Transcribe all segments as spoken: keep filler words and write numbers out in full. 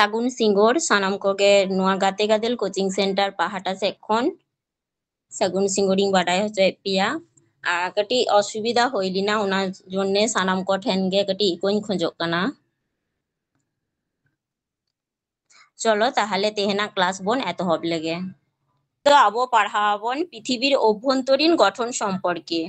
ᱥᱟᱹᱜᱩᱱ ᱥᱤᱸᱜᱚᱲ ᱥᱟᱱᱟᱢ ᱠᱚᱜᱮ ᱱᱚᱣᱟ ᱜᱟᱛᱮ ᱜᱟᱫᱮᱞ coaching center ᱯᱟᱦᱴᱟ ᱥᱮᱫ ᱠᱷᱚᱱ᱾ ᱥᱟᱹᱜᱩᱱ ᱥᱤᱸᱜᱚᱲᱤᱧ ᱵᱟᱰᱟᱭ ᱦᱚᱪᱚᱭᱮᱫ ᱯᱮᱭᱟ᱾ ᱟᱨ ᱠᱟᱹᱴᱤᱡ ᱚᱥᱩᱵᱤᱫᱷᱟ ᱦᱩᱭ ᱞᱮᱱᱟ, ᱚᱱᱟ ᱡᱚᱱᱱᱮ ᱥᱟᱱᱟᱢ ᱠᱚᱴᱷᱮᱱ ᱜᱮ ᱠᱟᱹᱴᱤᱡ ᱤᱠᱟᱹᱧ ᱠᱷᱚᱡᱚᱜ ᱠᱟᱱᱟ᱾ ᱪᱚᱞᱚ ᱛᱟᱦᱚᱞᱮ ᱛᱮᱦᱮᱧᱟᱜ class ᱵᱚᱱ ᱮᱛᱚᱦᱚᱵ ᱞᱮᱜᱮ᱾ ᱛᱚ ᱟᱵᱚ ᱯᱟᱲᱦᱟᱣ ᱟᱵᱚᱱ ᱯᱨᱤᱛᱷᱤᱵᱤᱨ ᱚᱵᱷ্যন্তরীণ ᱜᱚᱴᱷᱚᱱ ᱥᱚᱢᱯᱚᱨᱠᱮ᱾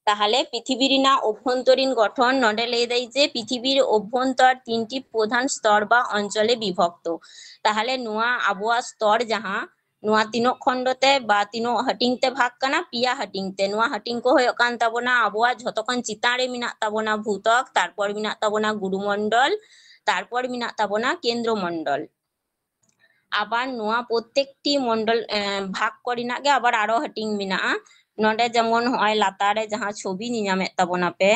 ᱛᱟᱦᱚᱞᱮ ᱯᱨᱤᱛᱷᱤᱵᱤ ᱨᱮᱱᱟᱜ ᱚᱵᱷ্যন্তরীণ ᱜᱚᱴᱷᱚᱱ, ᱱᱚᱰᱮ ᱞᱟᱹᱭ ᱫᱟᱭ ᱡᱮ ᱯᱨᱤᱛᱷᱤᱵᱤᱨ ᱚᱵᱷ্যন্তর ᱛᱤᱱᱴᱤ ᱯᱨᱚধান স্তর বা অঞ্চলে বিভক্ত᱾ ᱛᱟᱦᱚᱞᱮ ᱱᱚᱣᱟ ᱟᱵᱚᱣᱟᱜ স্তর ᱡᱟᱦᱟᱸ, ᱱᱚᱣᱟ ᱛᱤᱱᱟᱹᱜ ᱠᱷᱚᱸᱰ ᱛᱮ ᱵᱟ ᱛᱤᱱᱟᱹᱜ ᱦᱟᱹᱴᱤᱧ ᱛᱮ ᱵᱷᱟᱜᱽ ᱠᱟᱱᱟ? ᱯᱮᱭᱟ ᱦᱟᱹᱴᱤᱧ ᱛᱮ᱾ ᱱᱚᱣᱟ ᱦᱟᱹᱴᱤᱧ ᱠᱚ ᱦᱩᱭᱩᱜ ᱠᱟᱱ ᱛᱟᱵᱚᱱᱟ, ᱟᱵᱚᱣᱟᱜ ᱡᱷᱚᱛᱚ ᱠᱷᱚᱱ ᱪᱮᱛᱟᱱ ᱨᱮ ᱢᱮᱱᱟᱜ ᱛᱟᱵᱚᱱᱟ ᱵᱷᱩᱛᱚᱠ, ᱛᱟᱨᱯᱚᱨ ᱢᱮᱱᱟᱜ ᱛᱟᱵᱚᱱᱟ ᱜᱩᱨᱩᱢᱚᱱᱰᱚᱞ, ᱛᱟᱨᱯᱚᱨ ᱢᱮᱱᱟᱜ ᱛᱟᱵᱚᱱᱟ ᱠᱮᱱᱫᱨᱚ ᱢᱚᱱᱰᱚᱞ᱾ ᱟᱵᱟᱨ ᱱᱚᱣᱟ ᱯᱨᱚᱛᱮᱠᱴᱤ ᱢᱚᱱᱰᱚᱞ, ᱮ, ᱵᱷᱟᱜᱽ ᱠᱚ ᱨᱮᱱᱟᱜ ᱜᱮ ᱟᱵᱟᱨ ᱟᱨᱚ ᱦᱟᱹᱴᱤᱧ ᱢᱮᱱᱟᱜᱼᱟ᱾ ᱱᱚᱰᱮ ᱡᱮᱢᱚᱱ ᱦᱚᱸᱜᱼᱚᱭ ᱞᱟᱛᱟᱨ ᱨᱮ ᱡᱟᱦᱟᱸ ᱪᱷᱚᱵᱤ ᱧᱮᱧᱟᱢᱮᱫ ᱛᱟᱵᱚᱱᱟ ᱯᱮ,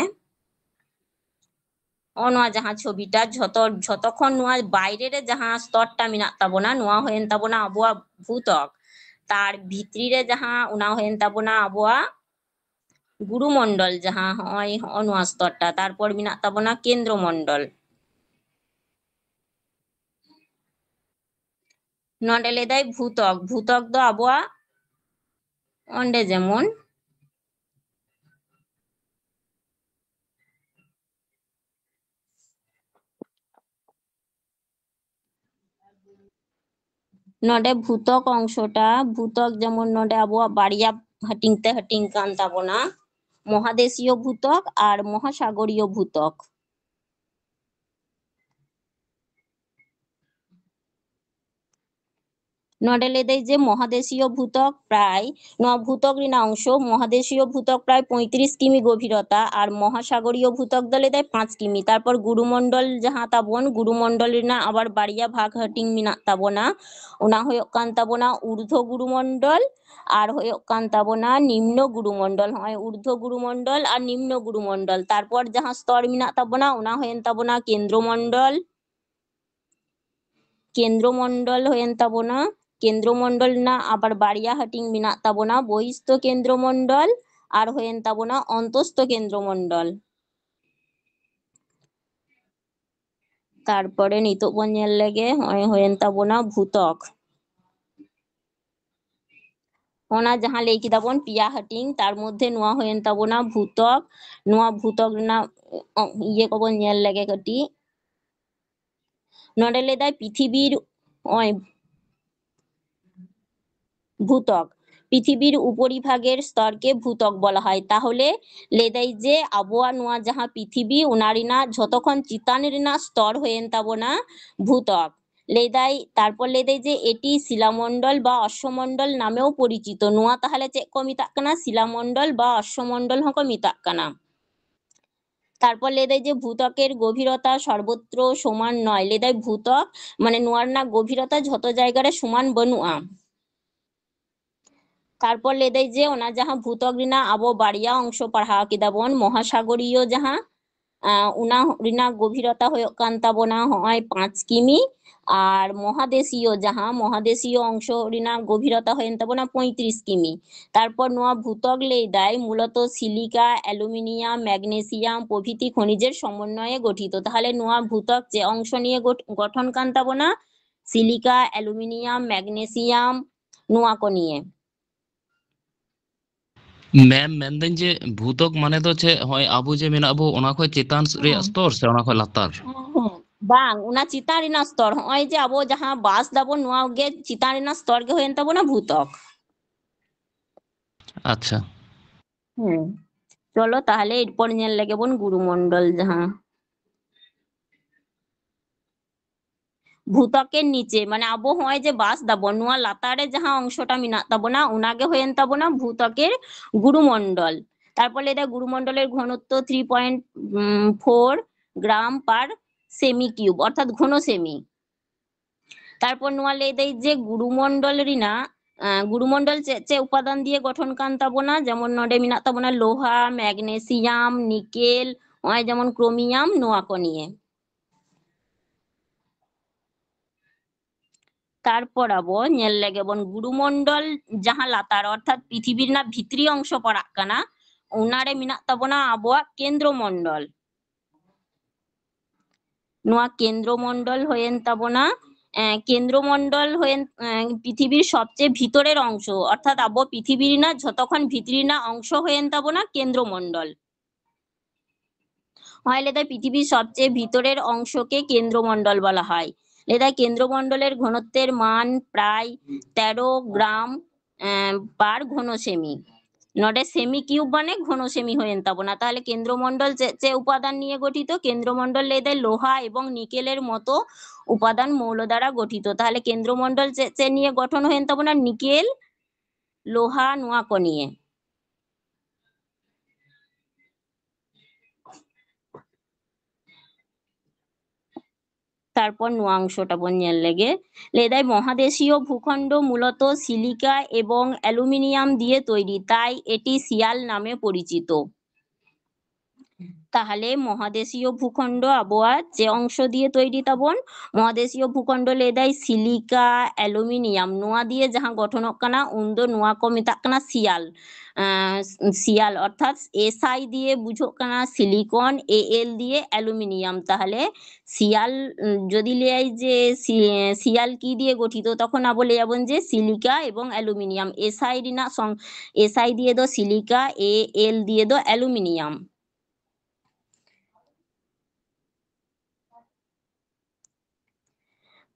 ᱱᱚᱜᱼᱚ ᱱᱚᱣᱟ ᱡᱟᱦᱟᱸ ᱪᱷᱚᱵᱤᱴᱟ, ᱡᱷᱚᱛᱚ, ᱡᱷᱚᱛᱚ ᱠᱷᱚᱱ ᱱᱚᱣᱟ ᱵᱟᱭᱨᱮ ᱨᱮ ᱡᱟᱦᱟᱸ স্তরটা ᱢᱮᱱᱟᱜ ᱛᱟᱵᱚᱱᱟ, ᱱᱚᱣᱟ ᱦᱩᱭᱮᱱ ᱛᱟᱵᱚᱱᱟ ᱟᱵᱚᱣᱟᱜ ᱵᱷᱩᱛᱚᱠ᱾ ᱛᱟᱨ ᱵᱷᱤᱛᱨᱤ ᱨᱮ ᱡᱟᱦᱟᱸ, ᱚᱱᱟ ᱦᱩᱭᱮᱱ ᱛᱟᱵᱚᱱᱟ ᱟᱵᱚᱣᱟᱜ ᱜᱩᱨᱩᱢᱚᱱᱰᱚᱞ, ᱡᱟᱦᱟᱸ ᱦᱚᱸᱜᱼᱚᱭ ᱦᱚᱸᱜᱼᱚ ᱱᱚᱣᱟ স্তরটা᱾ ᱛᱟᱨᱯᱚᱨ ᱢᱮᱱᱟᱜ ᱛᱟᱵᱚᱱᱟ ᱠᱮᱱᱫᱨᱚ ᱢᱚᱱᱰᱚᱞ᱾ ᱱᱚᱰᱮ ᱞᱟᱹᱭᱫᱟᱭ ᱵᱷᱩᱛᱚᱠ᱾ ᱵᱷᱩᱛᱚᱠ ᱫᱚ ᱟᱵᱚᱣᱟᱜ ᱚᱸᱰᱮ ᱡᱮᱢᱚᱱ ᱱᱚᱰᱮ ᱵᱷᱩᱛᱚᱠ ᱚᱝᱥᱚᱴᱟ, ᱵᱷᱩᱛᱚᱠ ᱡᱮᱢᱚᱱ ᱱᱚᱰᱮ ᱟᱵᱚᱣᱟᱜ ᱵᱟᱨᱭᱟ ᱦᱟᱹᱴᱤᱧ ᱛᱮ ᱦᱟᱹᱴᱤᱧ ᱠᱟᱱ ᱛᱟᱵᱚᱱᱟ, ᱢᱚᱦᱟᱫᱮᱥᱤᱭᱚ ᱵᱷᱩᱛᱚᱠ ᱟᱨ ᱢᱚᱦᱟᱥᱟᱜᱚᱨᱤᱭᱚ ᱵᱷᱩᱛᱚᱠ᱾ ᱱᱚᱰᱮ ᱞᱟᱹᱭᱫᱟᱭ ᱡᱮ ᱢᱚᱦᱟᱫᱮᱥᱤᱭᱚ ᱵᱷᱩᱛᱚᱠ ᱯᱨᱟᱭ, ᱱᱚᱣᱟ ᱵᱷᱩᱛᱚᱠ ᱨᱮᱱᱟᱜ ᱚᱝᱥᱚ, ᱢᱚᱦᱟᱫᱮᱥᱤᱭᱚ ᱵᱷᱩᱛᱚᱠ ᱯᱨᱟᱭ ᱯᱚᱸᱭᱛᱨᱤᱥ ᱠᱤᱢᱤ ᱜᱚᱵᱷᱤᱨᱚᱛᱟ ᱟᱨ ᱢᱚᱦᱟᱥᱟᱜᱚᱨᱤᱭᱚ ᱵᱷᱩᱛᱚᱠ ᱫᱚ ᱞᱟᱹᱭᱫᱟᱭ ᱯᱟᱸᱪ ᱠᱤᱢᱤ᱾ ᱛᱟᱨᱯᱚᱨ ᱜᱩᱨᱩᱢᱚᱱᱰᱚᱞ, ᱡᱟᱦᱟᱸ ᱛᱟᱵᱚᱱ ᱜᱩᱨᱩᱢᱚᱱᱰᱚᱞ ᱨᱮᱱᱟᱜ ᱟᱵᱟᱨ ᱵᱟᱨᱭᱟ ᱵᱷᱟᱜᱽ ᱦᱟᱹᱴᱤᱧ ᱢᱮᱱᱟᱜ ᱛᱟᱵᱚᱱᱟ, ᱚᱱᱟ ᱦᱩᱭᱩᱜ ᱠᱟᱱ ᱛᱟᱵᱚᱱᱟ ᱩᱨᱫᱷᱚ ᱜᱩᱨᱩᱢᱚᱱᱰᱚᱞ ᱟᱨ ᱦᱩᱭᱩᱜ ᱠᱟᱱ ᱛᱟᱵᱚᱱᱟ ᱱᱤᱢᱱᱚ ᱜᱩᱨᱩᱢᱚᱱᱰᱚᱞ᱾ ᱦᱚᱸᱜᱼᱚᱭ ᱩᱨᱫᱷᱚ ᱜᱩᱨᱩᱢᱚᱱᱰᱚᱞ ᱟᱨ ᱱᱤᱢᱱᱚ ᱜᱩᱨᱩᱢᱚᱱᱰᱚᱞ᱾ ᱛᱟᱨᱯᱚᱨ ᱡᱟᱦᱟᱸ স্তর ᱢᱮᱱᱟᱜ ᱛᱟᱵᱚᱱᱟ, ᱚᱱᱟ ᱦᱩᱭᱮᱱ ᱛᱟᱵᱚᱱᱟ ᱠᱮᱱᱫᱨᱚ ᱢᱚᱱᱰᱚᱞ, ᱠᱮᱱᱫᱨᱚ ᱢᱚᱱᱰᱚᱞ ᱦᱩᱭᱮᱱ ᱛᱟᱵᱚᱱᱟ᱾ ᱠᱮᱱᱫᱨᱚ ᱢᱚᱱᱰᱚᱞ ᱨᱮᱱᱟᱜ ᱟᱵᱟᱨ ᱵᱟᱨᱭᱟ ᱦᱟᱹᱴᱤᱧ ᱢᱮᱱᱟᱜ ᱛᱟᱵᱚᱱᱟ, ᱵᱚᱦᱤᱥᱛᱚ ᱠᱮᱱᱫᱨᱚ ᱢᱚᱱᱰᱚᱞ ᱟᱨ ᱦᱩᱭᱮᱱ ᱛᱟᱵᱚᱱᱟ ᱚᱱᱛᱚᱥᱛᱚ ᱠᱮᱱᱫᱨᱚ ᱢᱚᱱᱰᱚᱞ᱾ ᱛᱟᱨᱯᱚᱨᱮ ᱱᱤᱛᱚᱜ ᱵᱚᱱ ᱧᱮᱞ ᱞᱮᱜᱮ, ᱦᱚᱸᱜᱼᱚᱭ ᱦᱩᱭᱮᱱ ᱛᱟᱵᱚᱱᱟ ᱵᱷᱩᱛᱚᱠ᱾ ᱚᱱᱟ ᱡᱟᱦᱟᱸ ᱞᱟᱹᱭ ᱠᱮᱫᱟ ᱵᱚᱱ ᱯᱮᱭᱟ ᱦᱟᱹᱴᱤᱧ, ᱛᱟᱨ ᱢᱚᱫᱽᱫᱷᱮ ᱱᱚᱣᱟ ᱦᱩᱭᱮᱱ ᱛᱟᱵᱚᱱᱟ ᱵᱷᱩᱛᱚᱠ᱾ ᱱᱚᱣᱟ ᱵᱷᱩᱛᱚᱠ ᱨᱮᱱᱟᱜ, ᱚ, ᱤᱭᱟᱹ ᱠᱚᱵᱚᱱ ᱧᱮᱞ ᱞᱮᱜᱮ ᱠᱟᱹᱴᱤᱡ᱾ ᱱᱚᱰᱮ ᱞᱟᱹᱭᱫᱟᱭ ᱯᱨᱤᱛᱷᱤᱵᱤᱨ, ᱱᱚᱜᱼᱚᱭ ᱵᱷᱩᱛᱚᱠ, ᱯᱨᱤᱛᱷᱤᱵᱤᱨ ᱩᱯᱚᱨᱤᱵᱷᱟᱜᱮᱨ স্তরকে ভূত্বক বলা হয়। তাহলে ᱞᱟᱹᱭᱫᱟᱭ ᱡᱮ ᱟᱵᱚᱣᱟᱜ ᱱᱚᱣᱟ ᱡᱟᱦᱟᱸ ᱯᱨᱤᱛᱷᱤᱵᱤ, ᱚᱱᱟ ᱨᱮᱱᱟᱜ ᱡᱷᱚᱛᱚ ᱠᱷᱚᱱ ᱪᱮᱛᱟᱱ ᱨᱮᱱᱟᱜ স্তর ᱦᱩᱭᱮᱱ ᱛᱟᱵᱚᱱᱟ ᱵᱷᱩᱛᱚᱠ᱾ ᱞᱟᱹᱭᱫᱟᱭ, ᱛᱟᱨᱯᱚᱨ ᱞᱟᱹᱭᱫᱟᱭ ᱡᱮ এটি শিলামণ্ডল বা অশ্বমণ্ডল নামেও পরিচিত। ᱱᱚᱣᱟ ᱛᱟᱦᱚᱞᱮ ᱪᱮᱫ ᱠᱚ ᱢᱮᱛᱟᱜ ᱠᱟᱱᱟ? শিলামণ্ডল বা অশ্বমণ্ডল ᱦᱚᱸᱠᱚ ᱢᱮᱛᱟᱜ ᱠᱟᱱᱟ। ᱛᱟᱨᱯᱚᱨ ᱞᱟᱹᱭᱫᱟᱭ ᱡᱮ ভূত্বকের গভীরতা সর্বত্র সমান নয়। ᱞᱟᱹᱭᱫᱟᱭ ᱵᱷᱩᱛᱚᱠ, ᱢᱟᱱᱮ ᱱᱚᱣᱟ ᱨᱮᱱᱟᱜ ᱜᱚᱵᱷᱤᱨᱚᱛᱟ ᱡᱷᱚᱛᱚ ᱡᱟᱭᱜᱟ ᱨᱮ ᱥᱚᱢᱟᱱ ᱵᱟᱹᱱᱩᱜᱼᱟ᱾ ᱛᱟᱨᱯᱚᱨ ᱞᱟᱹᱭᱫᱟᱭ ᱡᱮ ᱚᱱᱟ ᱡᱟᱦᱟᱸ ᱵᱷᱩᱛᱚᱠ ᱨᱮᱱᱟᱜ ᱟᱵᱚ ᱵᱟᱨᱭᱟ ᱚᱝᱥᱚ ᱯᱟᱲᱦᱟᱣ ᱠᱮᱫᱟ ᱵᱚᱱ, ᱢᱚᱦᱟᱥᱟᱜᱚᱨᱤᱭᱚ ᱡᱟᱦᱟᱸ, ᱟᱸ, ᱚᱱᱟ ᱨᱮᱱᱟᱜ ᱜᱚᱵᱷᱤᱨᱚᱛᱟ ᱦᱩᱭᱩᱜ ᱠᱟᱱ ᱛᱟᱵᱚᱱᱟ ᱦᱚᱸᱜᱼᱚᱭ ᱯᱟᱸᱪ ᱠᱤᱢᱤ, ᱟᱨ ᱢᱚᱦᱟᱫᱮᱥᱤᱭᱚ ᱡᱟᱦᱟᱸ, ᱢᱚᱦᱟᱫᱮᱥᱤᱭᱚ ᱚᱝᱥᱚ ᱨᱮᱱᱟᱜ ᱜᱚᱵᱷᱤᱨᱚᱛᱟ ᱦᱩᱭᱮᱱ ᱛᱟᱵᱚᱱᱟ ᱯᱚᱸᱭᱛᱨᱤᱥ ᱠᱤᱢᱤ᱾ ᱛᱟᱨᱯᱚᱨ ᱱᱚᱣᱟ ᱵᱷᱩᱛᱚᱠ ᱞᱟᱹᱭᱫᱟᱭ ᱢᱩᱞᱚᱛᱚ ᱥᱤᱞᱤᱠᱟ, ᱚ্যাᱞᱩᱢᱤᱱᱤᱭᱟᱢ, ম্যাগনেসিয়াম প্রভৃতি খনিজের সমন্বয়ে গঠিত। ᱛᱟᱦᱚᱞᱮ ᱱᱚᱣᱟ ᱵᱷᱩᱛᱚᱠ ᱪᱮᱫ ᱚᱝᱥᱚ ᱱᱤᱭᱮ ᱜᱚᱴ-, ᱜᱚᱴᱷᱚᱱ ᱠᱟᱱ ᱛᱟᱵᱚᱱᱟ? ᱥᱤᱞᱤᱠᱟ, ᱚ্যাᱞᱩᱢᱤᱱᱤᱭᱟᱢ, ম্যাᱜনেসিয়াম, ᱱᱚᱣᱟ ᱠᱚ ᱱᱤᱭᱮ᱾ ᱢᱮᱢ, ᱢᱮᱱᱫᱟᱹᱧ ᱡᱮ ᱵᱷᱩᱛᱚᱠ ᱢᱟᱱᱮ ᱫᱚ ᱪᱮᱫ? ᱦᱚᱸᱜᱼᱚᱭ ᱟᱵᱚ ᱡᱮ ᱢᱮᱱᱟᱜ ᱵᱚ, ᱚᱱᱟ ᱠᱷᱚᱡ ᱪᱮᱛᱟᱱ ᱨᱮᱭᱟᱜ ᱦᱮᱸ᱾ স্তর ᱥᱮ ᱚᱱᱟ ᱠᱷᱚᱡ ᱞᱟᱛᱟᱨ? ᱦᱮᱸ, ᱦᱮᱸ᱾ ᱵᱟᱝ, ᱚᱱᱟ ᱪᱮᱛᱟᱱ ᱨᱮᱱᱟᱜ স্তর, ᱦᱚᱸᱜᱼᱚᱭ ᱡᱮ ᱟᱵᱚ ᱡᱟᱦᱟᱸ ᱵᱟᱥ ᱫᱟᱵᱚᱱ, ᱱᱚᱣᱟ ᱜᱮ ᱪᱮᱛᱟᱱ ᱨᱮᱱᱟᱜ স্তর ᱜᱮ ᱦᱩᱭᱮᱱ ᱛᱟᱵᱚᱱᱟ ᱵᱷᱩᱛᱚᱠ᱾ ᱟᱪᱪᱷᱟ᱾ ᱦᱮᱸ, ᱪᱚᱞᱚ ᱛᱟᱦᱞᱮ ᱮᱨᱯᱚᱨ ᱧᱮᱞ ᱞᱮᱜᱮ ᱵᱚᱱ ᱜᱩᱨᱩᱢᱚᱱᱰᱚᱞ ᱡᱟᱦᱟᱸ᱾ ভূত্বকের নিচে, ᱢᱟᱱᱮ ᱟᱵᱚ ᱦᱚᱸᱜᱼᱚᱭ ᱡᱮ ᱵᱟᱥ ᱫᱟᱵᱚᱱ, ᱱᱚᱣᱟ ᱞᱟᱛᱟᱨ ᱨᱮ ᱡᱟᱦᱟᱸ ᱚᱝᱥᱚᱴᱟ ᱢᱮᱱᱟᱜ ᱛᱟᱵᱚᱱᱟ, ᱚᱱᱟ ᱜᱮ ᱦᱩᱭᱮᱱ ᱛᱟᱵᱚᱱᱟ ᱵᱷᱩᱛᱚᱠᱮᱨ ᱜᱩᱨᱩᱢᱚᱱᱰᱚᱞ᱾ ᱛᱟᱨᱯᱚᱨ ᱞᱟᱹᱭ ᱫᱟᱭ ᱜᱩᱨᱩᱢᱚᱱᱰᱚᱞᱮᱨ ঘনত্ব three point four gram per semi cube, ᱚᱨᱛᱷᱟᱛ ᱜᱷᱚᱱᱚ ᱥᱮᱢᱤ᱾ ᱛᱟᱨᱯᱚᱨ ᱱᱚᱣᱟ ᱞᱟᱹᱭ ᱫᱟᱭ ᱡᱮ ᱜᱩᱨᱩᱢᱚᱱᱰᱚᱞ ᱨᱮᱱᱟᱜ, ᱟᱸ, ᱜᱩᱨᱩᱢᱚᱱᱰᱚᱞ ᱪᱮᱫ ᱪᱮᱫ ᱩᱯᱟᱫᱟᱱ ᱫᱤᱭᱮ ᱜᱚᱴᱷᱚᱱ ᱠᱟᱱ ᱛᱟᱵᱚᱱᱟ? ᱡᱮᱢᱚᱱ ᱱᱚᱰᱮ ᱢᱮᱱᱟᱜ ᱛᱟᱵᱚᱱᱟ ᱞᱳᱦᱟ, ᱢᱮᱜᱱᱮᱥᱤᱭᱟᱢ, ᱱᱤᱠᱮᱞ, ᱱᱚᱜᱼᱚᱭ ᱡᱮᱢᱚᱱ ᱠᱨᱳᱢᱤᱭᱟᱢ, ᱱᱚᱣᱟ ᱠᱚ ᱱᱤᱭᱮ᱾ ᱛᱟᱨᱯᱚᱨ ᱟᱵᱚ ᱧᱮᱞ ᱞᱮᱜᱮ ᱵᱚᱱ ᱜᱩᱨᱩᱢᱚᱱᱰᱚᱞ ᱡᱟᱦᱟᱸ ᱞᱟᱛᱟᱨ, ᱚᱨᱛᱷᱟᱛ ᱯᱨᱤᱛᱷᱤᱵᱤ ᱨᱮᱱᱟᱜ ᱵᱷᱤᱛᱨᱤ ᱚᱝᱥᱚ ᱯᱟᱲᱟᱜ ᱠᱟᱱᱟ, ᱚᱱᱟᱨᱮ ᱢᱮᱱᱟᱜ ᱛᱟᱵᱚᱱᱟ ᱟᱵᱚᱣᱟᱜ ᱠᱮᱱᱫᱨᱚ ᱢᱚᱱᱰᱚᱞ᱾ ᱱᱚᱣᱟ ᱠᱮᱱᱫᱨᱚ ᱢᱚᱱᱰᱚᱞ ᱦᱩᱭᱮᱱ ᱛᱟᱵᱚᱱᱟ, ᱮᱸ, ᱠᱮᱱᱫᱨᱚ ᱢᱚᱱᱰᱚᱞ ᱦᱩᱭᱮᱱ, ᱮᱸ, ᱯᱨᱤᱛᱷᱤᱵᱤᱨ ᱥᱚᱵᱪᱮᱭᱮ ᱵᱷᱤᱛᱚᱨᱮᱨ ᱚᱝᱥᱚ, ᱚᱨᱛᱷᱟᱛ ᱟᱵᱚ ᱯᱨᱤᱛᱷᱤᱵᱤ ᱨᱮᱱᱟᱜ ᱡᱷᱚᱛᱚ ᱠᱷᱚᱱ ᱵᱷᱤᱛᱨᱤ ᱨᱮᱱᱟᱜ ᱚᱝᱥᱚ ᱦᱩᱭᱮᱱ ᱛᱟᱵᱚᱱᱟ ᱠᱮᱱᱫᱨᱚ ᱢᱚᱱᱰᱚᱞ᱾ ᱦᱚᱸᱜᱼᱚᱭ ᱞᱟᱹᱭᱫᱟᱭ, পৃথিবীর সবচেয়ে ভিতরের অংশকে কেন্দ্রমণ্ডল বলা হয়। ᱞᱟᱹᱭᱫᱟᱭ, ᱠᱮᱱᱫᱨᱚ ᱢᱚᱱᱰᱚᱞᱮᱨ ᱜᱷᱚᱱᱚᱛᱛᱮᱨ মান প্রায় তেরো গ্রাম, ᱮᱸ, per ঘন সেমি। ᱱᱚᱰᱮ সেমি কিউব ᱢᱟᱱᱮ ᱜᱷᱚᱱᱚ ᱥᱮᱢᱤ ᱦᱩᱭᱮᱱ ᱛᱟᱵᱚᱱᱟ᱾ ᱛᱟᱦᱞᱮ ᱠᱮᱱᱫᱨᱚ ᱢᱚᱱᱰᱚᱞ ᱪᱮᱫ ᱪᱮᱫ ᱩᱯᱟᱫᱟᱱ ᱱᱤᱭᱮ ᱜᱚᱴᱷᱤᱛᱚ? ᱠᱮᱱᱫᱨᱚ ᱢᱚᱱᱰᱚᱞ ᱞᱟᱹᱭᱫᱟᱭ ᱞᱳᱦᱟ ᱮᱵᱚᱝ ᱱᱤᱠᱮᱞᱮᱨ ᱢᱚᱛᱚ ᱩᱯᱟᱫᱟᱱ ᱢᱚᱣᱞ ᱫᱟᱨᱟ ᱜᱚᱴᱷᱤᱛᱚ। ᱛᱟᱦᱞᱮ ᱠᱮᱱᱫᱨᱚ ᱢᱚᱱᱰᱚᱞ ᱪᱮᱫ ᱪᱮᱫ ᱱᱤᱭᱮ ᱜᱚᱴᱷᱚᱱ ᱦᱩᱭᱮᱱ ᱛᱟᱵᱚᱱᱟ? ᱱᱤᱠᱮᱞ, ᱞᱳᱦᱟ, ᱱᱚᱣᱟ ᱠᱚ ᱱᱤᱭᱮ᱾ ᱛᱟᱨᱯᱚᱨ ᱱᱚᱣᱟ ᱚᱝᱥᱚᱴᱟ ᱵᱚᱱ ᱧᱮᱞ ᱞᱮᱜᱮ᱾ ᱞᱟᱹᱭᱫᱟᱭ, মহাদেশীয় ভূখণ্ড মূলত সিলিকা এবং অ্যালুমিনিয়াম দিয়ে তৈরি, তাই এটি সিয়াল নামে পরিচিত। ᱛᱟᱦᱞᱮ ᱢᱚᱦᱟᱫᱮᱥᱤᱭᱚ ᱵᱷᱩᱠᱷᱚᱱᱰᱚ ᱟᱵᱚᱣᱟᱜ ᱪᱮᱫ ᱚᱝᱥᱚ ᱫᱤᱭᱮ ᱛᱚᱭᱨᱤ ᱛᱟᱵᱚᱱ? ᱢᱚᱦᱟᱫᱮᱥᱤᱭᱚ ᱵᱷᱩᱠᱷᱚᱱᱰᱚ ᱞᱟᱹᱭᱫᱟᱭ ᱥᱤᱞᱤᱠᱟ, ᱮᱞᱩᱢᱤᱱᱤᱭᱟᱢ, ᱱᱚᱣᱟ ᱫᱤᱭᱮ ᱡᱟᱦᱟᱸ ᱜᱚᱴᱷᱚᱱᱚᱜ ᱠᱟᱱᱟ, ᱩᱱᱫᱚ ᱱᱚᱣᱟ ᱠᱚ ᱢᱮᱛᱟᱜ ᱠᱟᱱᱟ ᱥᱤᱭᱟᱞ᱾ ᱟᱸ, ᱥᱤᱭᱟᱞ ᱚᱨᱛᱷᱟᱛ এসআই ᱫᱤᱭᱮ ᱵᱩᱡᱷᱟᱹᱜ ᱠᱟᱱᱟ ᱥᱤᱞᱤᱠᱚᱱ, এএল ᱫᱤᱭᱮ ᱮᱞᱩᱢᱤᱱᱤᱭᱟᱢ᱾ ᱛᱟᱦᱞᱮ ᱥᱤᱭᱟᱞ, ᱩᱸ, ᱡᱩᱫᱤ ᱞᱟᱹᱭᱟᱭ ᱡᱮ ᱥᱤ-, ᱥᱤᱭᱟᱞ ᱠᱤ ᱫᱤᱭᱮ ᱜᱚᱴᱷᱤᱛᱚ, ᱛᱚᱠᱷᱚᱱ ᱟᱵᱚ ᱞᱟᱹᱭᱟᱵᱚᱱ ᱡᱮ ᱥᱤᱞᱤᱠᱟ ᱮᱵᱚᱝ ᱮᱞᱩᱢᱤᱱᱤᱭᱟᱢ᱾ এসআই ᱨᱮᱱᱟᱜ ᱥᱚᱝ-, এসআই ᱫᱤᱭᱮ ᱫᱚ ᱥᱤᱞᱤᱠᱟ, এএল ᱫᱤᱭᱮ ᱫᱚ ᱮᱞᱩᱢᱤᱱᱤᱭᱟᱢ᱾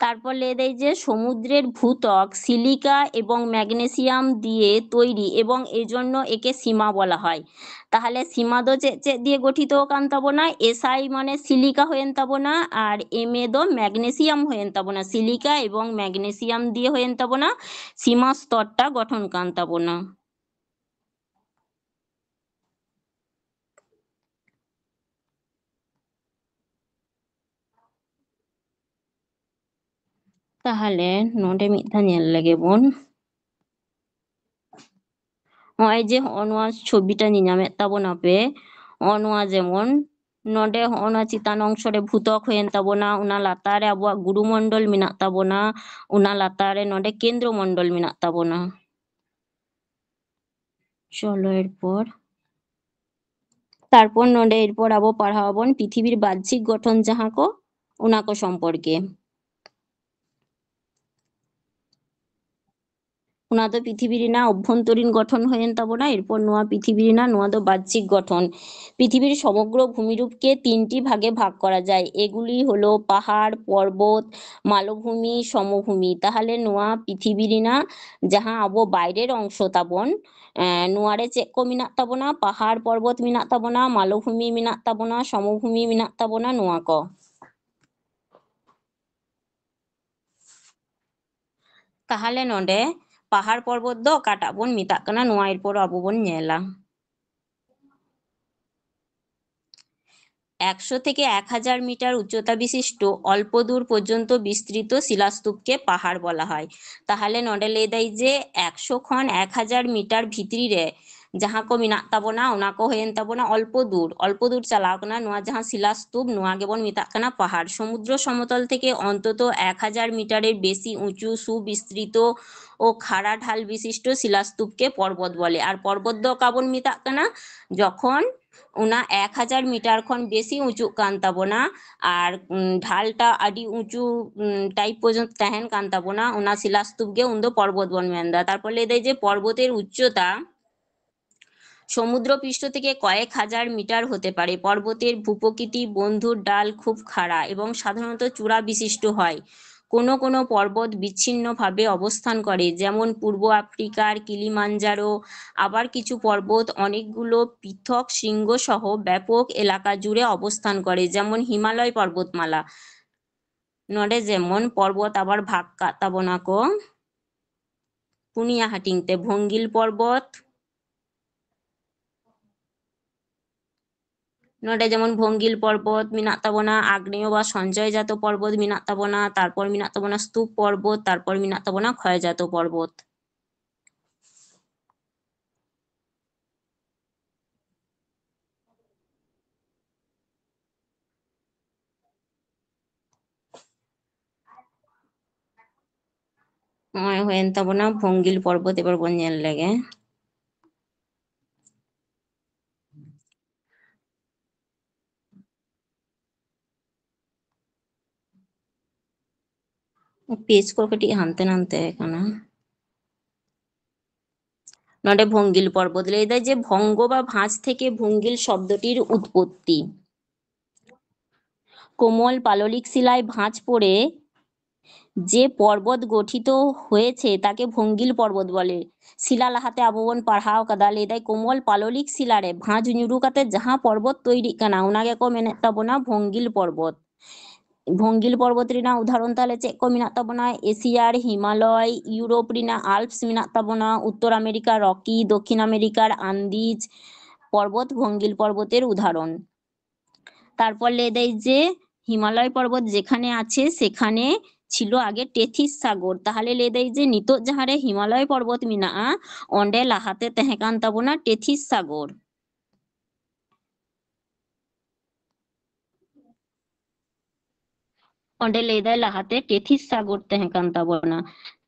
তারপর লেদাই যে সমুদ্রের ভূত্বক সিলিকা এবং ম্যাগনেসিয়াম দিয়ে তৈরি এবং এজন্য একে সীমা বলা হয়। ᱛᱟᱦᱞᱮ ᱥᱤᱢᱟ ᱫᱚ ᱪᱮᱫ ᱪᱮᱫ ᱫᱤᱭᱮ ᱜᱚᱴᱷᱤᱛᱚ ᱟᱠᱟᱱ ᱛᱟᱵᱚᱱᱟ? এসআই ᱢᱟᱱᱮ ᱥᱤᱞᱤᱠᱟ ᱦᱩᱭᱮᱱ ᱛᱟᱵᱚᱱᱟ, ᱟᱨ ᱮᱢᱮ ᱫᱚ ᱢᱮᱜᱱᱮᱥᱤᱭᱟᱢ ᱦᱩᱭᱮᱱ ᱛᱟᱵᱚᱱᱟ᱾ ᱥᱤᱞᱤᱠᱟ ᱮᱵᱚᱝ ᱢᱮᱜᱱᱮᱥᱤᱭᱟᱢ ᱫᱤᱭᱮ ᱦᱩᱭᱮᱱ ᱛᱟᱵᱚᱱᱟ, ᱥᱤᱢᱟ ᱥᱛᱚᱨᱴᱟ ᱜᱚᱴᱷᱚᱱ ᱠᱟᱱ ᱛᱟᱵᱚᱱᱟ᱾ ᱛᱟᱦᱞᱮ ᱱᱚᱰᱮ ᱢᱤᱫ ᱫᱷᱟᱣ ᱧᱮᱞ ᱞᱮᱜᱮ ᱵᱚᱱ᱾ ᱱᱚᱜᱼᱚᱭ ᱡᱮ ᱦᱚᱸᱜᱼᱚ ᱱᱚᱣᱟ ᱪᱷᱚᱵᱤᱴᱟ ᱧᱮᱧᱟᱢᱮᱫ ᱛᱟᱵᱚᱱᱟᱯᱮ, ᱦᱚᱸᱜᱼᱚ ᱱᱚᱣᱟ ᱡᱮᱢᱚᱱ ᱱᱚᱰᱮ ᱦᱚᱸᱜᱼᱚ ᱱᱟ ᱪᱮᱛᱟᱱ ᱚᱝᱥᱚ ᱨᱮ ᱵᱷᱩᱛᱚᱠ ᱦᱩᱭᱮᱱ ᱛᱟᱵᱚᱱᱟ, ᱚᱱᱟ ᱞᱟᱛᱟᱨ ᱨᱮ ᱟᱵᱚᱣᱟᱜ ᱜᱩᱨᱩ ᱢᱚᱱᱰᱚᱞ ᱢᱮᱱᱟᱜ ᱛᱟᱵᱚᱱᱟ, ᱚᱱᱟ ᱞᱟᱛᱟᱨ ᱨᱮ ᱱᱚᱰᱮ ᱠᱮᱱᱫᱨᱚ ᱢᱚᱱᱰᱚᱞ ᱢᱮᱱᱟᱜ ᱛᱟᱵᱚᱱᱟ᱾ ᱪᱚᱞᱚ ᱮᱨᱯᱚᱨ, ᱛᱟᱨᱯᱚᱨ ᱱᱚᱰᱮ ᱮᱨᱯᱚᱨ ᱟᱵᱚ ᱯᱟᱲᱦᱟᱣ ᱟᱵᱚᱱ ᱯᱨᱤᱛᱷᱤᱵᱤᱨ ᱵᱟᱦᱨᱤᱠ ᱜᱚᱴᱷᱚᱱ ᱡᱟᱦᱟᱸ ᱠᱚ, ᱚᱱᱟ ᱠᱚ ᱥᱚᱢᱯᱚᱨᱠᱮ᱾ ᱚᱱᱟ ᱫᱚ ᱯᱨᱤᱛᱷᱤᱵᱤ ᱨᱮᱱᱟᱜ ᱚᱵᱷᱚᱱᱛᱚᱨᱤᱱ ᱜᱚᱴᱷᱚᱱ ᱦᱩᱭᱮᱱ ᱛᱟᱵᱚᱱᱟ᱾ ᱮᱨᱯᱚᱨ ᱱᱚᱣᱟ ᱯᱨᱤᱛᱷᱤᱵᱤ ᱨᱮᱱᱟᱜ, ᱱᱚᱣᱟ ᱫᱚ ᱵᱟᱦᱨᱤᱠ ᱜᱚᱴᱷᱚᱱ᱾ ᱯᱨᱤᱛᱷᱤᱵᱤᱨ ᱥᱚᱢᱚᱜᱨᱚ ᱵᱷᱩᱢᱤᱨᱩᱯ ᱠᱮ ᱛᱤᱱᱴᱤ ᱵᱷᱟᱜᱮ ᱵᱷᱟᱜᱽ ᱠᱚᱨᱟ ᱡᱟᱭ, ᱮᱜᱩᱞᱤ ᱦᱚᱞᱚ ᱯᱟᱦᱟᱲ, ᱯᱚᱨᱵᱚᱛ, ᱢᱟᱞᱚᱵᱷᱩᱢᱤ, ᱥᱚᱢᱚᱵᱷᱩᱢᱤ᱾ ᱛᱟᱦᱚᱞᱮ ᱱᱚᱣᱟ ᱯᱨᱤᱛᱷᱤᱵᱤ ᱨᱮᱱᱟᱜ ᱡᱟᱦᱟᱸ ᱟᱵᱚ ᱵᱟᱭᱨᱮᱨ ᱚᱝᱥᱚ ᱛᱟᱵᱚᱱ, ᱮᱸ, ᱱᱚᱣᱟ ᱨᱮ ᱪᱮᱫ ᱠᱚ ᱢᱮᱱᱟᱜ ᱛᱟᱵᱚᱱᱟ? ᱯᱟᱦᱟᱲ ᱯᱚᱨᱵᱚᱛ ᱢᱮᱱᱟᱜ ᱛᱟᱵᱚᱱᱟ, ᱢᱟᱞᱚᱵᱷᱩᱢᱤ ᱢᱮᱱᱟᱜ ᱛᱟᱵᱚᱱᱟ, ᱥᱚᱢᱚᱵᱷᱩᱢᱤ ᱢᱮᱱᱟᱜ ᱛᱟᱵᱚᱱᱟ, ᱱᱚᱣᱟ ᱠᱚ᱾ ᱛᱟᱦᱚᱞᱮ ᱱᱚᱰᱮ ᱯᱟᱦᱟᱲ ᱯᱚᱨᱵᱚᱛ ᱫᱚ ᱚᱠᱟᱴᱟᱜ ᱵᱚᱱ ᱢᱮᱛᱟᱜ ᱠᱟᱱᱟ, ᱱᱚᱣᱟ ᱮᱨᱯᱚᱨ ᱟᱵᱚ ᱵᱚᱱ ᱧᱮᱞᱟ᱾ ᱮᱠᱥᱚ ᱛᱷᱮᱠᱮ ᱮᱠ ᱦᱟᱡᱟᱨ ᱢᱤᱴᱟᱨ ᱩᱪᱪᱚᱛᱟ ᱵᱤᱥᱤᱥᱴᱚ ᱚᱞᱯᱚ ᱫᱩᱨ ᱯᱚᱨᱡᱚᱱᱛᱚ ᱵᱤᱥᱛᱨᱤᱛᱚ ᱥᱤᱞᱟᱥᱛᱩᱯ ᱠᱮ ᱯᱟᱦᱟᱲ ᱵᱚᱞᱟ ᱦᱚᱭ᱾ ᱛᱟᱦᱚᱞᱮ ᱱᱚᱰᱮ ᱞᱟᱹᱭ ᱫᱟᱭ ᱡᱮ ᱮᱠᱥᱚ ᱠᱷᱚᱱ ᱮᱠ ᱦᱟᱡᱟᱨ ᱢᱤᱴᱟᱨ ᱵᱷᱤᱛᱨᱤ ᱨᱮ ᱡᱟᱦᱟᱸ ᱠᱚ ᱢᱮᱱᱟᱜ ᱛᱟᱵᱚᱱᱟ, ᱚᱱᱟ ᱠᱚ ᱦᱩᱭᱮᱱ ᱛᱟᱵᱚᱱᱟ ᱚᱞᱯᱚ ᱫᱩᱨ, ᱚᱞᱯᱚ ᱫᱩᱨ ᱪᱟᱞᱟᱣ ᱠᱟᱱᱟ᱾ ᱱᱚᱣᱟ ᱡᱟᱦᱟᱸ ᱥᱤᱞᱟᱥᱛᱩᱯ, ᱱᱚᱣᱟ ᱜᱮᱵᱚᱱ ᱢᱮᱛᱟᱜ ᱠᱟᱱᱟ ᱯᱟᱦᱟᱲ᱾ ᱥᱚᱢᱩᱫᱨᱚ ᱥᱚᱢᱚᱛᱚᱞ ᱛᱷᱮᱠᱮ ᱚᱱᱛᱚᱛᱚ ᱮᱠ ᱦᱟᱡᱟᱨ ᱢᱤᱴᱟᱨᱮᱨ ᱵᱮᱥᱤ ᱩᱸᱪᱩ, ᱥᱩᱵᱤᱥᱛᱨᱤᱛᱚ ᱳ ᱠᱷᱟᱲᱟ ᱰᱷᱟᱞ ᱵᱤᱥᱤᱥᱴᱚ ᱥᱤᱞᱟᱥᱛᱩᱯ ᱠᱮ ᱯᱚᱨᱵᱚᱛ ᱵᱚᱞᱮ᱾ ᱟᱨ ᱯᱚᱨᱵᱚᱛ ᱫᱚ ᱚᱠᱟ ᱵᱚᱱ ᱢᱮᱛᱟᱜ ᱠᱟᱱᱟ? ᱡᱚᱠᱷᱚᱱ ᱚᱱᱟ ᱮᱠ ᱦᱟᱡᱟᱨ ᱢᱤᱴᱟᱨ ᱠᱷᱚᱱ ᱵᱮᱥᱤ ᱩᱸᱪᱩᱜ ᱠᱟᱱ ᱛᱟᱵᱚᱱᱟ ᱟᱨ, ᱩᱸ, ᱰᱷᱟᱞᱴᱟ ᱟᱹᱰᱤ ᱩᱸᱪᱩ, ᱩᱸ, ᱴᱟᱭᱤᱯ ᱯᱚᱨᱡᱚᱱᱛᱚ ᱛᱟᱦᱮᱱ ᱠᱟᱱ ᱛᱟᱵᱚᱱᱟ, ᱚᱱᱟ ᱥᱤᱞᱟᱥᱛᱩᱯ ᱜᱮ ᱩᱱᱫᱚ ᱯᱚᱨᱵᱚᱛ ᱵᱚᱱ ᱢᱮᱱᱫᱟ᱾ ᱛᱟᱨᱯᱚᱨ ᱞᱟᱹᱭ ᱫᱟᱭ ᱡᱮ ᱯᱚᱨᱵᱚᱛᱮᱨ ᱩᱪᱪᱚᱛᱟ সমুদ্র পৃষ্ঠ থেকে কয়েক হাজার মিটার হতে পারে। পর্বতের ভূপ্রকৃতি বন্ধুর ডাল খুব খাড়া এবং সাধারণত চূড়া বিশিষ্ট হয়। কোনো কোনো পর্বত বিচ্ছিন্নভাবে অবস্থান করে, যেমন পূর্ব আফ্রিকার কিলিমাঞ্জারো। আবার কিছু পর্বত অনেকগুলো পৃথক শৃঙ্গ সহ ব্যাপক এলাকা জুড়ে অবস্থান করে, যেমন হিমালয় পর্বতমালা। ᱱᱚᱰᱮ ᱡᱮᱢᱚᱱ ᱯᱚᱨᱵᱚᱛ ᱟᱵᱟᱨ ᱵᱷᱟᱜᱽ ᱠᱟᱜ ᱛᱟᱵᱚᱱᱟ ᱠᱚ ᱯᱩᱱᱭᱟ ᱦᱟᱹᱴᱤᱧ ᱛᱮ, ᱵᱷᱚᱝᱜᱤᱞ ᱯᱚᱨᱵᱚᱛ, ᱱᱚᱰᱮ ᱡᱮᱢᱚᱱ ᱵᱷᱚᱝᱜᱤᱞ ᱯᱚᱨᱵᱚᱛ ᱢᱮᱱᱟᱜ ᱛᱟᱵᱚᱱᱟ, ᱟᱜᱽᱱᱮᱭᱚ ᱵᱟ ᱥᱚᱧᱪᱚᱭ ᱡᱟᱛᱚ ᱯᱚᱨᱵᱚᱛ ᱢᱮᱱᱟᱜ ᱛᱟᱵᱚᱱᱟ, ᱛᱟᱨᱯᱚᱨ ᱢᱮᱱᱟᱜ ᱛᱟᱵᱚᱱᱟ ᱥᱛᱩᱯ ᱯᱚᱨᱵᱚᱛ, ᱛᱟᱨᱯᱚᱨ ᱢᱮᱱᱟᱜ ᱛᱟᱵᱚᱱᱟ ᱠᱷᱚᱭ ᱡᱟᱛᱚ ᱯᱚᱨᱵᱚᱛ᱾ ᱱᱚᱜᱼᱚᱭ ᱦᱩᱭᱮᱱ ᱛᱟᱵᱚᱱᱟ ᱵᱷᱚᱝᱜᱤᱞ ᱯᱚᱨᱵᱚᱛ, ᱮᱵᱟᱨ ᱵᱚᱱ ᱧᱮᱞ ᱞᱮᱜᱮ᱾ ᱯᱮᱡᱽ ᱠᱚ ᱠᱟᱹᱴᱤᱡ ᱦᱟᱱᱛᱮ ᱱᱟᱱᱛᱮ ᱠᱟᱱᱟ᱾ ᱱᱚᱰᱮ ᱵᱷᱚᱝᱜᱤᱞ ᱯᱚᱨᱵᱚᱛ ᱞᱟᱹᱭ ᱫᱟᱭ ᱡᱮ ᱵᱷᱚᱝᱜᱚ ᱵᱟ ᱵᱷᱟᱸᱡᱽ ᱛᱷᱮᱠᱮ ᱵᱷᱚᱝᱜᱤᱞ ᱥᱚᱵᱫᱚᱴᱤᱨ ᱩᱛᱯᱚᱛᱛᱤ। কোমল পাললিক শিলায় ভাঁজ পড়ে যে পর্বত গঠিত হয়েছে তাকে ভঙ্গিল পর্বত বলে। শিলা ᱞᱟᱦᱟᱛᱮ ᱟᱵᱚ ᱵᱚᱱ ᱯᱟᱲᱦᱟᱣ ᱠᱟᱫᱟ, ᱞᱟᱹᱭ ᱫᱟᱭ ᱠᱳᱢᱚᱞ ᱯᱟᱞᱚᱞᱤᱠ ᱥᱤᱞᱟ ᱨᱮ ᱵᱷᱟᱸᱡᱽ ᱧᱩᱨᱩ ᱠᱟᱛᱮ ᱡᱟᱦᱟᱸ ᱯᱚᱨᱵᱚᱛ ᱛᱚᱭᱨᱤᱜ ᱠᱟᱱᱟ, ᱚᱱᱟ ᱜᱮᱠᱚ ᱢᱮᱱᱮᱫ ᱛᱟᱵᱚᱱᱟ ᱵᱷᱚᱝᱜᱤᱞ ᱯᱚᱨᱵᱚᱛ᱾ ᱵᱷᱚᱝᱜᱤᱞ ᱯᱚᱨᱵᱚᱛ ᱨᱮᱱᱟᱜ ᱩᱫᱟᱦᱚᱨᱚᱱ ᱛᱟᱦᱞᱮ ᱪᱮᱫ ᱠᱚ ᱢᱮᱱᱟᱜ ᱛᱟᱵᱚᱱᱟ? ᱮᱥᱤᱭᱟᱨ ᱦᱤᱢᱟᱞᱚᱭ, ᱤᱭᱩᱨᱳᱯ ᱨᱮᱱᱟᱜ ᱟᱞᱯᱥ ᱢᱮᱱᱟᱜ ᱛᱟᱵᱚᱱᱟ, ᱩᱛᱛᱚᱨ ᱟᱢᱮᱨᱤᱠᱟ ᱨᱚᱠᱤ, ᱫᱚᱠᱠᱷᱤᱱ ᱟᱢᱮᱨᱤᱠᱟᱨ ᱟᱱᱫᱤᱡᱽ ᱯᱚᱨᱵᱚᱛ ᱵᱷᱚᱝᱜᱤᱞ ᱯᱚᱨᱵᱚᱛᱮᱨ ᱩᱫᱟᱦᱚᱨᱚᱱ। তারপর ᱞᱟᱹᱭ ᱫᱟᱭ ᱡᱮ হিমালয় পর্বত যেখানে আছে সেখানে ছিল আগে টেথিস সাগর। ᱛᱟᱦᱞᱮ ᱞᱟᱹᱭ ᱫᱟᱭ ᱡᱮ ᱱᱤᱛᱚᱜ ᱡᱟᱦᱟᱸᱨᱮ ᱦᱤᱢᱟᱞᱚᱭ ᱯᱚᱨᱵᱚᱛ ᱢᱮᱱᱟᱜᱼᱟ, ᱚᱸᱰᱮ ᱞᱟᱦᱟᱛᱮ ᱛᱟᱦᱮᱸ ᱠᱟᱱ ᱛᱟᱵᱚᱱᱟ ᱴᱮᱛᱷᱤᱥ ᱥᱟᱜᱚᱨ᱾ ᱚᱸᱰᱮ ᱞᱟᱹᱭ ᱫᱟᱭ ᱞᱟᱦᱟᱛᱮ ᱴᱮᱛᱷᱤᱥ ᱥᱟᱜᱚᱨ ᱛᱟᱦᱮᱸ ᱠᱟᱱ ᱛᱟᱵᱚᱱᱟ᱾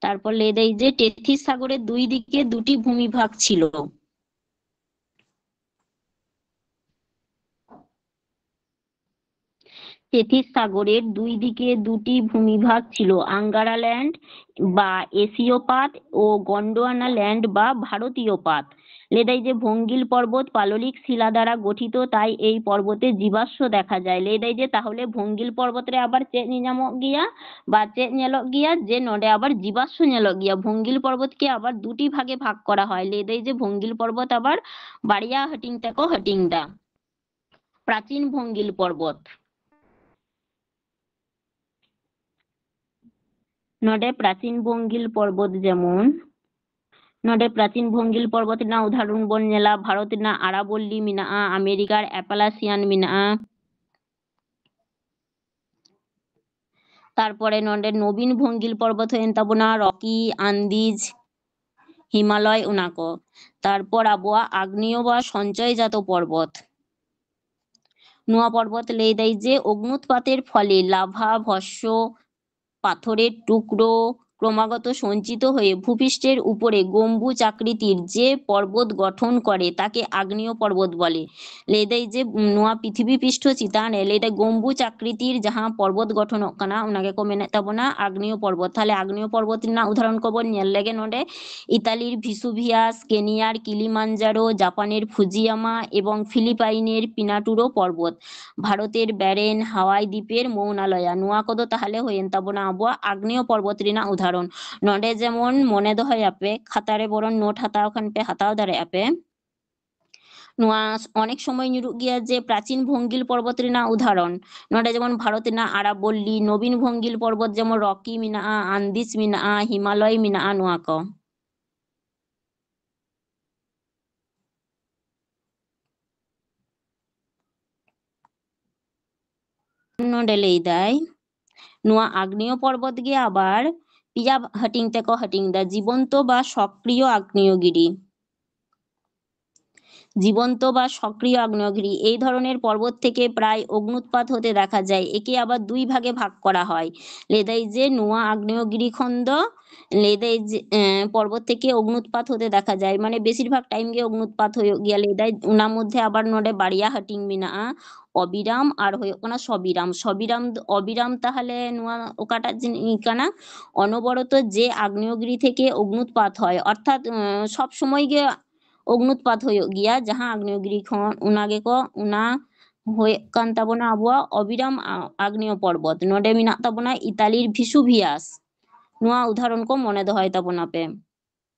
ᱛᱟᱨᱯᱚᱨ ᱞᱟᱹᱭ ᱫᱟᱭ ᱡᱮ ᱴᱮᱛᱷᱤᱥ ᱥᱟᱜᱚᱨᱮ ᱫᱩᱭ ᱫᱤᱠᱮ ᱫᱩᱴᱤ ᱵᱷᱩᱢᱤ ᱵᱷᱟᱜᱽ ছিল। টেথিস সাগরের দুই দিকে দুটি ভূমিভাগ ছিল, আঙ্গারা ল্যান্ড বা এশীয় পাত ও গন্ডোয়ানা ল্যান্ড বা ভারতীয় পাত। ᱞᱟᱹᱭ ᱫᱟᱭ ᱡᱮ ᱵᱷᱚᱝᱜᱤᱞ ᱯᱚᱨᱵᱚᱛ ᱯᱟᱞᱚᱞᱤᱠ ᱥᱤᱞᱟ ᱫᱟᱨᱟ ᱜᱚᱴᱷᱤᱛᱚ, ᱛᱟᱭ ᱮᱭ ᱯᱚᱨᱵᱚᱛᱮ ᱡᱤᱵᱟᱥᱥᱚ ᱫᱮᱠᱷᱟ ᱡᱟᱭ᱾ ᱞᱟᱹᱭ ᱫᱟᱭ ᱡᱮ ᱛᱟᱦᱚᱞᱮ ᱵᱷᱚᱝᱜᱤᱞ ᱯᱚᱨᱵᱚᱛ ᱨᱮ ᱟᱵᱟᱨ ᱪᱮᱫ ᱧᱮᱧᱟᱢᱚᱜ ᱜᱮᱭᱟ ᱵᱟ ᱪᱮᱫ ᱧᱮᱞᱚᱜ ᱜᱮᱭᱟ, ᱡᱮ ᱱᱚᱰᱮ ᱟᱵᱟᱨ ᱡᱤᱵᱟᱥᱥᱚ ᱧᱮᱞᱚᱜ ᱜᱮᱭᱟ᱾ ᱵᱷᱚᱝᱜᱤᱞ ᱯᱚᱨᱵᱚᱛ ᱠᱮ ᱟᱵᱟᱨ ᱫᱩᱴᱤ ᱵᱷᱟᱜᱮ ᱵᱷᱟᱜᱽ ᱠᱚᱨᱟ ᱦᱚᱭ᱾ ᱞᱟᱹᱭ ᱫᱟᱭ ᱡᱮ ᱵᱷᱚᱝᱜᱤᱞ ᱯᱚᱨᱵᱚᱛ ᱟᱵᱟᱨ ᱵᱟᱨᱭᱟ ᱦᱟᱹᱴᱤᱧ ᱛᱮᱠᱚ ᱦᱟᱹᱴᱤᱧ ᱫᱟ᱾ ᱯᱨᱟᱪᱤᱱ ᱵᱷᱚᱝᱜᱤᱞ ᱯᱚᱨᱵᱚᱛ᱾ ᱱᱚᱰᱮ ᱯᱨᱟᱪᱤᱱ ᱵᱷᱚᱝᱜᱤᱞ ᱯᱚᱨᱵᱚᱛ ᱡᱮᱢᱚᱱ, ᱱᱚᱰᱮ ᱯᱨᱟᱪᱤᱱ ᱵᱷᱚᱝᱜᱤᱞ ᱯᱚᱨᱵᱚᱛ ᱨᱮᱱᱟᱜ ᱩᱫᱟᱦᱚᱨᱚᱱ ᱵᱚᱱ ᱧᱮᱞᱟ, ᱵᱷᱟᱨᱚᱛ ᱨᱮᱱᱟᱜ ᱟᱨᱟᱵᱚᱞᱞᱤ ᱢᱮᱱᱟᱜᱼᱟ, ᱟᱢᱮᱨᱤᱠᱟᱨ ᱮᱯᱟᱞᱟᱥᱤᱭᱟᱱ ᱢᱮᱱᱟᱜᱼᱟ᱾ ᱛᱟᱨᱯᱚᱨᱮ ᱱᱚᱰᱮ ᱱᱚᱵᱤᱱ ᱵᱷᱚᱝᱜᱤᱞ ᱯᱚᱨᱵᱚᱛ ᱦᱩᱭᱮᱱ ᱛᱟᱵᱚᱱᱟ ᱨᱚᱠᱤ, ᱟᱱᱫᱤᱡᱽ, ᱦᱤᱢᱟᱞᱚᱭ, ᱚᱱᱟ ᱠᱚ᱾ ᱛᱟᱨᱯᱚᱨ ᱟᱵᱚᱣᱟᱜ ᱟᱜᱽᱱᱮᱭᱚ ᱵᱟ ᱥᱚᱧᱪᱚᱭ ᱡᱟᱛᱚ ᱯᱚᱨᱵᱚᱛ᱾ ᱱᱚᱣᱟ ᱯᱚᱨᱵᱚᱛ ᱞᱟᱹᱭ ᱫᱟᱭ ᱡᱮ ᱚᱜᱽᱱᱩᱛᱯᱟᱛᱮᱨ ᱯᱷᱚᱞᱮ ᱞᱟᱵᱷᱟ, ᱵᱷᱚᱥᱥᱚ, ᱯᱟᱛᱷᱚᱨᱮᱨ ᱴᱩᱠᱨᱳ, ক্রমাগত সঞ্চিত হয়ে ভূপৃষ্ঠের উপরে গম্বুজ আকৃতির যে পর্বত গঠন করে তাকে আগ্নেয় পর্বত বলে। ᱞᱟᱹᱭᱫᱟᱭ ᱡᱮ ᱱᱚᱣᱟ ᱯᱨᱤᱛᱷᱤᱵᱤ ᱯᱨᱤᱥᱴᱷᱚ ᱪᱮᱛᱟᱱ ᱨᱮ, ᱞᱟᱹᱭᱫᱟᱭ ᱜᱚᱢᱵᱩᱡᱽ ᱟᱠᱨᱤᱛᱤᱨ ᱡᱟᱦᱟᱸ ᱯᱚᱨᱵᱚᱛ ᱜᱚᱴᱷᱚᱱᱚᱜ ᱠᱟᱱᱟ, ᱚᱱᱟ ᱜᱮᱠᱚ ᱢᱮᱱᱮᱫ ᱛᱟᱵᱚᱱᱟ ᱟᱜᱽᱱᱮᱭᱚ ᱯᱚᱨᱵᱚᱛ᱾ ᱛᱟᱦᱞᱮ ᱟᱜᱽᱱᱮᱭᱚ ᱯᱚᱨᱵᱚᱛ ᱨᱮᱱᱟᱜ ᱩᱫᱟᱦᱚᱨᱚᱱ ᱠᱚᱵᱚᱱ ᱧᱮᱞ ᱞᱮᱜᱮ ᱱᱚᱰᱮ᱾ ᱤᱛᱟᱞᱤᱨ ᱵᱷᱤᱥᱩᱵᱷᱤᱭᱟᱥ, ᱠᱮᱱᱤᱭᱟᱨ ᱠᱤᱞᱤᱢᱟᱱᱡᱟᱨᱳ, ᱡᱟᱯᱟᱱᱮᱨ ᱯᱷᱩᱡᱤᱭᱟᱢᱟ ᱮᱵᱚᱝ ᱯᱷᱤᱞᱤᱯᱟᱭᱤᱱᱮᱨ ᱯᱤᱱᱟᱴᱩᱨᱳ ᱯᱚᱨᱵᱚᱛ, ᱵᱷᱟᱨᱚᱛᱮᱨ ᱵᱮᱨᱮᱱ, ᱦᱟᱣᱟᱭ ᱫᱤᱯᱮᱨ ᱢᱳᱱᱟᱞᱚᱭᱟ᱾ ᱱᱚᱣᱟ ᱠᱚᱫᱚ ᱛᱟᱦᱞᱮ ᱦᱩᱭᱮᱱ ᱛᱟᱵᱚᱱᱟ ᱟᱵᱚᱣᱟᱜ ᱟᱜᱽᱱᱮᱭᱚ ᱯᱚᱨᱵᱚᱛ ᱨᱮᱱᱟᱜ ᱩᱫᱟᱦᱚᱨᱚᱱ᱾ ᱱᱚᱰᱮ ᱡᱮᱢᱚᱱ ᱢᱚᱱᱮ ᱫᱚᱦᱚᱭᱟᱯᱮ, ᱠᱷᱟᱛᱟᱨᱮ ᱵᱚᱨᱚᱱ ᱱᱳᱴ ᱦᱟᱛᱟᱣ ᱠᱷᱟᱱ ᱯᱮ ᱦᱟᱛᱟᱣ ᱫᱟᱲᱮᱭᱟᱜᱼᱟ ᱯᱮ᱾ ᱱᱚᱣᱟ ᱚᱱᱮᱠ ᱥᱚᱢᱚᱭ ᱧᱩᱨᱩᱜ ᱜᱮᱭᱟ ᱡᱮ ᱯᱨᱟᱪᱤᱱ ᱵᱷᱚᱝᱜᱤᱞ ᱯᱚᱨᱵᱚᱛ ᱨᱮᱱᱟᱜ ᱩᱫᱟᱦᱚᱨᱚᱱ᱾ ᱱᱚᱰᱮ ᱡᱮᱢᱚᱱ ᱵᱷᱟᱨᱚᱛ ᱨᱮᱱᱟᱜ ᱟᱨᱟᱵᱚᱞᱞᱤ, ᱱᱚᱵᱤᱱ ᱵᱷᱚᱝᱜᱤᱞ ᱯᱚᱨᱵᱚᱛ ᱡᱮᱢᱚᱱ ᱨᱚᱠᱤ ᱢᱮᱱᱟᱜᱼᱟ, ᱟᱱᱫᱤᱥ ᱢᱮᱱᱟᱜᱼᱟ, ᱦᱤᱢᱟᱞᱚᱭ ᱢᱮᱱᱟᱜᱼᱟ, ᱱᱚᱣᱟ ᱠᱚ᱾ ᱱᱚᱰᱮ ᱞᱟᱹᱭᱫᱟᱭ, ᱱᱚᱣᱟ ᱟᱜᱽᱱᱮᱭᱚ ᱯᱚᱨᱵᱚᱛ ᱜᱮ ᱟᱵᱟᱨ ᱯᱮᱭᱟ ᱦᱟᱹᱴᱤᱧ ᱛᱮᱠᱚ ᱦᱟᱹᱴᱤᱧ ᱮᱫᱟ, ᱡᱤᱵᱚᱱᱛᱚ ᱵᱟ ᱥᱚᱠᱨᱤᱭᱚ ᱟᱜᱽᱱᱮᱭᱚᱜᱤᱨᱤ। জীবন্ত বা সক্রিয় আগ্নেয়গিরি। এই ধরনের পর্বত থেকে প্রায় অগ্ন্যুৎপাত হতে দেখা যায়। একে আবার দুই ভাগে ভাগ করা হয়। ᱞᱟᱹᱭᱫᱟᱭ ᱡᱮ ᱱᱚᱣᱟ ᱟᱜᱽᱱᱮᱭᱚᱜᱤᱨᱤ ᱠᱷᱚᱱ ᱫᱚ, ᱞᱟᱹᱭᱫᱟᱭ ᱡᱮ, ᱮᱸ, ᱯᱚᱨᱵᱚᱛ ᱛᱷᱮᱠᱮ ᱚᱜᱽᱱᱩᱛᱯᱟᱛ ᱦᱚᱛᱮ ᱫᱮᱠᱷᱟ ᱡᱟᱭ, ᱢᱟᱱᱮ ᱵᱮᱥᱤᱨ ᱵᱷᱟᱜᱽ ᱴᱟᱭᱤᱢ ᱜᱮ ᱚᱜᱽᱱᱩᱛᱯᱟᱛ ᱦᱩᱭᱩᱜ ᱜᱮᱭᱟ᱾ ᱞᱟᱹᱭᱫᱟᱭ ᱚᱱᱟ ᱢᱚᱫᱽᱫᱷᱮ ᱟᱵᱟᱨ ᱱᱚᱰᱮ ᱵᱟᱨᱭᱟ ᱦᱟᱹᱴᱤᱧ ᱢᱮᱱᱟᱜᱼᱟ, ᱚᱵᱤᱨᱟᱢ ᱟᱨ ᱦᱩᱭᱩᱜ ᱠᱟᱱᱟ ᱥᱚᱵᱤᱨᱟᱢ᱾ ᱥᱚᱵᱤᱨᱟᱢ, ᱚᱵᱤᱨᱟᱢ ᱛᱟᱦᱞᱮ ᱱᱚᱣᱟ ᱚᱠᱟᱴᱟᱜ ᱡᱤᱱᱤᱥ ᱠᱟᱱᱟ? ᱚᱱᱚᱵᱚᱨᱚᱛᱚ ᱡᱮ ᱟᱜᱽᱱᱮᱭᱚᱜᱤᱨᱤ ᱛᱷᱮᱠᱮ ᱚᱜᱽᱱᱩᱛᱯᱟᱛ ᱦᱚᱭ, ᱚᱨᱛᱷᱟᱛ, ᱩᱸ, ᱥᱚᱵ ᱥᱚᱢᱚᱭ ᱜᱮ ᱚᱜᱽᱱᱩᱛᱯᱟᱛ ᱦᱩᱭᱩᱜ ᱜᱮᱭᱟ, ᱡᱟᱦᱟᱸ ᱟᱜᱽᱱᱮᱭᱚᱜᱤᱨᱤ ᱠᱷᱚᱱ, ᱚᱱᱟ ᱜᱮᱠᱚ, ᱚᱱᱟ ᱦᱩᱭᱩᱜ ᱠᱟᱱ ᱛᱟᱵᱚᱱᱟ ᱟᱵᱚᱣᱟᱜ ᱚᱵᱤᱨᱟᱢ ᱟ-, ᱟᱜᱽᱱᱮᱭᱚ ᱯᱚᱨᱵᱚᱛ᱾ ᱱᱚᱰᱮ ᱢᱮᱱᱟᱜ ᱛᱟᱵᱚᱱᱟ ᱤᱛᱟᱞᱤᱨ ᱵᱷᱤᱥᱩᱵᱷᱤᱭᱟᱥ᱾ ᱱᱚᱣᱟ ᱩᱫᱟᱦᱚᱨᱚᱱ ᱠᱚ ᱢᱚᱱᱮ ᱫᱚᱦᱚᱭ ᱛᱟᱵᱚᱱᱟ ᱯᱮ᱾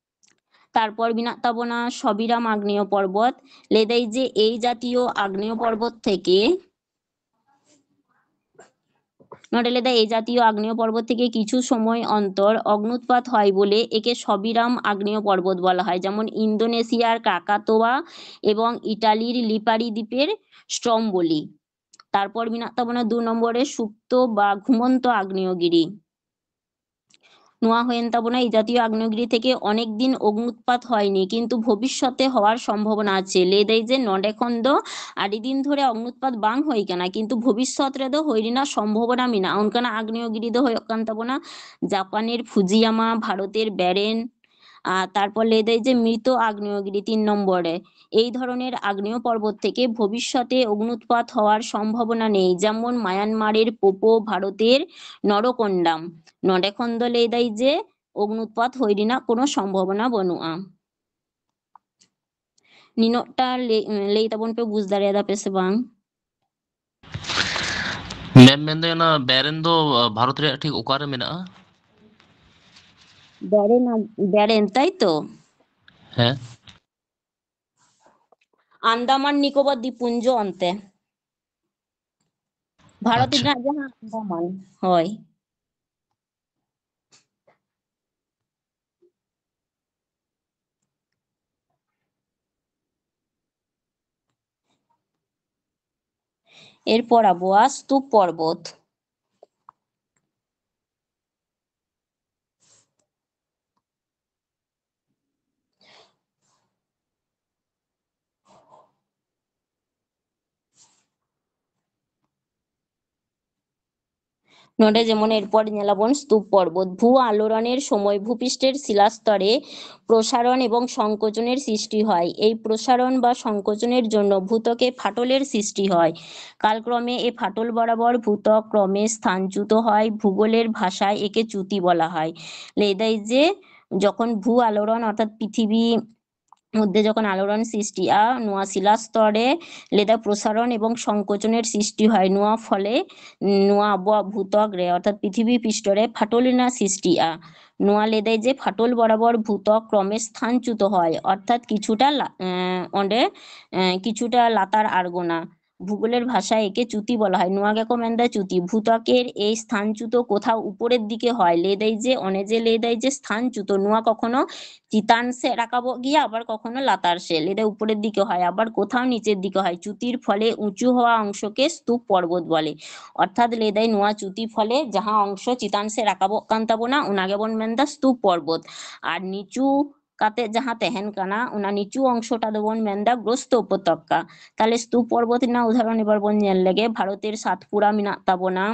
ᱛᱟᱨᱯᱚᱨ ᱢᱮᱱᱟᱜ ᱛᱟᱵᱚᱱᱟ ᱥᱚᱵᱤᱨᱟᱢ ᱟᱜᱽᱱᱮᱭᱚ ᱯᱚᱨᱵᱚᱛ᱾ ᱞᱟᱹᱭᱫᱟᱭ ᱡᱮ এই জাতীয় আগ্নেয় পর্বত থেকে, ᱱᱚᱰᱮ ᱞᱟᱹᱭᱫᱟᱭ, এই জাতীয় আগ্নেয় পর্বত থেকে কিছু সময় অন্তর অগ্নুৎপাত হয় বলে একে সবিরাম আগ্নেয় পর্বত বলা হয়, যেমন ইন্দোনেশিয়ার ক্রাকাতোয়া এবং ইটালির লিপারি দ্বীপের স্ট্রম্বোলি। তারপর ᱢᱮᱱᱟᱜ ᱛᱟᱵᱚᱱᱟ ᱫᱩ ᱱᱚᱢᱵᱚᱨ ᱨᱮ ᱥᱩᱯᱛᱚ ᱵᱟ ᱜᱷᱩᱢᱚᱱᱛᱚ ᱟᱜᱽᱱᱮᱭᱚᱜᱤᱨᱤ᱾ ᱱᱚᱣᱟ ᱦᱩᱭᱮᱱ ᱛᱟᱵᱚᱱᱟ ᱮ ᱡᱟᱛᱤᱭᱚ ᱟগ্নেয়গিরি ᱛᱷᱮᱠᱮ ᱚᱱᱮᱠ ᱫᱤᱱ ᱚᱜᱱᱩᱛᱯᱟᱛ ᱦᱚᱭᱱᱤ, ᱠᱤᱱᱛᱩ ᱵᱷᱚᱵᱤᱥᱥᱚᱛᱮ ᱦᱚᱣᱟᱨ ᱥᱚᱢᱵᱷᱚᱵᱚᱱᱟ ᱟᱪᱷᱮ᱾ ᱞᱟᱹᱭ ᱫᱟᱭ ᱡᱮ ᱱᱚᱰᱮ ᱠᱷᱚᱱ ᱫᱚ ᱟᱹᱰᱤ ᱫᱤᱱ ᱫᱷᱚᱨᱮ ᱚᱜᱱᱩᱛᱯᱟᱛ ᱵᱟᱝ ᱦᱩᱭ ᱠᱟᱱᱟ, ᱠᱤᱱᱛᱩ ᱵᱷᱚᱵᱤᱥᱥᱚᱛ ᱨᱮᱫᱚ ᱦᱩᱭ ᱨᱮᱱᱟᱜ ᱥᱚᱢᱵᱷᱚᱵᱚᱱᱟ ᱢᱮᱱᱟᱜᱼᱟ᱾ ᱚᱱᱠᱟᱱᱟᱜ ᱟᱜᱽᱱᱮᱭᱚᱜᱤᱨᱤ ᱫᱚ ᱦᱩᱭᱩᱜ ᱠᱟᱱ ᱛᱟᱵᱚᱱᱟ ᱡᱟᱯᱟᱱᱮᱨ ᱯᱷᱩᱡᱤᱭᱟᱢᱟ, ᱵᱷᱟᱨᱚᱛᱮᱨ ᱵᱮᱨᱮᱱ, ᱟᱨ ᱛᱟᱨᱯᱚᱨ ᱞᱟᱹᱭ ᱫᱟᱭ ᱡᱮ ᱢᱨᱤᱛ ᱟᱜᱽᱱᱮᱭᱚᱜᱤᱨᱤ ᱛᱤᱱ ᱱᱚᱢᱵᱚᱨ ᱨᱮ, এই ধরনের আগ্নেয় পর্বত থেকে ভবিষ্যতে অগ্নুৎপাত হওয়ার সম্ভাবনা নেই, যেমন মায়ানমারের পোপো, ভারতের নরকোন্ডাম। ᱱᱚᱰᱮ ᱠᱷᱚᱱ ᱫᱚ ᱞᱟᱹᱭ ᱫᱟᱭ ᱡᱮ ᱚᱜᱱᱩᱛᱯᱟᱛ ᱦᱩᱭ ᱨᱮᱱᱟᱜ ᱠᱳᱱᱳ ᱥᱚᱢᱵᱷᱚᱵᱚᱱᱟ ᱵᱟᱹᱱᱩᱜᱼᱟ᱾ ᱱᱤᱱᱟᱹᱜ ᱴᱟ ᱞᱟᱹᱭ, ᱞᱟᱹᱭ ᱛᱟᱵᱚᱱ ᱯᱮ, ᱵᱩᱡᱽ ᱫᱟᱲᱮᱭᱟᱫᱟ ᱯᱮ ᱥᱮ ᱵᱟᱝ? ᱢᱮᱢ, ᱢᱮᱱᱫᱟᱹᱧ ᱚᱱᱟ ᱵᱮᱨᱮᱱ ᱫᱚ, ᱟ, ᱵᱷᱟᱨᱚᱛ ᱨᱮᱭᱟᱜ ᱴᱷᱤᱠ ᱚᱠᱟᱨᱮ ᱢᱮᱱᱟᱜᱼᱟ? ᱵᱮᱨᱮᱱ, ᱵᱮᱨᱮᱱ, ᱛᱟᱭ ᱛᱚ? ᱦᱮᱸ᱾ ᱟᱱᱫᱟᱢᱟᱱ ᱱᱤᱠᱳᱵᱚᱨ ᱫᱤᱯᱩᱧᱡᱚ ᱚᱱᱛᱮ᱾ ᱵᱷᱟᱨᱚᱛ ᱟᱪᱪᱷᱟ᱾ ᱨᱮᱱᱟᱜ ᱡᱟᱦᱟᱸ ᱟᱱᱫᱟᱢᱟᱱ, ᱦᱳᱭ᱾ ᱮᱨᱯᱚᱨ ᱟᱵᱚᱣᱟᱜ ᱥᱛᱩᱯ ᱯᱚᱨᱵᱚᱛ᱾ ᱱᱚᱰᱮ ᱡᱮᱢᱚᱱ ᱮᱨᱯᱚᱨ ᱧᱮᱞᱟᱵᱚᱱ ᱥᱛᱩᱯ ᱯᱚᱨᱵᱚᱛ᱾ ᱵᱷᱩ আলোড়নের সময় ভূপৃষ্ঠের শিলাস্তরে প্রসারণ এবং সংকোচনের সৃষ্টি হয়। এই প্রসারণ বা সংকোচনের জন্য ভূত্বকে ফাটলের সৃষ্টি হয়। কালক্রমে এ ফাটল বরাবর ভূত্বক ক্রমে স্থানচ্যুত হয়। ভূগোলের ভাষায় একে চ্যুতি বলা হয়। ᱞᱟᱹᱭ ᱫᱟᱭ ᱡᱮ ᱡᱚᱠᱷᱚᱱ ᱵᱷᱩ ᱟᱞᱚᱲᱚᱱ ᱚᱨᱛᱷᱟᱛ ᱯᱨᱤᱛᱷᱤᱵᱤ ᱢᱚᱫᱽᱫᱷᱮ ᱡᱚᱠᱷᱚᱱ ᱟᱞᱚᱲᱚᱱ ᱥᱨᱤᱥᱴᱤᱜᱼᱟ, ᱱᱚᱣᱟ ᱥᱤᱞᱟ স্তরে ᱞᱟᱹᱭ ᱫᱟᱭ ᱯᱨᱚᱥᱟᱨᱚᱱ ᱮᱵᱚᱝ ᱥᱚᱝᱠᱳᱪᱚᱱᱮᱨ ᱥᱨᱤᱥᱴᱤ ᱦᱚᱭ᱾ ᱱᱚᱣᱟ ᱯᱷᱚᱞᱮ ᱱᱚᱣᱟ ᱟᱵᱚᱣᱟᱜ ᱵᱷᱩᱛᱚᱠ ᱨᱮ ᱚᱨᱛᱷᱟᱛ ᱯᱨᱤᱛᱷᱤᱵᱤ ᱯᱨᱤᱥᱴᱷᱚ ᱨᱮ ᱯᱷᱟᱴᱚᱞ ᱨᱮᱱᱟᱜ ᱥᱨᱤᱥᱴᱤᱜᱼᱟ᱾ ᱱᱚᱣᱟ ᱞᱟᱹᱭ ᱫᱟᱭ ᱡᱮ ᱯᱷᱟᱴᱚᱞ ᱵᱚᱨᱟᱵᱚᱨ ᱵᱷᱩᱛᱚᱠ ᱠᱨᱚᱢᱮ ᱥᱛᱷᱟᱱᱪᱩᱛ ᱦᱚᱭ, ᱚᱨᱛᱷᱟᱛ ᱠᱤᱪᱷᱩᱴᱟ ᱞᱟ-, ᱮᱸ, ᱚᱸᱰᱮ, ᱮᱸ, ᱠᱤᱪᱷᱩᱴᱟ ᱞᱟᱛᱟᱨ ᱟᱬᱜᱚᱱᱟ᱾ ভূগোলের ভাষায় একে চ্যুতি বলা হয়। নুয়া গেকো মেন্দা চ্যুতি। ভূত্বকের এই স্থানচ্যুত কোথাও উপরের দিকে হয়। লেদাই যে, অনে যে লেদাই যে স্থানচ্যুত, নুয়া কখনো চিতান ᱥᱮᱫ ᱨᱟᱠᱟᱵᱚᱜ ᱜᱮᱭᱟ, ᱟᱵᱟᱨ ᱠᱚᱠᱷᱚᱱᱳ ᱞᱟᱛᱟᱨ ᱥᱮᱫ, ᱞᱮᱫᱟᱭ ᱩᱯᱚᱨᱮᱨ ᱫᱤᱠᱮ ᱦᱚᱭ, ᱟᱵᱟᱨ ᱠᱚᱛᱷᱟᱣ ᱱᱤᱪᱮᱨ ᱫᱤᱠᱮ ᱦᱚᱭ᱾ ᱪᱩᱛᱤᱨ ᱯᱷᱚᱞᱮ ᱩᱸᱪᱩ ᱦᱚᱣᱟ ᱚᱝᱥᱚᱠᱮ ᱥᱛᱩᱯ ᱯᱚᱨᱵᱚᱛ ᱵᱚᱞᱮ᱾ ᱚᱨᱛᱷᱟᱛ ᱞᱮᱫᱟᱭ ᱱᱚᱣᱟ ᱪᱩᱛᱤ ᱯᱷᱚᱞᱮ ᱡᱟᱦᱟᱸ ᱚᱝᱥᱚ ᱪᱮᱛᱟᱱ ᱥᱮᱫ ᱨᱟᱠᱟᱵᱚᱜ ᱠᱟᱱ ᱛᱟᱵᱚᱱᱟ, ᱚᱱᱟ ᱜᱮᱵᱚᱱ ᱢᱮᱱᱫᱟ ᱥᱛᱩᱯ ᱯᱚᱨᱵᱚᱛ᱾ ᱟᱨ ᱱᱤᱪᱩ ᱠᱟᱛᱮ ᱡᱟᱦᱟᱸ ᱛᱟᱦᱮᱱ ᱠᱟᱱᱟ, ᱚᱱᱟ ᱱᱤᱪᱩ ᱚᱝᱥᱚᱴᱟ ᱫᱚᱵᱚᱱ ᱢᱮᱱᱫᱟ ᱜᱨᱚᱥᱛᱚ ᱩᱯᱚᱛᱚᱠᱟ᱾ ᱛᱟᱦᱞᱮ ᱥᱛᱩᱯ ᱯᱚᱨᱵᱚᱛ ᱨᱮᱱᱟᱜ ᱩᱫᱟᱦᱚᱨᱚᱱ ᱮᱵᱟᱨ ᱵᱚᱱ ᱧᱮᱞ ᱞᱮᱜᱮ᱾ ᱵᱷᱟᱨᱚᱛᱮᱨ ᱥᱟᱛᱯᱩᱨᱟ ᱢᱮᱱᱟᱜ ᱛᱟᱵᱚᱱᱟ,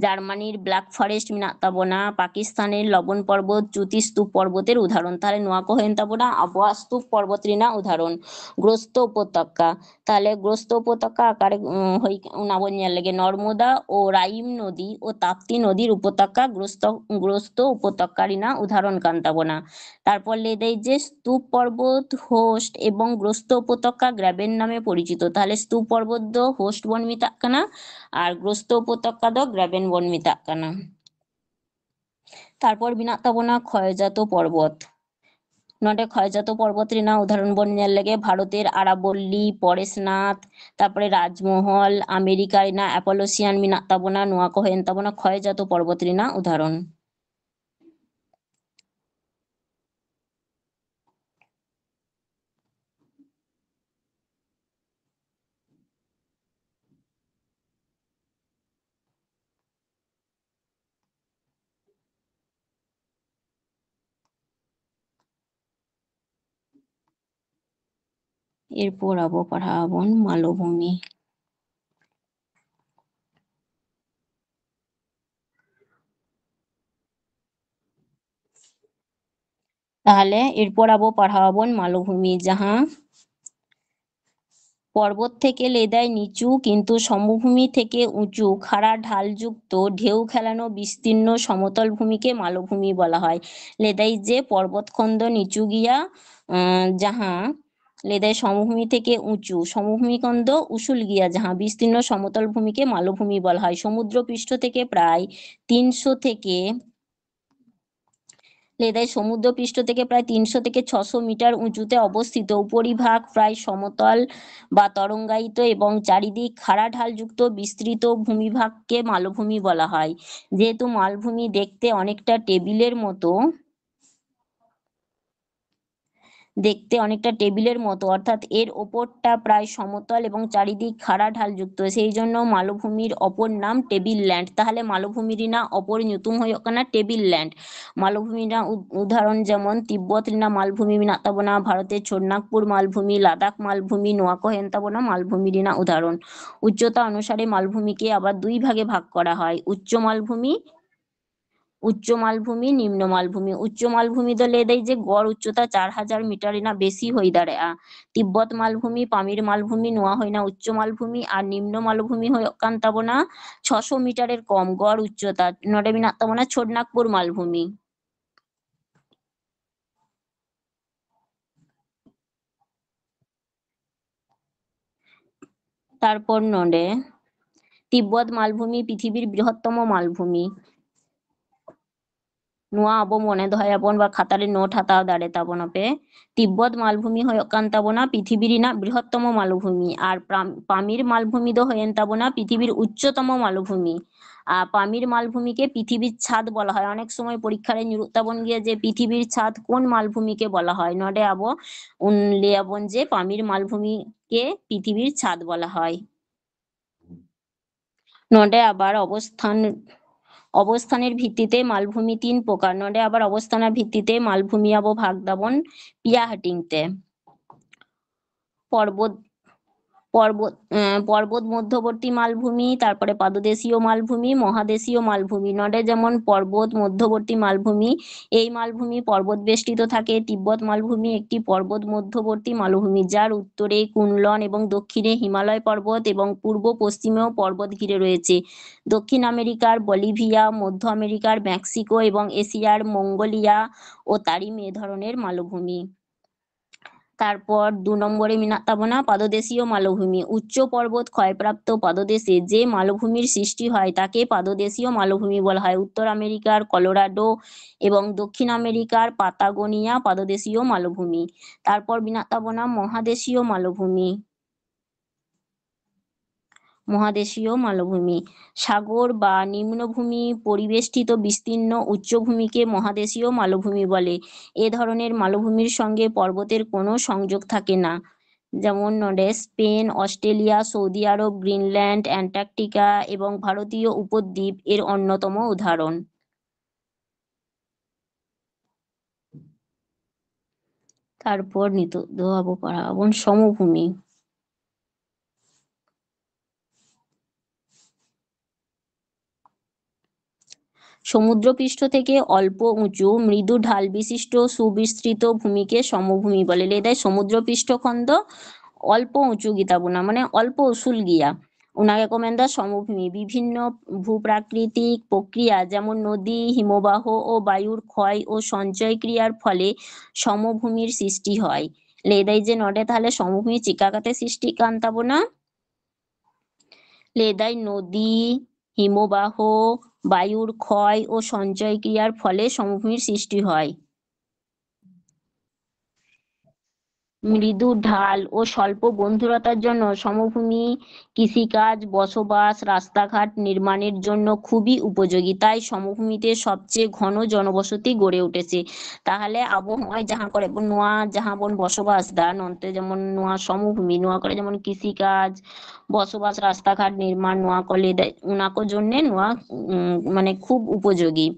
ᱡᱟᱨᱢᱟᱱᱤᱨ ᱵᱞᱮᱠ ᱯᱷᱚᱨᱮᱥᱴ ᱢᱮᱱᱟᱜ ᱛᱟᱵᱚᱱᱟ, ᱯᱟᱠᱤᱥᱛᱟᱱᱮᱨ ᱞᱚᱵᱚᱱ ᱯᱚᱨᱵᱚᱛ, ᱪᱩᱛᱤ ᱥᱛᱩᱯ ᱯᱚᱨᱵᱚᱛᱮᱨ ᱩᱫᱟᱦᱚᱨᱚᱱ᱾ ᱛᱟᱦᱞᱮ ᱱᱚᱣᱟ ᱠᱚ ᱦᱩᱭᱮᱱ ᱛᱟᱵᱚᱱᱟ ᱟᱵᱚᱣᱟᱜ ᱥᱛᱩᱯ ᱯᱚᱨᱵᱚᱛ ᱨᱮᱱᱟᱜ ᱩᱫᱟᱦᱚᱨᱚᱱ᱾ ᱜᱨᱚᱥᱛᱚ ᱩᱯᱚᱛᱚᱠᱟ, ᱛᱟᱦᱞᱮ ᱜᱨᱚᱥᱛᱚ ᱩᱯᱚᱛᱚᱠᱟ ᱚᱠᱟᱨᱮ, ᱩᱸ, ᱦᱩᱭ, ᱚᱱᱟ ᱵᱚᱱ ᱧᱮᱞ ᱞᱮᱜᱮ᱾ ᱱᱚᱨᱢᱚᱫᱟ ᱳ ᱨᱟᱭᱤᱢ ᱱᱚᱫᱤ ᱳ ᱛᱟᱯᱛᱤ ᱱᱚᱫᱤᱨ ᱩᱯᱚᱛᱚᱠᱟ ᱜᱨᱚᱥᱛᱚ, ᱜᱨᱚᱥᱛᱚ ᱩᱯᱚᱛᱚᱠᱟ ᱨᱮᱱᱟᱜ ᱩᱫᱟᱦᱚᱨᱚᱱ ᱠᱟᱱ ᱛᱟᱵᱚᱱᱟ᱾ ᱛᱟᱨᱯᱚᱨ ᱞᱟᱹᱭ ᱫᱟᱭ ᱡᱮ ᱥᱛᱩᱯ ᱯᱚᱨᱵᱚᱛ, ᱦᱳᱥᱴ ᱮᱵᱚᱝ ᱜᱨᱚᱥᱛᱚ ᱩᱯᱚᱛᱚᱠᱟ ᱜᱨᱟᱵᱮᱱ ᱱᱟᱢᱮ ᱯᱚᱨᱤᱪᱤᱛᱚ᱾ ᱛᱟᱦᱞᱮ ᱥᱛᱩᱯ ᱯᱚᱨᱵᱚᱛ ᱫᱚ ᱦᱳᱥᱴ ᱵᱚᱱ ᱢᱮᱛᱟᱜ ᱠᱟᱱᱟ ᱟᱨ ᱜᱨᱚᱥᱛᱚ ᱩᱯᱚᱛᱚᱠᱟ ᱫᱚ ᱜᱨᱟᱵᱮᱱ ᱵᱚᱱ ᱢᱮᱛᱟᱜ ᱠᱟᱱᱟ᱾ ᱛᱟᱨᱯᱚᱨ ᱢᱮᱱᱟᱜ ᱛᱟᱵᱚᱱᱟ ᱠᱷᱚᱭᱡᱟᱛᱚ ᱯᱚᱨᱵᱚᱛ᱾ ᱱᱚᱰᱮ ᱠᱷᱚᱭᱡᱟᱛᱚ ᱯᱚᱨᱵᱚᱛ ᱨᱮᱱᱟᱜ ᱩᱫᱟᱦᱚᱨᱚᱱ ᱵᱚᱱ ᱧᱮᱞ ᱞᱮᱜᱮ, ᱵᱷᱟᱨᱚᱛᱮᱨ ᱟᱨᱟᱵᱚᱞᱞᱤ, ᱯᱚᱨᱮᱥᱱᱟᱛᱷ, ᱛᱟᱨᱯᱚᱨᱮ ᱨᱟᱡᱽᱢᱚᱦᱚᱞ, ᱟᱢᱮᱨᱤᱠᱟ ᱨᱮᱱᱟᱜ ᱟᱯᱳᱞᱳᱥᱤᱭᱟᱱ ᱢᱮᱱᱟᱜ ᱛᱟᱵᱚᱱᱟ, ᱱᱚᱣᱟ ᱠᱚ ᱦᱩᱭᱮᱱ ᱛᱟᱵᱚᱱᱟ ᱠᱷᱚᱭᱡᱟᱛᱚ ᱯᱚᱨᱵᱚᱛ ᱨᱮᱱᱟᱜ ᱩᱫᱟᱦᱚᱨᱚᱱ᱾ ᱮᱨᱯᱚᱨ ᱟᱵᱚ ᱯᱟᱲᱦᱟᱣ ᱟᱵᱚᱱ ᱢᱟᱞᱚᱵᱷᱩᱢᱤ᱾ ᱛᱟᱦᱞᱮ ᱮᱨᱯᱚᱨ ᱟᱵᱚ ᱯᱟᱲᱦᱟᱣ ᱟᱵᱚᱱ ᱢᱟᱞᱚᱵᱷᱩᱢᱤ, ᱡᱟᱦᱟᱸ ᱯᱚᱨᱵᱚᱛ ᱛᱷᱮᱠᱮ ᱞᱟᱹᱭᱫᱟᱭ ᱱᱤᱪᱩ ᱠᱤᱱᱛᱩ ᱥᱚᱢᱚᱵᱷᱩᱢᱤ ᱛᱷᱮᱠᱮ ᱩᱸᱪᱩ ᱠᱷᱟᱲᱟ ᱰᱷᱟᱞ ᱡᱩᱠᱛᱚ ᱰᱷᱮᱣ ᱠᱷᱮᱞᱟᱱᱚ ᱵᱤᱥᱛᱤᱨᱱᱚ ᱥᱚᱢᱚᱛᱚᱞ ᱵᱷᱩᱢᱤᱠᱮ ᱢᱟᱞᱚᱵᱷᱩᱢᱤ ᱵᱚᱞᱟ ᱦᱚᱭ᱾ ᱞᱟᱹᱭᱫᱟᱭ ᱡᱮ ᱯᱚᱨᱵᱚᱛ ᱠᱷᱚᱱ ᱫᱚ ᱱᱤᱪᱩ ᱜᱮᱭᱟ, ᱟᱸ, ᱡᱟᱦᱟᱸ ᱞᱟᱹᱭᱫᱟᱭ ᱥᱚᱢᱚᱵᱷᱩᱢᱤ ᱛᱷᱮᱠᱮ ᱩᱸᱪᱩ, ᱥᱚᱢᱚᱵᱷᱩᱢᱤ ᱠᱷᱚᱱ ᱫᱚ ᱩᱥᱩᱞ ᱜᱮᱭᱟ, ᱡᱟᱦᱟᱸ ᱵᱤᱥᱛᱤᱨᱱᱚ ᱥᱚᱢᱚᱛᱚᱞ ᱵᱷᱩᱢᱤᱠᱮ ᱢᱟᱞᱚᱵᱷᱩᱢᱤ ᱵᱚᱞᱟ ᱦᱚᱭ᱾ ᱥᱚᱢᱩᱫᱨᱚ ᱯᱨᱤᱥᱴᱷᱚ ᱛᱷᱮᱠᱮ ᱯᱨᱟᱭ ᱛᱤᱱᱥᱚ ᱛᱷᱮᱠᱮ লেদাই সমুদ্রপৃষ্ঠ থেকে প্রায় তিনশো থেকে ছশো মিটার উঁচুতে অবস্থিত। উপরিভাগ প্রায় সমতল বা তরঙ্গায়িত এবং চারিদিক খাড়া ঢালযুক্ত বিস্তৃত ভূমিভাগকে মালভূমি বলা হয়। যেহেতু মালভূমি দেখতে অনেকটা টেবিলের মতো, দেখতে অনেকটা টেবিলের মতো, অর্থাৎ এর ওপরটা প্রায় সমতল এবং চারিদিক খাড়া ঢালযুক্ত, সেই জন্য মালভূমির অপর নাম টেবিল ল্যান্ড᱾ ᱛᱟᱦᱚᱞᱮ ᱢᱟᱞᱚᱵᱷᱩᱢᱤ ᱨᱮᱱᱟᱜ ᱚᱯᱚᱨ ᱧᱩᱛᱩᱢ ᱦᱩᱭᱩᱜ ᱠᱟᱱᱟ ᱴᱮᱵᱤᱞ ᱞᱮᱱᱰ᱾ ᱢᱟᱞᱚᱵᱷᱩᱢᱤ ᱨᱮᱱᱟᱜ ᱩᱫ-, ᱩᱫᱟᱦᱚᱨᱚᱱ ᱡᱮᱢᱚᱱ ᱛᱤᱵᱵᱚᱛ ᱨᱮᱱᱟᱜ ᱢᱟᱞᱵᱷᱩᱢᱤ ᱢᱮᱱᱟᱜ ᱛᱟᱵᱚᱱᱟ, ᱵᱷᱟᱨᱚᱛᱮᱨ ᱪᱷᱳᱴᱱᱟᱜᱽᱯᱩᱨ ᱢᱟᱞᱵᱷᱩᱢᱤ, ᱞᱟᱫᱟᱠᱷ ᱢᱟᱞᱵᱷᱩᱢᱤ, ᱱᱚᱣᱟ ᱠᱚ ᱦᱩᱭᱮᱱ ᱛᱟᱵᱚᱱᱟ ᱢᱟᱞᱵᱷᱩᱢᱤ ᱨᱮᱱᱟᱜ ᱩᱫᱟᱦᱚᱨᱚᱱ᱾ ᱩᱪᱪᱚᱛᱟ ᱚᱱᱩᱥᱟᱨᱮ ᱢᱟᱞᱵᱷᱩᱢᱤ ᱠᱮ ᱟᱵᱟᱨ ᱫᱩᱭ ᱵᱷᱟᱜᱮ ᱵᱷᱟᱜᱽ ᱠᱚᱨᱟ ᱦᱚᱭ, ᱩᱪᱪᱚ ᱢᱟᱞᱵᱷᱩᱢᱤ, ᱩᱪᱪᱚ ᱢᱟᱞᱵᱷᱩᱢᱤ, ᱱᱤᱢᱱᱚ ᱢᱟᱞᱵᱷᱩᱢᱤ᱾ ᱩᱪᱪᱚ ᱢᱟᱞᱵᱷᱩᱢᱤ ᱫᱚ ᱞᱟᱹᱭ ᱫᱟᱭ ᱡᱮ ᱜᱚᱲ ᱩᱪᱪᱚᱛᱟ ᱪᱟᱨ ᱦᱟᱡᱟᱨ ᱢᱤᱴᱟᱨ ᱨᱮᱱᱟᱜ ᱵᱮᱥᱤ ᱦᱩᱭ ᱫᱟᱲᱮᱭᱟᱜᱼᱟ᱾ ᱛᱤᱵᱵᱚᱛ ᱢᱟᱞᱵᱷᱩᱢᱤ, ᱯᱟᱢᱤᱨ ᱢᱟᱞᱵᱷᱩᱢᱤ, ᱱᱚᱣᱟ ᱦᱩᱭᱱᱟ ᱩᱪᱪᱚ ᱢᱟᱞᱵᱷᱩᱢᱤ, ᱟᱨ ᱱᱤᱢᱱᱚ ᱢᱟᱞᱵᱷᱩᱢᱤ ᱦᱩᱭᱩᱜ ᱠᱟᱱ ᱛᱟᱵᱚᱱᱟ ᱪᱷᱚᱥᱚ ᱢᱤᱴᱟᱨᱮᱨ ᱠᱚᱢ ᱜᱚᱲ ᱩᱪᱪᱚᱛᱟ᱾ ᱱᱚᱰᱮ ᱢᱮᱱᱟᱜ ᱛᱟᱵᱚᱱᱟ ᱪᱷᱳᱴᱱᱟᱜᱽᱯᱩᱨ ᱢᱟᱞᱵᱷᱩᱢᱤ᱾ ᱛᱟᱨᱯᱚᱨ ᱱᱚᱰᱮ ᱛᱤᱵᱵᱚᱛ ᱢᱟᱞᱵᱷᱩᱢᱤ ᱯᱨᱤᱛᱷᱤᱵᱤᱨ ᱵᱨᱤᱦᱚᱛᱛᱚᱢᱚ ᱢᱟᱞᱵᱷᱩᱢᱤ᱾ ᱱᱚᱣᱟ ᱟᱵᱚ ᱢᱚᱱᱮ ᱫᱚᱦᱚᱭᱟᱵᱚᱱ ᱵᱟ ᱠᱷᱟᱛᱟᱨᱮ ᱱᱳᱴ ᱦᱟᱛᱟᱣ ᱫᱟᱲᱮ ᱛᱟᱵᱚᱱᱟᱯᱮ᱾ ᱛᱤᱵᱵᱚᱛ ᱢᱟᱞᱵᱷᱩᱢᱤ ᱦᱩᱭᱩᱜ ᱠᱟᱱ ᱛᱟᱵᱚᱱᱟ ᱯᱨᱤᱛᱷᱤᱵᱤ ᱨᱮᱱᱟᱜ ᱵᱨᱤᱦᱚᱛᱛᱚᱢᱚ ᱢᱟᱞᱵᱷᱩᱢᱤ, ᱟᱨ ᱯᱨᱟᱢ-, ᱯᱟᱢᱤᱨ ᱢᱟᱞᱵᱷᱩᱢᱤ ᱫᱚ ᱦᱩᱭᱮᱱ ᱛᱟᱵᱚᱱᱟ ᱯᱨᱤᱛᱷᱤᱵᱤᱨ ᱩᱪᱪᱚᱛᱚᱢᱚ ᱢᱟᱞᱵᱷᱩᱢᱤ᱾ ᱟᱨ ᱯᱟᱢᱤᱨ ᱢᱟᱞᱵᱷᱩᱢᱤ ᱠᱮ ᱯᱨᱤᱛᱷᱤᱵᱤᱨ ᱪᱷᱟᱫ ᱵᱚᱞᱟ ᱦᱚᱭ᱾ ᱚᱱᱮᱠ ᱥᱚᱢᱚᱭ ᱯᱚᱨᱤᱠᱠᱷᱟ ᱨᱮ ᱧᱩᱨᱩᱜ ᱛᱟᱵᱚᱱ ᱜᱮᱭᱟ ᱡᱮ ᱯᱨᱤᱛᱷᱤᱵᱤᱨ ᱪᱷᱟᱫ ᱠᱳᱱ ᱢᱟᱞᱵᱷᱩᱢᱤ ᱠᱮ ᱵᱚᱞᱟ ᱦᱚᱭ, ᱱᱚᱰᱮ ᱟᱵᱚ ᱩᱱ ᱞᱟᱹᱭᱟᱵᱚᱱ ᱡᱮ ᱯᱟᱢᱤᱨ ᱢᱟᱞᱵᱷᱩᱢᱤ ᱠᱮ ᱯᱨᱤᱛᱷᱤᱵᱤᱨ ᱪᱷᱟᱫ ᱵᱚᱞᱟ ᱦᱚᱭ᱾ ᱱᱚᱰᱮ ᱟᱵᱟᱨ ᱚᱵᱚᱥᱛᱷᱟᱱ, ᱚᱵᱚᱥᱛᱷᱟᱱᱮᱨ ᱵᱷᱤᱛᱛᱤᱛᱮ ᱢᱟᱞᱵᱷᱩᱢᱤ ᱛᱤᱱ ᱯᱨᱚᱠᱟᱨ᱾ ᱱᱚᱰᱮ ᱟᱵᱟᱨ ᱚᱵᱚᱥᱛᱷᱟᱱᱮᱨ ᱵᱷᱤᱛᱛᱤᱛᱮ ᱢᱟᱞᱵᱷᱩᱢᱤ ᱟᱵᱚ ᱵᱷᱟᱜᱽ ᱫᱟᱵᱚᱱ ᱯᱮᱭᱟ ᱦᱟᱹᱴᱤᱧ ᱛᱮ᱾ ᱯᱚᱨᱵᱚᱛ, ᱯᱚᱨᱵᱚᱛ, ᱮᱸ, ᱯᱚᱨᱵᱚᱛ ᱢᱚᱫᱽᱫᱷᱚᱵᱚᱨᱛᱤ ᱢᱟᱞᱵᱷᱩᱢᱤ, ᱛᱟᱨᱯᱚᱨᱮ ᱯᱟᱫᱚᱫᱮᱥᱤᱭᱚ ᱢᱟᱞᱵᱷᱩᱢᱤ, ᱢᱚᱦᱟᱫᱮᱥᱤᱭᱚ ᱢᱟᱞᱵᱷᱩᱢᱤ᱾ ᱱᱚᱰᱮ ᱡᱮᱢᱚᱱ ᱯᱚᱨᱵᱚᱛ ᱢᱚᱫᱽᱫᱷᱚᱵᱚᱨᱛᱤ ᱢᱟᱞᱵᱷᱩᱢᱤ, এই মালভূমি পর্বত বেষ্টিত থাকে। তিব্বত মালভূমি একটি পর্বত মধ্যবর্তী মালভূমি, যার উত্তরে কুনলন এবং দক্ষিণে হিমালয় পর্বত এবং পূর্ব পশ্চিমেও পর্বত ঘিরে রয়েছে। দক্ষিণ আমেরিকার বলিভিয়া, মধ্য আমেরিকার মেক্সিকো এবং এশিয়ার মঙ্গোলিয়া ও তারিম এ ধরনের মালভূমি। ᱛᱟᱨᱯᱚᱨ ᱫᱩ ᱱᱚᱢᱵᱚᱨᱮ ᱢᱮᱱᱟᱜ ᱛᱟᱵᱚᱱᱟ ᱯᱟᱫᱚᱫᱮᱥᱤᱭᱚ ᱢᱟᱞᱚᱵᱷᱩᱢᱤ᱾ ᱩᱪᱪᱚ ᱯᱚᱨᱵᱚᱛ ᱠᱷᱚᱭ ᱯᱨᱟᱯᱛᱚ ᱯᱟᱫᱚᱫᱮᱥᱮ ᱡᱮ ᱢᱟᱞᱚᱵᱷᱩᱢᱤᱨ ᱥᱨᱤᱥᱴᱤ ᱦᱚᱭ, ᱛᱟᱠᱮ ᱯᱟᱫᱚᱫᱮᱥᱤᱭᱚ ᱢᱟᱞᱚᱵᱷᱩᱢᱤ ᱵᱚᱞᱟ ᱦᱚᱭ᱾ ᱩᱛᱛᱚᱨ ᱟᱢᱮᱨᱤᱠᱟᱨ ᱠᱚᱞᱳᱨᱟᱰᱳ ᱮᱵᱚᱝ ᱫᱚᱠᱠᱷᱤᱱ ᱟᱢᱮᱨᱤᱠᱟᱨ ᱯᱟᱛᱟᱜᱳᱱᱤᱭᱟ ᱯᱟᱫᱚᱫᱮᱥᱤᱭᱚ ᱢᱟᱞᱚᱵᱷᱩᱢᱤ᱾ ᱛᱟᱨᱯᱚᱨ ᱢᱮᱱᱟᱜ ᱛᱟᱵᱚᱱᱟ ᱢᱚᱦᱟᱫᱮᱥᱤᱭᱚ ᱢᱟᱞᱚᱵᱷᱩᱢᱤ᱾ মহাদেশীয় মালভূমি। সাগর বা নিম্নভূমি পরিবেষ্টিত বিস্তীর্ণ উচ্চভূমিকে মহাদেশীয় মালভূমি বলে। এ ধরনের মালভূমির সঙ্গে পর্বতের কোনো সংযোগ থাকে না। যেমন ᱱᱚᱰᱮ ᱥᱯᱮᱱ, ᱚᱥᱴᱨᱮᱞᱤᱭᱟ, ᱥᱳᱣᱫᱤ ᱟᱨᱚᱵ, ᱜᱨᱤᱱᱞᱮᱱᱰ, ᱮᱱᱴᱟᱨᱠᱴᱤᱠᱟ ᱮᱵᱚᱝ ᱵᱷᱟᱨᱚᱛᱤᱭᱚ ᱩᱯᱚᱫᱽᱫᱤᱯ ᱮᱨ ᱚᱱᱱᱚᱛᱚᱢ ᱩᱫᱟᱦᱚᱨᱚᱱ᱾ ᱛᱟᱨᱯᱚᱨ ᱱᱤᱛᱚᱜ ᱫᱚ ᱟᱵᱚ ᱯᱟᱲᱦᱟᱜ ᱟᱵᱚᱱ ᱥᱚᱢᱚᱵᱷᱩᱢᱤ᱾ সমুদ্রপৃষ্ঠ থেকে অল্প উঁচু মৃদু ঢাল বিশিষ্ট সুবিস্তৃত ভূমিকে সমভূমি বলে। ᱞᱟᱹᱭᱫᱟᱭ ᱥᱚᱢᱩᱫᱨᱚ ᱯᱨᱤᱥᱴᱷᱚ ᱠᱷᱚᱱ ᱫᱚ ᱚᱞᱯᱚ ᱩᱸᱪᱩ ᱜᱮᱛᱟ ᱵᱚᱱᱟ, ᱢᱟᱱᱮ ᱚᱞᱯᱚ ᱩᱥᱩᱞ ᱜᱮᱭᱟ, ᱚᱱᱟ ᱜᱮᱠᱚ ᱢᱮᱱᱫᱟ ᱥᱚᱢᱚᱵᱷᱩᱢᱤ᱾ ᱵᱤᱵᱷᱤᱱᱱᱚ ᱵᱷᱩᱯᱨᱟᱠᱨᱤᱛᱤᱠ ᱯᱨᱚᱠᱨᱤᱭᱟ ᱡᱮᱢᱚᱱ ᱱᱚᱫᱤ, ᱦᱤᱢᱚᱵᱟᱦ ও বায়ুর ক্ষয় ও সঞ্চয় ক্রিয়ার ফলে সমভূমির সৃষ্টি হয়। ᱞᱟᱹᱭᱫᱟᱭ ᱡᱮ ᱱᱚᱰᱮ ᱛᱟᱦᱞᱮ ᱥᱚᱢᱚᱵᱷᱩᱢᱤ ᱪᱤᱠᱟ ᱠᱟᱛᱮ ᱥᱨᱤᱥᱴᱤᱜ ᱠᱟᱱ ᱛᱟᱵᱚᱱᱟ? ᱞᱟᱹᱭᱫᱟᱭ ᱱᱚᱫᱤ, হিমবাহ, বায়ুর ক্ষয় ও সঞ্চয় ক্রিয়ার ফলে সমভূমির সৃষ্টি হয়। মৃদু ঢাল ও স্বল্প বন্ধুরতার জন্য সমভূমি কৃষিকাজ, বসবাস, রাস্তাঘাট নির্মাণের জন্য খুবই উপযোগী, তাই সমভূমিতে সবচেয়ে ঘন জনবসতি গড়ে উঠেছে। ᱛᱟᱦᱞᱮ ᱟᱵᱚ ᱱᱚᱜᱼᱚᱭ ᱡᱟᱦᱟᱸ ᱠᱚᱨᱮ ᱵᱚᱱ, ᱱᱚᱣᱟ ᱡᱟᱦᱟᱸ ᱵᱚᱱ ᱵᱚᱥᱚᱵᱟᱥ ᱫᱟ, ᱱᱚᱱᱛᱮ ᱡᱮᱢᱚᱱ ᱱᱚᱣᱟ ᱥᱚᱢᱚᱵᱷᱩᱢᱤ, ᱱᱚᱣᱟ ᱠᱚᱨᱮ ᱡᱮᱢᱚᱱ ᱠᱨᱤᱥᱤ ᱠᱟᱡᱽ, ᱵᱚᱥᱚᱵᱟᱥ, ᱨᱟᱥᱛᱟ ᱜᱷᱟᱴ ᱱᱤᱨᱢᱟᱱ, ᱱᱚᱣᱟ ᱠᱚ ᱞᱟᱹᱭ ᱫᱟ, ᱚᱱᱟ ᱠᱚ ᱡᱚᱱᱱᱮ ᱱᱚᱣᱟ, ᱩᱸ, ᱢᱟᱱᱮ ᱠᱷᱩᱵ ᱩᱯᱚᱡᱳᱜᱤ᱾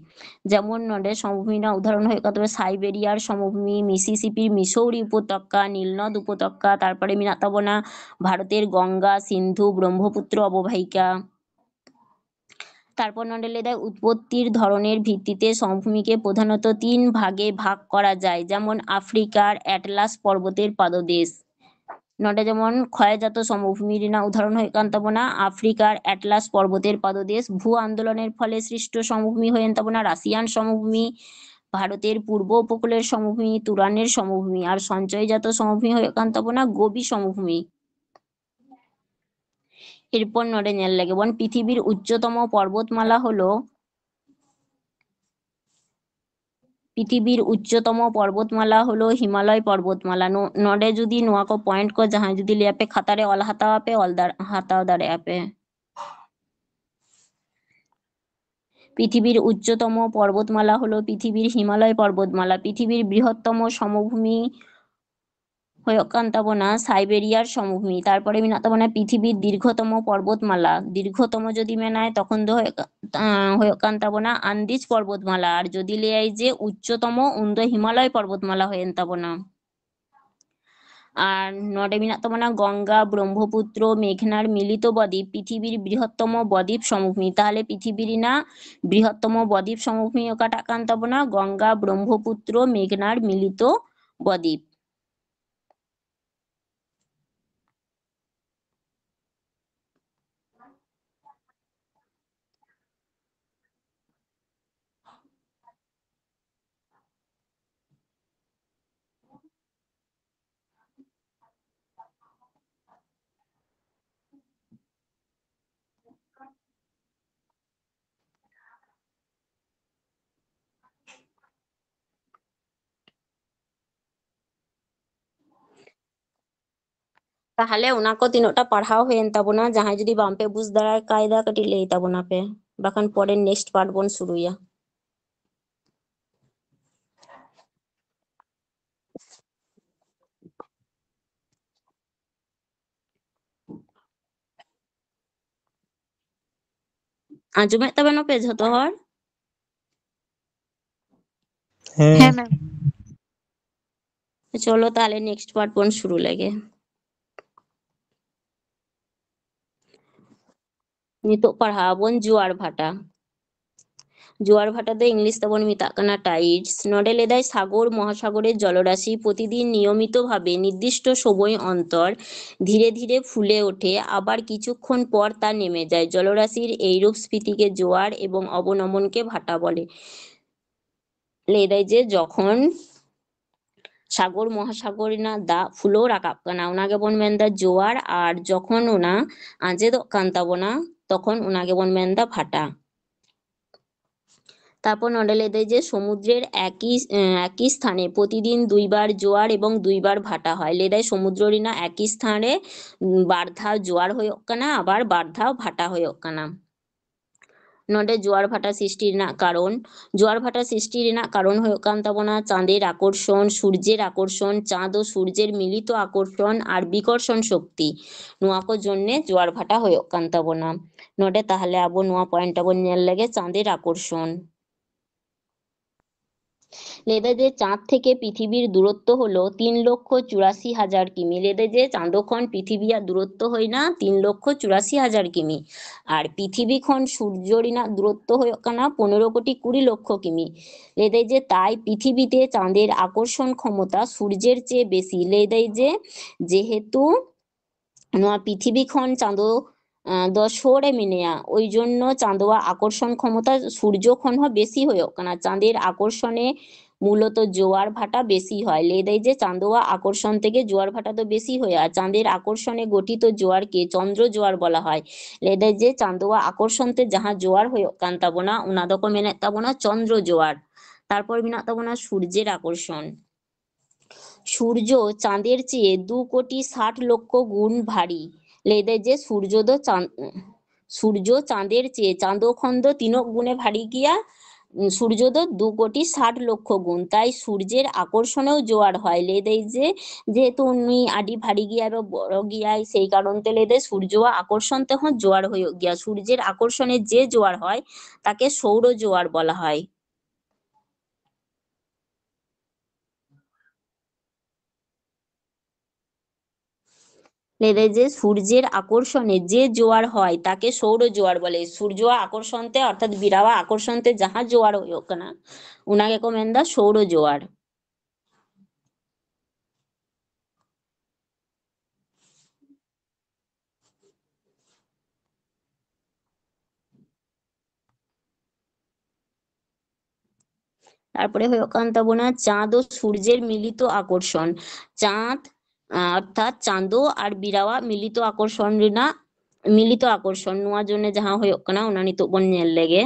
ᱡᱮᱢᱚᱱ ᱱᱚᱰᱮ ᱥᱚᱢᱚᱵᱷᱩᱢᱤ ᱨᱮᱱᱟᱜ ᱩᱫᱟᱦᱚᱨᱚᱱ ᱦᱩᱭᱩᱜ ᱠᱟᱱ ᱛᱟᱵᱚᱱᱟ ᱥᱟᱭᱵᱮᱨᱤᱭᱟᱨ ᱥᱚᱢᱚᱵᱷᱩᱢᱤ, ᱢᱤᱥᱤᱥᱤᱯᱤᱨ ᱢᱤᱥᱳᱨᱤ ᱩᱯᱚᱛᱚᱠᱟ, নীলনদ উপত্যকা, তারপরে ᱢᱮᱱᱟᱜ ᱛᱟᱵᱚᱱᱟ ᱵᱷᱟᱨᱚᱛᱮᱨ ᱜᱚᱝᱜᱟ, ᱥᱤᱱᱫᱷᱩ, ᱵᱨᱚᱦᱢᱚᱯᱩᱛᱨᱚ ᱚᱵᱚᱵᱟᱦᱤᱠᱟ᱾ তারপর ᱱᱚᱰᱮ ᱞᱟᱹᱭ ᱫᱟᱭ ᱩᱛᱯᱚᱛᱛᱤᱨ ᱫᱷᱚᱨᱚᱱᱮᱨ ভিত্তিতে সমভূমিকে প্রধানত তিন ভাগে ভাগ করা যায়, যেমন আফ্রিকার অ্যাটলাস পর্বতের পাদদেশ। ᱱᱚᱰᱮ ᱡᱮᱢᱚᱱ ᱠᱷᱚᱭᱡᱟᱛᱚ ᱥᱚᱢᱚᱵᱷᱩᱢᱤ ᱨᱮᱱᱟᱜ ᱩᱫᱟᱦᱚᱨᱚᱱ ᱦᱩᱭᱩᱜ ᱠᱟᱱ ᱛᱟᱵᱚᱱᱟ ᱟᱯᱷᱨᱤᱠᱟᱨ ᱮᱴᱞᱟᱥ ᱯᱚᱨᱵᱚᱛᱮᱨ ᱯᱟᱫᱚᱫᱮᱥ, ᱵᱷᱩ ᱟᱱᱫᱳᱞᱚᱱᱮᱨ ᱯᱷᱚᱞᱮ ᱥᱨᱤᱥᱴᱚ ᱥᱚᱢᱚᱵᱷᱩᱢᱤ ᱦᱩᱭᱮᱱ ᱛᱟᱵᱚᱱᱟ ᱨᱟᱥᱤᱭᱟᱱ ᱥᱚᱢᱚᱵᱷᱩᱢᱤ, ᱵᱷᱟᱨᱚᱛᱮᱨ ᱯᱩᱨᱵᱚ ᱩᱯᱚᱠᱩᱞᱮᱨ ᱥᱚᱢᱚᱵᱷᱩᱢᱤ, ᱛᱩᱨᱟᱱᱮᱨ ᱥᱚᱢᱚᱵᱷᱩᱢᱤ, ᱟᱨ ᱥᱚᱧᱪᱚᱭᱡᱟᱛᱚ ᱥᱚᱢᱚᱵᱷᱩᱢᱤ ᱦᱩᱭᱩᱜ ᱠᱟᱱ ᱛᱟᱵᱚᱱᱟ ᱜᱳᱵᱤ ᱥᱚᱢᱚᱵᱷᱩᱢᱤ᱾ ᱮᱨᱯᱚᱨ ᱱᱚᱰᱮ ᱧᱮᱞ ᱞᱮᱜᱮ ᱵᱚᱱ, ᱯᱨᱤᱛᱷᱤᱵᱤᱨ ᱩᱪᱪᱚᱛᱚᱢᱚ ᱯᱚᱨᱵᱚᱛᱢᱟᱞᱟ ᱦᱚᱞᱚ, ᱯᱨᱤᱛᱷᱤᱵᱤᱨ ᱩᱪᱪᱚᱛᱚᱢᱚ ᱯᱚᱨᱵᱚᱛᱢᱟᱞᱟ ᱦᱚᱞᱚ ᱦᱤᱢᱟᱞᱚᱭ ᱯᱚᱨᱵᱚᱛᱢᱟᱞᱟ᱾ ᱱᱚ-, ᱱᱚᱰᱮ ᱡᱩᱫᱤ ᱱᱚᱣᱟ ᱠᱚ point ᱠᱚ ᱡᱟᱦᱟᱸᱭ ᱡᱩᱫᱤ ᱞᱟᱹᱭᱟᱯᱮ ᱠᱷᱟᱛᱟ ᱨᱮ ᱚᱞ ᱦᱟᱛᱟᱣ ᱟᱯᱮ, ᱚᱞ ᱫᱟᱲ-, ᱦᱟᱛᱟᱣ ᱫᱟᱲᱮᱭᱟᱜᱼᱟ ᱯᱮ᱾ পৃথিবীর উচ্চতম পর্বতমালা হলো পৃথিবীর হিমালয় পর্বতমালা। পৃথিবীর বৃহত্তম সমভূমি ᱦᱩᱭᱩᱜ ᱠᱟᱱ ᱛᱟᱵᱚᱱᱟ ᱥᱟᱭᱵᱮᱨᱤᱭᱟᱨ ᱥᱚᱢᱚᱵᱷᱩᱢᱤ᱾ ᱛᱟᱨᱯᱚᱨᱮ ᱢᱮᱱᱟᱜ ᱛᱟᱵᱚᱱᱟ ᱯᱨᱤᱛᱷᱤᱵᱤᱨ ᱫᱤᱨᱜᱷᱚᱛᱚᱢᱚ ᱯᱚᱨᱵᱚᱛᱢᱟᱞᱟ᱾ ᱫᱤᱨᱜᱷᱚᱛᱚᱢᱚ ᱡᱩᱫᱤ ᱢᱮᱱᱟᱭ, ᱛᱚᱠᱷᱚᱱ ᱫᱚ ᱦᱩᱭᱩᱜ ᱠᱟ-, ᱟᱸ, ᱦᱩᱭᱩᱜ ᱠᱟᱱ ᱛᱟᱵᱚᱱᱟ ᱟᱱᱫᱤᱡᱽ ᱯᱚᱨᱵᱚᱛᱢᱟᱞᱟ᱾ ᱟᱨ ᱡᱩᱫᱤ ᱞᱟᱹᱭᱟᱭ ᱡᱮ ᱩᱪᱪᱚᱛᱚᱢᱚ, ᱩᱱᱫᱚ ᱦᱤᱢᱟᱞᱚᱭ ᱯᱚᱨᱵᱚᱛᱢᱟᱞᱟ ᱦᱩᱭᱮᱱ ᱛᱟᱵᱚᱱᱟ᱾ ᱟᱨ ᱱᱚᱰᱮ ᱢᱮᱱᱟᱜ ᱛᱟᱵᱚᱱᱟ ᱜᱚᱝᱜᱟ, ᱵᱨᱚᱦᱢᱯᱩᱛᱨᱚ, ᱢᱮᱜᱷᱱᱟᱨ ᱢᱤᱞᱤᱛᱚ ᱵᱚᱫᱤᱯ, ᱯᱨᱤᱛᱷᱤᱵᱤᱨ ᱵᱨᱤᱦᱚᱛᱛᱚᱢᱚ ᱵᱚᱫᱤᱯ ᱥᱚᱢᱚᱵᱷᱩᱢᱤ᱾ ᱛᱟᱦᱚᱞᱮ ᱯᱨᱤᱛᱷᱤᱵᱤ ᱨᱮᱱᱟᱜ ᱵᱨᱤᱦᱚᱛᱛᱚᱢᱚ ᱵᱚᱫᱤᱯ ᱥᱚᱢᱚᱵᱷᱩᱢᱤ ᱚᱠᱟᱴᱟᱜ ᱠᱟᱱ ᱛᱟᱵᱚᱱᱟ? ᱜᱚᱝᱜᱟ, ᱵᱨᱚᱦᱢᱯᱩᱛᱨᱚ, ᱢᱮᱜᱷᱱᱟᱨ ᱢᱤᱞᱤᱛᱚ ᱵᱚᱫᱤᱯ᱾ ᱛᱟᱦᱚᱞᱮ ᱚᱱᱟ ᱠᱚ ᱛᱤᱱᱟᱹᱜ ᱴᱟ ᱯᱟᱲᱦᱟᱣ ᱦᱩᱭᱮᱱ ᱛᱟᱵᱚᱱᱟ? ᱡᱟᱦᱟᱸᱭ ᱡᱩᱫᱤ ᱵᱟᱝᱯᱮ ᱵᱩᱡᱽ ᱫᱟᱲᱮ ᱠᱟᱭᱫᱟ, ᱠᱟᱹᱴᱤᱡ ᱞᱟᱹᱭ ᱛᱟᱵᱚᱱᱟ ᱯᱮ, ᱵᱟᱠᱷᱟᱱ ᱯᱚᱨᱮ next part ᱵᱚᱱ ᱥᱩᱨᱩᱭᱟ᱾ ᱟᱸᱡᱚᱢᱮᱫ ᱛᱟᱵᱮᱱᱟᱯᱮ ᱡᱷᱚᱛᱚ ᱦᱚᱲ? ᱦᱮᱸ᱾ ᱦᱮᱸ, ᱢᱮᱢ᱾ ᱪᱚᱞᱚ ᱛᱟᱦᱞᱮ next part ᱵᱚᱱ ᱥᱩᱨᱩ ᱞᱮᱜᱮ᱾ ᱱᱤᱛᱚᱜ ᱯᱟᱲᱦᱟᱣ ᱟᱵᱚᱱ ᱡᱳᱣᱟᱨ ᱵᱷᱟᱴᱟ᱾ ᱡᱳᱣᱟᱨ ᱵᱷᱟᱴᱟ ᱫᱚ English ᱛᱮᱵᱚᱱ ᱢᱮᱛᱟᱜ ᱠᱟᱱᱟ tides᱾ ᱱᱚᱰᱮ ᱞᱟᱹᱭᱫᱟᱭ ᱥᱟᱜᱚᱨ ᱢᱚᱦᱟᱥᱟᱜᱚᱨᱮᱨ ᱡᱚᱞᱚᱨᱟᱥᱤ ᱯᱨᱚᱛᱤᱫᱤᱱ ᱱᱤᱭᱚᱢᱤᱛᱚ ᱵᱷᱟᱵᱮ ᱱᱤᱨᱫᱤᱥᱴᱚ ᱥᱚᱢᱚᱭ ᱚᱱᱛᱚᱨ ᱫᱷᱤᱨᱮ ᱫᱷᱤᱨᱮ ᱯᱷᱩᱞᱮ ᱳঠে, আবার কিছুক্ষণ পর তা নেমে যায়। জলরাশির এইরূপ স্ফীতিকে জোয়ার এবং অবনমনকে ভাটা বলে। ᱞᱟᱹᱭ ᱫᱟᱭ ᱡᱮ ᱡᱚᱠᱷᱚᱱ ᱥᱟᱜᱚᱨ ᱢᱚᱦᱟᱥᱟᱜᱚᱨ ᱨᱮᱱᱟᱜ ᱫᱟᱜ ᱯᱷᱩᱞᱟᱹᱣ ᱨᱟᱠᱟᱵ ᱠᱟᱱᱟ, ᱚᱱᱟ ᱜᱮᱵᱚᱱ ᱢᱮᱱᱫᱟ ᱡᱳᱣᱟᱨ, ᱟᱨ ᱡᱚᱠᱷᱚᱱ ᱚᱱᱟ ᱟᱸᱡᱮᱫᱚᱜ ᱠᱟᱱ ᱛᱟᱵᱚᱱᱟ, ᱛᱚᱠᱷᱚᱱ ᱚᱱᱟ ᱜᱮᱵᱚᱱ ᱢᱮᱱᱫᱟ ᱵᱷᱟᱴᱟ᱾ ᱛᱟᱨᱯᱚᱨ ᱱᱚᱰᱮ ᱞᱟᱹᱭ ᱫᱟᱭ ᱡᱮ ᱥᱚᱢᱩᱫᱨᱮᱨ একই, ᱮ, একই স্থানে প্রতিদিন দুইবার জোয়ার এবং দুইবার ভাটা হয়। ᱞᱟᱹᱭ ᱫᱟᱭ ᱥᱚᱢᱩᱫᱨᱚ ᱨᱮᱱᱟᱜ ᱮᱠᱤ ᱥᱛᱷᱟᱱ ᱨᱮ, ᱩᱢ, ᱵᱟᱨ ᱫᱷᱟᱣ ᱡᱳᱣᱟᱨ ᱦᱩᱭᱩᱜ ᱠᱟᱱᱟ, ᱟᱵᱟᱨ ᱵᱟᱨ ᱫᱷᱟᱣ ᱵᱷᱟᱴᱟ ᱦᱩᱭᱩᱜ ᱠᱟᱱᱟ᱾ ᱱᱚᱰᱮ ᱡᱳᱣᱟᱨ ᱵᱷᱟᱴᱟ ᱥᱨᱤᱥᱴᱤ ᱨᱮᱱᱟᱜ ᱠᱟᱨᱚᱱ, ᱡᱳᱣᱟᱨ ᱵᱷᱟᱴᱟ ᱥᱨᱤᱥᱴᱤ ᱨᱮᱱᱟᱜ ᱠᱟᱨᱚᱱ ᱦᱩᱭᱩᱜ ᱠᱟᱱ ᱛᱟᱵᱚᱱᱟ ᱪᱟᱸᱫᱮᱨ ᱟᱠᱚᱨষᱚᱱ, ᱥᱩᱨᱡᱮᱨ ᱟᱠᱚᱨষᱚᱱ, ᱪᱟᱸᱫ ও ᱥᱩᱨᱡᱮᱨ ᱢᱤᱞᱤᱛᱚ ᱟᱠᱚᱨষᱚᱱ ᱟᱨ ᱵᱤᱠᱚᱨষᱚᱱ ᱥᱚᱠᱛᱤ᱾ ᱱᱚᱣᱟ ᱠᱚ ᱡᱚᱱᱱᱮ ᱡᱳᱣᱟᱨ ᱵᱷᱟᱴᱟ ᱦᱩᱭᱩᱜ ᱠᱟᱱ ᱛᱟᱵᱚᱱᱟ᱾ ᱱᱚᱰᱮ ᱛᱟᱦᱞᱮ ᱟᱵᱚ ᱱᱚᱣᱟ ᱯᱚᱭᱮᱱᱴ ᱵᱚᱱ ᱧᱮᱞ ᱞᱮᱜᱮ, ᱪᱟᱸᱫᱮᱨ ᱟᱠᱚᱨষᱚᱱ᱾ ᱞᱟᱹᱭ ᱫᱟᱭ ᱡᱮ ᱪᱟᱸᱫ ᱛᱷᱮᱠᱮ ᱯᱨᱤᱛᱷᱤᱵᱤᱨ ᱫᱩᱨᱚᱛᱛᱚ ᱦᱚᱞᱚ ᱛᱤᱱ ᱞᱚᱠᱠᱷᱚ ᱪᱩᱨᱟᱥᱤ ᱦᱟᱡᱟᱨ ᱠᱤᱢᱤ᱾ ᱞᱟᱹᱭ ᱫᱟᱭ ᱡᱮ ᱪᱟᱸᱫᱚ ᱠᱷᱚᱱ ᱯᱨᱤᱛᱷᱤᱵᱤᱭᱟᱜ ᱫᱩᱨᱚᱛᱛᱚ ᱦᱩᱭᱱᱟ ᱛᱤᱱ ᱞᱚᱠᱠᱷᱚ ᱪᱩᱨᱟᱥᱤ ᱦᱟᱡᱟᱨ ᱠᱤᱢᱤ, ᱟᱨ ᱯᱨᱤᱛᱷᱤᱵᱤ ᱠᱷᱚᱱ ᱥᱩᱨᱡᱚ ᱨᱮᱱᱟᱜ ᱫᱩᱨᱚᱛᱛᱚ ᱦᱩᱭᱩᱜ ᱠᱟᱱᱟ ᱯᱚᱱᱮᱨᱚ ᱠᱳᱴᱤ ᱠᱩᱲᱤ ᱞᱚᱠᱠᱷᱚ ᱠᱤᱢᱤ᱾ ᱞᱟᱹᱭ ᱫᱟᱭ ᱡᱮ ᱛᱟᱭ ᱯᱨᱤᱛᱷᱤᱵᱤᱛᱮ ᱪᱟᱸᱫᱮᱨ ᱟᱠᱚᱨᱥᱚᱱ ᱠᱷᱚᱢᱚᱛᱟ ᱥᱩᱨᱡᱮᱨ ᱪᱮᱭᱮ ᱵᱮᱥᱤ᱾ ᱞᱟᱹᱭ ᱫᱟᱭ ᱡᱮ ᱡᱮᱦᱮᱛᱩ ᱱᱚᱣᱟ ᱯᱨᱤᱛᱷᱤᱵᱤ ᱠᱷᱚᱱ ᱪᱟᱸᱫᱚ, ᱟᱸ, ᱫᱚ ᱥᱳᱨ ᱨᱮ ᱢᱮᱱᱟᱭᱟ, ᱳᱭ ᱡᱚᱱᱱᱚ ᱪᱟᱸᱫᱚᱣᱟᱜ ᱟᱠᱚᱨᱥᱚᱱ ᱠᱷᱚᱢᱚᱛᱟ ᱥᱩᱨᱡᱚ ᱠᱷᱚᱱ ᱦᱚᱸ ᱵᱮᱥᱤ ᱦᱩᱭᱩᱜ ᱠᱟᱱᱟ᱾ ᱪᱟᱸᱫᱮᱨ ᱟᱠᱚᱨᱥᱚᱱᱮ ᱢᱩᱞᱚᱛᱚ ᱡᱳᱣᱟᱨ ᱵᱷᱟᱴᱟ ᱵᱮᱥᱤ ᱦᱚᱭ᱾ ᱞᱟᱹᱭ ᱫᱟᱭ ᱡᱮ ᱪᱟᱸᱫᱚᱣᱟᱜ ᱟᱠᱚᱨᱥᱚᱱ ᱛᱮᱜᱮ ᱡᱳᱣᱟᱨ ᱵᱷᱟᱴᱟ ᱫᱚ ᱵᱮᱥᱤ ᱦᱩᱭᱩᱜᱼᱟ᱾ চাঁদের আকর্ষণে গঠিত জোয়ারকে চন্দ্র জোয়ার বলা হয়। ᱞᱟᱹᱭ ᱫᱟᱭ ᱡᱮ ᱪᱟᱸᱫᱚᱣᱟᱜ ᱟᱠᱚᱨᱥᱚᱱ ᱛᱮ ᱡᱟᱦᱟᱸ ᱡᱳᱣᱟᱨ ᱦᱩᱭᱩᱜ ᱠᱟᱱ ᱛᱟᱵᱚᱱᱟ, ᱚᱱᱟ ᱫᱚᱠᱚ ᱢᱮᱱᱮᱫ ᱛᱟᱵᱚᱱᱟ ᱪᱚᱱᱫᱨᱚ ᱡᱳᱣᱟᱨ᱾ ᱛᱟᱨᱯᱚᱨ ᱢᱮᱱᱟᱜ ᱛᱟᱵᱚᱱᱟ ᱥᱩᱨᱡᱮᱨ ᱟᱠᱚᱨᱥᱚᱱ᱾ ᱥᱩᱨᱡᱚ ᱪᱟᱸᱫᱮᱨ ᱪᱮᱭᱮ ᱫᱩ ᱠᱳᱴᱤ ᱥᱟᱴ ᱞᱚᱠᱠᱷᱚ ᱜᱩᱱ ᱵᱷᱟᱨᱤ᱾ ᱞᱟᱹᱭ ᱫᱟᱭ ᱡᱮ ᱥᱩᱨᱡᱚ ᱫᱚ ᱪᱟᱸᱫ-, ᱥᱩᱨᱡᱚ ᱪᱟᱸᱫᱮᱨ ᱪᱮᱭᱮ ᱪᱟᱸᱫᱚ ᱠᱷᱚᱱ ᱫᱚ ᱛᱤᱱᱟᱹᱜ ᱜᱩᱱᱮ ᱵᱷᱟᱨᱤ ᱜᱮᱭᱟ? ᱥᱩᱨᱡᱚ ᱫᱚ ᱫᱩ ᱠᱳᱴᱤ ᱥᱟᱴ ᱞᱚᱠᱠᱷᱚ ᱜᱩᱱ᱾ ᱛᱟᱭ ᱥᱩᱨᱡᱮᱨ ᱟᱠᱚᱨᱥᱚᱱᱮᱣ ᱡᱳᱣᱟᱨ ᱦᱚᱭ᱾ ᱞᱟᱹᱭ ᱫᱟᱭ ᱡᱮ ᱡᱮᱦᱮᱛᱩ ᱩᱱᱤ ᱟᱹᱰᱤ ᱵᱷᱟᱨᱤ ᱜᱮᱭᱟᱭ ᱵᱟ ᱵᱚᱲᱚ ᱜᱮᱭᱟᱭ, ᱥᱮᱭ ᱠᱟᱨᱚᱱ ᱛᱮ ᱞᱟᱹᱭ ᱫᱟᱭ ᱥᱩᱨᱡᱚᱣᱟᱜ ᱟᱠᱚᱨᱥᱚᱱ ᱛᱮᱦᱚᱸ ᱡᱳᱣᱟᱨ ᱦᱩᱭᱩᱜ ᱜᱮᱭᱟ᱾ ᱥᱩᱨᱡᱮᱨ ᱟᱠᱚᱨᱥᱚᱱᱮ ᱡᱮ ᱡᱳᱣᱟᱨ ᱦᱚᱭ, ᱛᱟᱠᱮ ᱥᱳᱣᱨᱚ ᱡᱳᱣᱟᱨ ᱵᱚᱞᱟ ᱦᱚᱭ᱾ ᱞᱟᱹᱭ ᱫᱟᱭ ᱡᱮ ᱥᱩᱨᱡᱮᱨ ᱟᱠᱚᱨᱥᱚᱱᱮ ᱡᱮ ᱡᱳᱣᱟᱨ ᱦᱚᱭ, ᱛᱟᱠᱮ ᱥᱳᱣᱨᱚ ᱡᱳᱣᱟᱨ ᱵᱚᱞᱮ᱾ ᱥᱩᱨᱡᱚᱣᱟᱜ ᱟᱠᱚᱨᱥᱚᱱ ᱛᱮ, ᱚᱨᱛᱷᱟᱛ ᱵᱤᱨᱟᱣᱟᱜ ᱟᱠᱚᱨᱥᱚᱱ ᱛᱮ ᱡᱟᱦᱟᱸ ᱡᱳᱣᱟᱨ ᱦᱩᱭᱩᱜ ᱠᱟᱱᱟ, ᱚᱱᱟ ᱜᱮᱠᱚ ᱢᱮᱱᱫᱟ ᱥᱳᱣᱨᱚ ᱡᱳᱣᱟᱨ᱾ ᱛᱟᱨᱯᱚᱨᱮ ᱦᱩᱭᱩᱜ ᱠᱟᱱ ᱛᱟᱵᱚᱱᱟ ᱪᱟᱸᱫ ᱳ ᱥᱩᱨᱡᱮᱨ ᱢᱤᱞᱤᱛᱚ ᱟᱠᱚᱨᱥᱚᱱ᱾ ᱪᱟᱸᱫ, ᱟᱸ, ᱚᱨᱛᱷᱟᱛ ᱪᱟᱸᱫᱳ ᱟᱨ ᱵᱤᱨᱟᱣᱟᱜ ᱢᱤᱞᱤᱛᱚ ᱟᱠᱚᱨᱥᱚᱱ ᱨᱮᱱᱟᱜ, ᱢᱤᱞᱤᱛᱚ ᱟᱠᱚᱨᱥᱚᱱ, ᱱᱚᱣᱟ ᱡᱚᱱᱱᱮ ᱡᱟᱦᱟᱸ ᱦᱩᱭᱩᱜ ᱠᱟᱱᱟ, ᱚᱱᱟ ᱱᱤᱛᱚᱜ ᱵᱚᱱ ᱧᱮᱞ ᱞᱮᱜᱮ᱾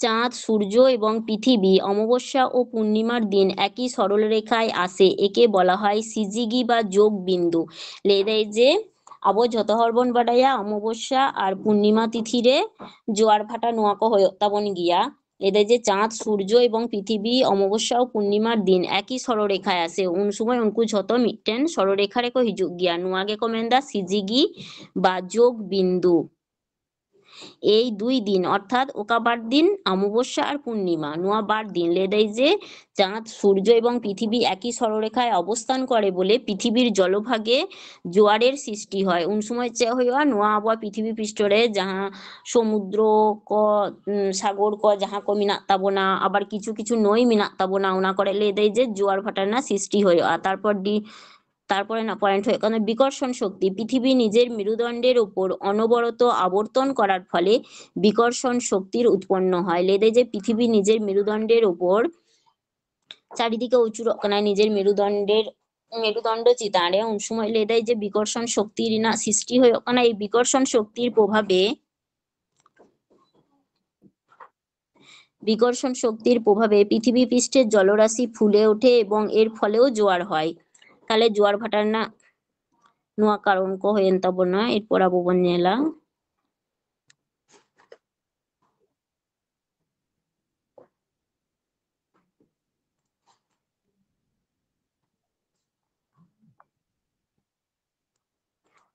চাঁদ, সূর্য এবং পৃথিবী অমাবস্যা ও পূর্ণিমার দিন একই সরলরেখায় আসে, একে বলা হয় সিজিগি বা যোগ বিন্দু। ᱞᱟᱹᱭ ᱫᱟᱭ ᱡᱮ ᱟᱵᱚ ᱡᱷᱚᱛᱚ ᱦᱚᱲ ᱵᱚᱱ ᱵᱟᱰᱟᱭᱟ ᱚᱢᱟᱵᱚᱥᱭᱟ ᱟᱨ ᱯᱩᱨᱱᱤᱢᱟ ᱛᱤᱛᱷᱤ ᱨᱮ ᱡᱳᱣᱟᱨ ᱵᱷᱟᱴᱟ ᱱᱚᱣᱟ ᱠᱚ ᱦᱩᱭᱩᱜ ᱛᱟᱵᱚᱱ ᱜᱮᱭᱟ᱾ ᱞᱟᱹᱭ ᱫᱟᱭ ᱡᱮ ᱪᱟᱸᱫ, ᱥᱩᱨᱡᱚ ᱮᱵᱚᱝ ᱯᱨᱤᱛᱷᱤᱵᱤ ᱚᱢᱟᱵᱚᱥᱭᱟ ᱳ ᱯᱩᱨᱱᱤᱢᱟᱨ ᱫᱤᱱ ᱮᱠᱤ ᱥᱚᱨᱚᱞᱨᱮᱠᱷᱟᱭ ᱟᱥᱮ, ᱩᱱ ᱥᱚᱢᱚᱭ ᱩᱱᱠᱩ ᱡᱷᱚᱛᱚ ᱢᱤᱫᱴᱮᱱ ᱥᱚᱨᱚᱞᱨᱮᱠᱷᱟ ᱨᱮᱠᱚ ᱦᱤᱡᱩᱜ ᱜᱮᱭᱟ᱾ ᱱᱚᱣᱟ ᱜᱮᱠᱚ ᱢᱮᱱᱫᱟ ᱥᱤᱡᱤᱜᱤ ᱵᱟ ᱡᱳᱜᱽ ᱵᱤᱱᱫᱩ᱾ এই দুই দিন, অর্থাৎ ᱚᱠᱟ ᱵᱟᱨ ᱫᱤᱱ? ᱚᱢᱟᱵᱚᱥᱭᱟ ᱟᱨ ᱯᱩᱨᱱᱤᱢᱟ, ᱱᱚᱣᱟ ᱵᱟᱨ ᱫᱤᱱ᱾ ᱞᱟᱹᱭ ᱫᱟᱭ ᱡᱮ ᱪᱟᱸᱫ, ᱥᱩᱨᱡᱚ ᱮᱵᱚᱝ ᱯᱨᱤᱛᱷᱤᱵᱤ ᱮᱠᱤ ᱥᱚᱨᱚᱞᱨᱮᱠᱷᱟᱭ ᱚᱵᱚᱥᱛᱟᱱ ᱠᱚᱨᱮ ᱵᱚᱞᱮ ᱯᱨᱤᱛᱷᱤᱵᱤᱨ ᱡᱚᱞᱚᱵᱷᱟᱜᱮ ᱡᱳᱣᱟᱨᱮᱨ ᱥᱨᱤᱥᱴᱤ ᱦᱚᱭ᱾ ᱩᱱ ᱥᱚᱢᱚᱭ ᱪᱮᱫ ᱦᱩᱭᱩᱜᱼᱟ? ᱱᱚᱣᱟ ᱟᱵᱚᱣᱟᱜ ᱯᱨᱤᱛᱷᱤᱵᱤ ᱯᱨᱤᱥᱴᱷᱚ ᱨᱮ ᱡᱟᱦᱟᱸ ᱥᱚᱢᱩᱫᱨᱚ ᱠᱚ, ᱩᱸ, ᱥᱟᱜᱚᱨ ᱠᱚ ᱡᱟᱦᱟᱸ ᱠᱚ ᱢᱮᱱᱟᱜ ᱛᱟᱵᱚᱱᱟ, ᱟᱵᱟᱨ ᱠᱤᱪᱷᱩ ᱠᱤᱪᱷᱩ ᱱᱟᱹᱭ ᱢᱮᱱᱟᱜ ᱛᱟᱵᱚᱱᱟ, ᱚᱱᱟ ᱠᱚᱨᱮ ᱞᱟᱹᱭ ᱫᱟᱭ ᱡᱮ ᱡᱳᱣᱟᱨ ᱵᱷᱟᱴᱟ ᱨᱮᱱᱟᱜ ᱥᱨᱤᱥᱴᱤ ᱦᱩᱭᱩᱜᱼᱟ᱾ ᱛᱟᱨᱯᱚᱨ ᱰᱤ, ᱛᱟᱨᱯᱚᱨᱮ ᱨᱮᱱᱟᱜ ᱯᱚᱭᱮᱱᱴ ᱦᱩᱭᱩᱜ ᱠᱟᱱᱟ ᱵᱤᱠᱚᱨᱥᱚᱱ ᱥᱚᱠᱛᱤ᱾ ᱯᱨᱤᱛᱷᱤᱵᱤ ᱱᱤᱡᱮᱨ ᱢᱮᱨᱩᱫᱚᱱᱰᱮᱨ উপর অনবরত আবর্তন করার ফলে বিকর্ষণ শক্তির উৎপন্ন হয়। ᱞᱟᱹᱭ ᱫᱟᱭ ᱡᱮ ᱯᱨᱤᱛᱷᱤᱵᱤ ᱱᱤᱡᱮᱨ ᱢᱮᱨᱩᱫᱚᱱᱰᱮᱨ উপর, ᱪᱟᱨᱤᱫᱤᱠᱮ ᱟᱹᱪᱩᱨᱚᱜ ᱠᱟᱱᱟᱭ ᱱᱤᱡᱮᱨ ᱢᱮᱨᱩᱫᱚᱱᱰᱮᱨ, ᱢᱮᱨᱩᱫᱚᱱᱰᱚ ᱪᱮᱛᱟᱱ ᱨᱮ, ᱩᱱ ᱥᱚᱢᱚᱭ ᱞᱟᱹᱭ ᱫᱟᱭ ᱡᱮ ᱵᱤᱠᱚᱨᱥᱚᱱ ᱥᱚᱠᱛᱤ ᱨᱮᱱᱟᱜ ᱥᱨᱤᱥᱴᱤ ᱦᱩᱭᱩᱜ ᱠᱟᱱᱟ᱾ ᱮᱭ ᱵᱤᱠᱚᱨᱥᱚᱱ ᱥᱚᱠᱛᱤᱨ ᱯᱨᱚᱵᱷᱟᱵᱮ, ᱵᱤᱠᱚᱨᱥᱚᱱ ᱥᱚᱠᱛᱤᱨ ᱯᱨᱚᱵᱷᱟᱵᱮ ᱯᱨᱤᱛᱷᱤᱵᱤ ᱯᱨᱤᱥᱴᱷᱮ ᱡᱚᱞᱚᱨᱟᱥᱤ ᱯᱷᱩᱞᱮ ᱳঠে এবং এর ফলেও জোয়ার হয়। ᱛᱟᱦᱞᱮ ᱡᱳᱣᱟᱨ ᱵᱷᱟᱴᱟ ᱨᱮᱱᱟᱜ ᱱᱚᱣᱟ ᱠᱟᱨᱚᱱ ᱠᱚ ᱦᱩᱭᱮᱱ ᱛᱟᱵᱚᱱᱟ, ᱮᱨᱯᱚᱨ ᱟᱵᱚ ᱵᱚᱱ ᱧᱮᱞᱟ᱾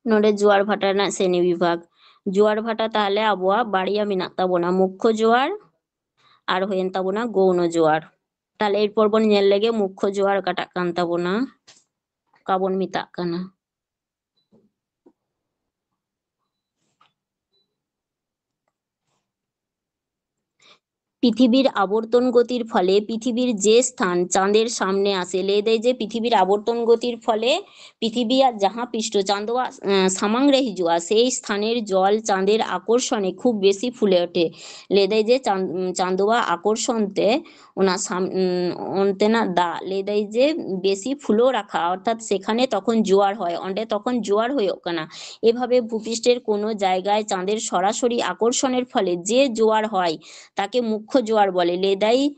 ᱱᱚᱰᱮ ᱡᱳᱣᱟᱨ ᱵᱷᱟᱴᱟ ᱨᱮᱱᱟᱜ ᱥᱨᱮᱱᱤ ᱵᱤᱵᱷᱟᱜᱽ᱾ ᱡᱳᱣᱟᱨ ᱵᱷᱟᱴᱟ ᱛᱟᱦᱞᱮ ᱟᱵᱚᱣᱟᱜ ᱵᱟᱨᱭᱟ ᱢᱮᱱᱟᱜ ᱛᱟᱵᱚᱱᱟ, ᱢᱩᱠᱠᱷᱚ ᱡᱳᱣᱟᱨ ᱟᱨ ᱦᱩᱭᱮᱱ ᱛᱟᱵᱚᱱᱟ ᱜᱳᱣᱱᱚ ᱡᱳᱣᱟᱨ᱾ ᱛᱟᱦᱞᱮ ᱮᱨᱯᱚᱨ ᱵᱚᱱ ᱧᱮᱞ ᱞᱮᱜᱮ ᱢᱩᱠᱠᱷᱚ ᱡᱳᱣᱟᱨ ᱚᱠᱟᱴᱟᱜ ᱠᱟᱱ ᱛᱟᱵᱚᱱᱟ, ᱚᱠᱟ ᱵᱚᱱ ᱢᱮᱛᱟᱜ ᱠᱟᱱᱟ᱾ পৃথিবীর আবর্তন গতির ফলে পৃথিবীর যে স্থান চাঁদের সামনে আসে, ᱞᱟᱹᱭ ᱫᱟᱭ ᱡᱮ ᱯᱨᱤᱛᱷᱤᱵᱤᱨ ᱟᱵᱚᱨᱛᱚᱱ ᱜᱚᱛᱤᱨ ᱯᱷᱚᱞᱮ ᱯᱨᱤᱛᱷᱤᱵᱤᱭᱟᱜ ᱡᱟᱦᱟᱸ ᱯᱤᱥᱴᱚ ᱪᱟᱸᱫᱚᱣᱟᱜ, ᱮᱸ, ᱥᱟᱢᱟᱝ ᱨᱮ ᱦᱤᱡᱩᱜᱼᱟ, ᱥᱮᱭ ᱥᱛᱷᱟᱱᱮᱨ ᱡᱚᱞ ᱪᱟᱸᱫᱮᱨ ᱟᱠᱚᱨষᱚᱱᱮ ᱠᱷᱩᱵ ᱵᱮᱥᱤ ᱯᱷᱩᱞᱮ ᱳᱴᱷᱮ᱾ ᱞᱟᱹᱭ ᱫᱟᱭ ᱡᱮ ᱪᱟᱸᱫ-, ᱪᱟᱸᱫᱚᱣᱟᱜ ᱟᱠᱚᱨᱥᱚᱱ ᱛᱮ ᱚᱱᱟ ᱥᱟᱢ-, ᱩᱸ, ᱚᱱᱛᱮᱱᱟᱜ ᱫᱟᱜ, ᱞᱟᱹᱭ ᱫᱟᱭ ᱡᱮ, ᱵᱮᱥᱤ ᱯᱷᱩᱞᱟᱹᱣ ᱨᱟᱠᱟᱵ, ᱚᱨᱛᱷᱟᱛ ᱥᱮᱠᱷᱟᱱᱮ ᱛᱚᱠᱷᱚᱱ ᱡᱳᱣᱟᱨ ᱦᱚᱭ, ᱚᱸᱰᱮ ᱛᱚᱠᱷᱚᱱ ᱡᱳᱣᱟᱨ ᱦᱩᱭᱩᱜ ᱠᱟᱱᱟ᱾ ᱮᱵᱷᱟᱵᱮ ᱵᱷᱩᱯᱤᱥᱴᱮᱨ ᱠᱳᱱᱳ ᱡᱟᱭᱜᱟᱭ ᱪᱟᱸᱫᱮᱨ ᱥᱚᱨᱟᱥᱚᱨᱤ ᱟᱠᱚᱨᱥᱚᱱᱮᱨ ᱯᱷᱚᱞᱮ ᱡᱮ ᱡᱳᱣᱟᱨ ᱦᱚᱭ, ᱛᱟᱠᱮ ᱢᱩᱠᱠᱷᱚ ᱡᱳᱣᱟᱨ ᱵᱚᱞᱮ᱾ ᱞᱟᱹᱭ ᱫᱟᱭ,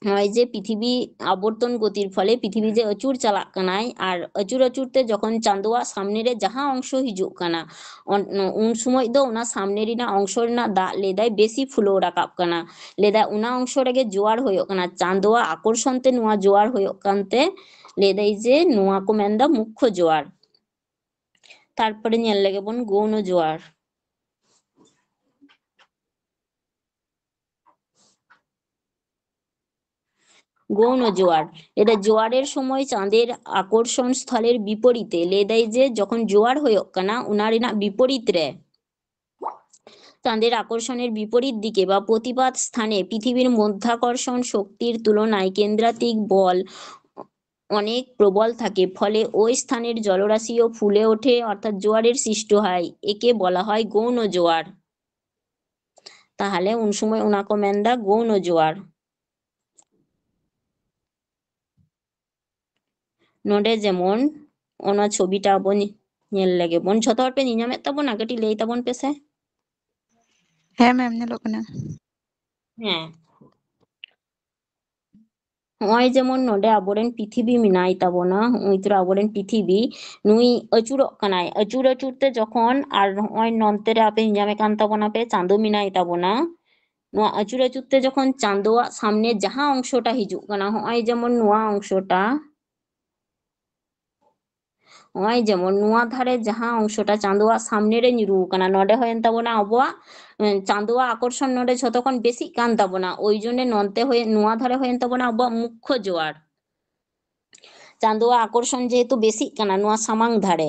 ᱱᱚᱜᱼᱚᱭ ᱡᱮ ᱯᱨᱤᱛᱷᱤᱵᱤ ᱟᱵᱚᱨᱛᱚᱱ ᱜᱚᱛᱤᱨ ᱯᱷᱚᱞᱮ ᱯᱨᱤᱛᱷᱤᱵᱤ ᱡᱮ ᱟᱹᱪᱩᱨ ᱪᱟᱞᱟᱜ ᱠᱟᱱᱟᱭ, ᱟᱨ ᱟᱹᱪᱩᱨ ᱟᱹᱪᱩᱨ ᱛᱮ ᱡᱚᱠᱷᱚᱱ ᱪᱟᱸᱫᱳᱣᱟᱜ ᱥᱟᱢᱱᱮ ᱨᱮ ᱡᱟᱦᱟᱸ ᱚᱝᱥᱚ ᱦᱤᱡᱩᱜ ᱠᱟᱱᱟ, ᱚᱱ-, ᱩᱱ ᱥᱚᱢᱚᱭ ᱫᱚ ᱚᱱᱟ ᱥᱟᱢᱱᱮ ᱨᱮᱱᱟᱜ ᱚᱝᱥᱚ ᱨᱮᱱᱟᱜ ᱫᱟᱜ, ᱞᱟᱹᱭ ᱫᱟᱭ, ᱵᱮᱥᱤ ᱯᱷᱩᱞᱟᱹᱣ ᱨᱟᱠᱟᱵ ᱠᱟᱱᱟ᱾ ᱞᱟᱹᱭ ᱫᱟᱭ ᱚᱱᱟ ᱚᱝᱥᱚ ᱨᱮᱜᱮ ᱡᱳᱣᱟᱨ ᱦᱩᱭᱩᱜ ᱠᱟᱱᱟ, ᱪᱟᱸᱫᱳᱣᱟᱜ ᱟᱠᱚᱨᱥᱚᱱ ᱛᱮ ᱱᱚᱣᱟ ᱡᱳᱣᱟᱨ ᱦᱩᱭᱩᱜ ᱠᱟᱱᱛᱮ, ᱞᱟᱹᱭ ᱫᱟᱭ ᱡᱮ ᱱᱚᱣᱟ ᱠᱚ ᱢᱮᱱᱫᱟ ᱢᱩᱠᱠᱷᱚ ᱡᱳᱣᱟᱨ᱾ ᱛᱟᱨᱯᱚᱨᱮ ᱧᱮᱞ ᱞᱮᱜᱮ ᱵᱚᱱ ᱜᱳᱣᱱᱚ ᱡᱳᱣᱟᱨ᱾ গৌণ জোয়ার। এটা জোয়ারের সময় চাঁদের আকর্ষণ স্থলের বিপরীতে, ᱞᱟᱹᱭ ᱫᱟᱭ ᱡᱮ ᱡᱚᱠᱷᱚᱱ ᱡᱳᱣᱟᱨ ᱦᱩᱭᱩᱜ ᱠᱟᱱᱟ, ᱚᱱᱟ ᱨᱮᱱᱟᱜ ᱵᱤᱯᱚᱨᱤᱛ ᱨᱮ, চাঁদের আকর্ষণের বিপরীত দিকে বা প্রতিপাত স্থানে পৃথিবীর মাধ্যাকর্ষণ শক্তির তুলনায় কেন্দ্রাতিক বল অনেক প্রবল থাকে, ফলে ওই স্থানের জলরাশিও ফুলে ওঠে, অর্থাৎ জোয়ারের সৃষ্টি হয়। একে বলা হয় গৌণ জোয়ার। ᱛᱟᱦᱞᱮ ᱩᱱ ᱥᱚᱢᱚᱭ ᱚᱱᱟ ᱠᱚ ᱢᱮᱱᱫᱟ ᱜᱳᱣᱱᱚ ᱡᱳᱣᱟᱨ᱾ ᱱᱚᱰᱮ ᱡᱮᱢᱚᱱ ᱚᱱᱟ ᱪᱷᱚᱵᱤᱴᱟ ᱵᱚᱱ ᱧᱮᱞ ᱞᱮᱜᱮ ᱵᱚᱱ᱾ ᱡᱷᱚᱛᱚ ᱦᱚᱲ ᱯᱮ ᱧᱮᱧᱟᱢᱮᱫ ᱛᱟᱵᱚᱱᱟ? ᱠᱟᱹᱴᱤᱡ ᱞᱟᱹᱭ ᱛᱟᱵᱚᱱ ᱯᱮᱥᱮ᱾ ᱦᱮᱸ ᱢᱮᱢ, ᱧᱮᱞᱚᱜ ᱠᱟᱱᱟ᱾ ᱦᱮᱸ, ᱱᱚᱜᱼᱚᱭ ᱡᱮᱢᱚᱱ ᱱᱚᱰᱮ ᱟᱵᱚᱨᱮᱱ ᱯᱨᱤᱛᱷᱤᱵᱤ ᱢᱮᱱᱟᱭ ᱛᱟᱵᱚᱱᱟ, ᱱᱚᱜᱼᱚᱭ ᱛᱚᱨᱟ ᱟᱵᱚᱨᱮᱱ ᱯᱨᱤᱛᱷᱤᱵᱤ, ᱱᱩᱭ ᱟᱹᱪᱩᱨᱚᱜ ᱠᱟᱱᱟᱭ᱾ ᱟᱹᱪᱩᱨ ᱟᱹᱪᱩᱨ ᱛᱮ ᱡᱚᱠᱷᱚᱱ, ᱟᱨ ᱱᱚᱜᱼᱚᱭ ᱱᱚᱱᱛᱮ ᱨᱮ ᱟᱯᱮ ᱧᱮᱧᱟᱢᱮᱫ ᱠᱟᱱ ᱛᱟᱵᱚᱱᱟ ᱯᱮ, ᱪᱟᱸᱫᱳ ᱢᱮᱱᱟᱭ ᱛᱟᱵᱚᱱᱟ᱾ ᱱᱚᱣᱟ ᱟᱹᱪᱩᱨ ᱟᱹᱪᱩᱨ ᱛᱮ ᱡᱚᱠᱷᱚᱱ ᱪᱟᱸᱫᱳᱣᱟᱜ ᱥᱟᱢᱱᱮ ᱡᱟᱦᱟᱸ ᱚᱝᱥᱚᱴᱟ ᱦᱤᱡᱩᱜ ᱠᱟᱱᱟ, ᱱᱚᱜᱼᱚᱭ ᱡᱮᱢᱚᱱ ᱱᱚᱣᱟ ᱚᱝᱥᱚᱴᱟ, ᱱᱚᱜᱼᱚᱭ ᱡᱮᱢᱚᱱ ᱱᱚᱣᱟ ᱫᱷᱟᱨᱮ ᱡᱟᱦᱟᱸ ᱚᱝᱥᱚᱴᱟ ᱪᱟᱸᱫᱳᱣᱟᱜ ᱥᱟᱢᱱᱮ ᱨᱮ ᱧᱩᱨᱩ ᱟᱠᱟᱱᱟ, ᱱᱚᱰᱮ ᱦᱩᱭᱮᱱ ᱛᱟᱵᱚᱱᱟ ᱟᱵᱚᱣᱟᱜ, ᱮᱸ, ᱪᱟᱸᱫᱳᱣᱟᱜ ᱟᱠᱚᱨᱥᱚᱱ ᱱᱚᱰᱮ ᱡᱷᱚᱛᱚ ᱠᱷᱚᱱ ᱵᱮᱥᱤᱜ ᱠᱟᱱ ᱛᱟᱵᱚᱱᱟ, ᱳᱭ ᱡᱚᱱᱱᱮ ᱱᱚᱱᱛᱮ ᱦᱩᱭ-, ᱱᱚᱣᱟ ᱫᱷᱟᱨᱮ ᱦᱩᱭᱮᱱ ᱛᱟᱵᱚᱱᱟ ᱟᱵᱚᱣᱟᱜ ᱢᱩᱠᱠᱷᱚ ᱡᱳᱣᱟᱨ᱾ ᱪᱟᱸᱫᱳᱣᱟᱜ ᱟᱠᱚᱨᱥᱚᱱ ᱡᱮᱦᱮᱛᱩ ᱵᱮᱥᱤᱜ ᱠᱟᱱᱟ ᱱᱚᱣᱟ ᱥᱟᱢᱟᱝ ᱫᱷᱟᱨᱮ,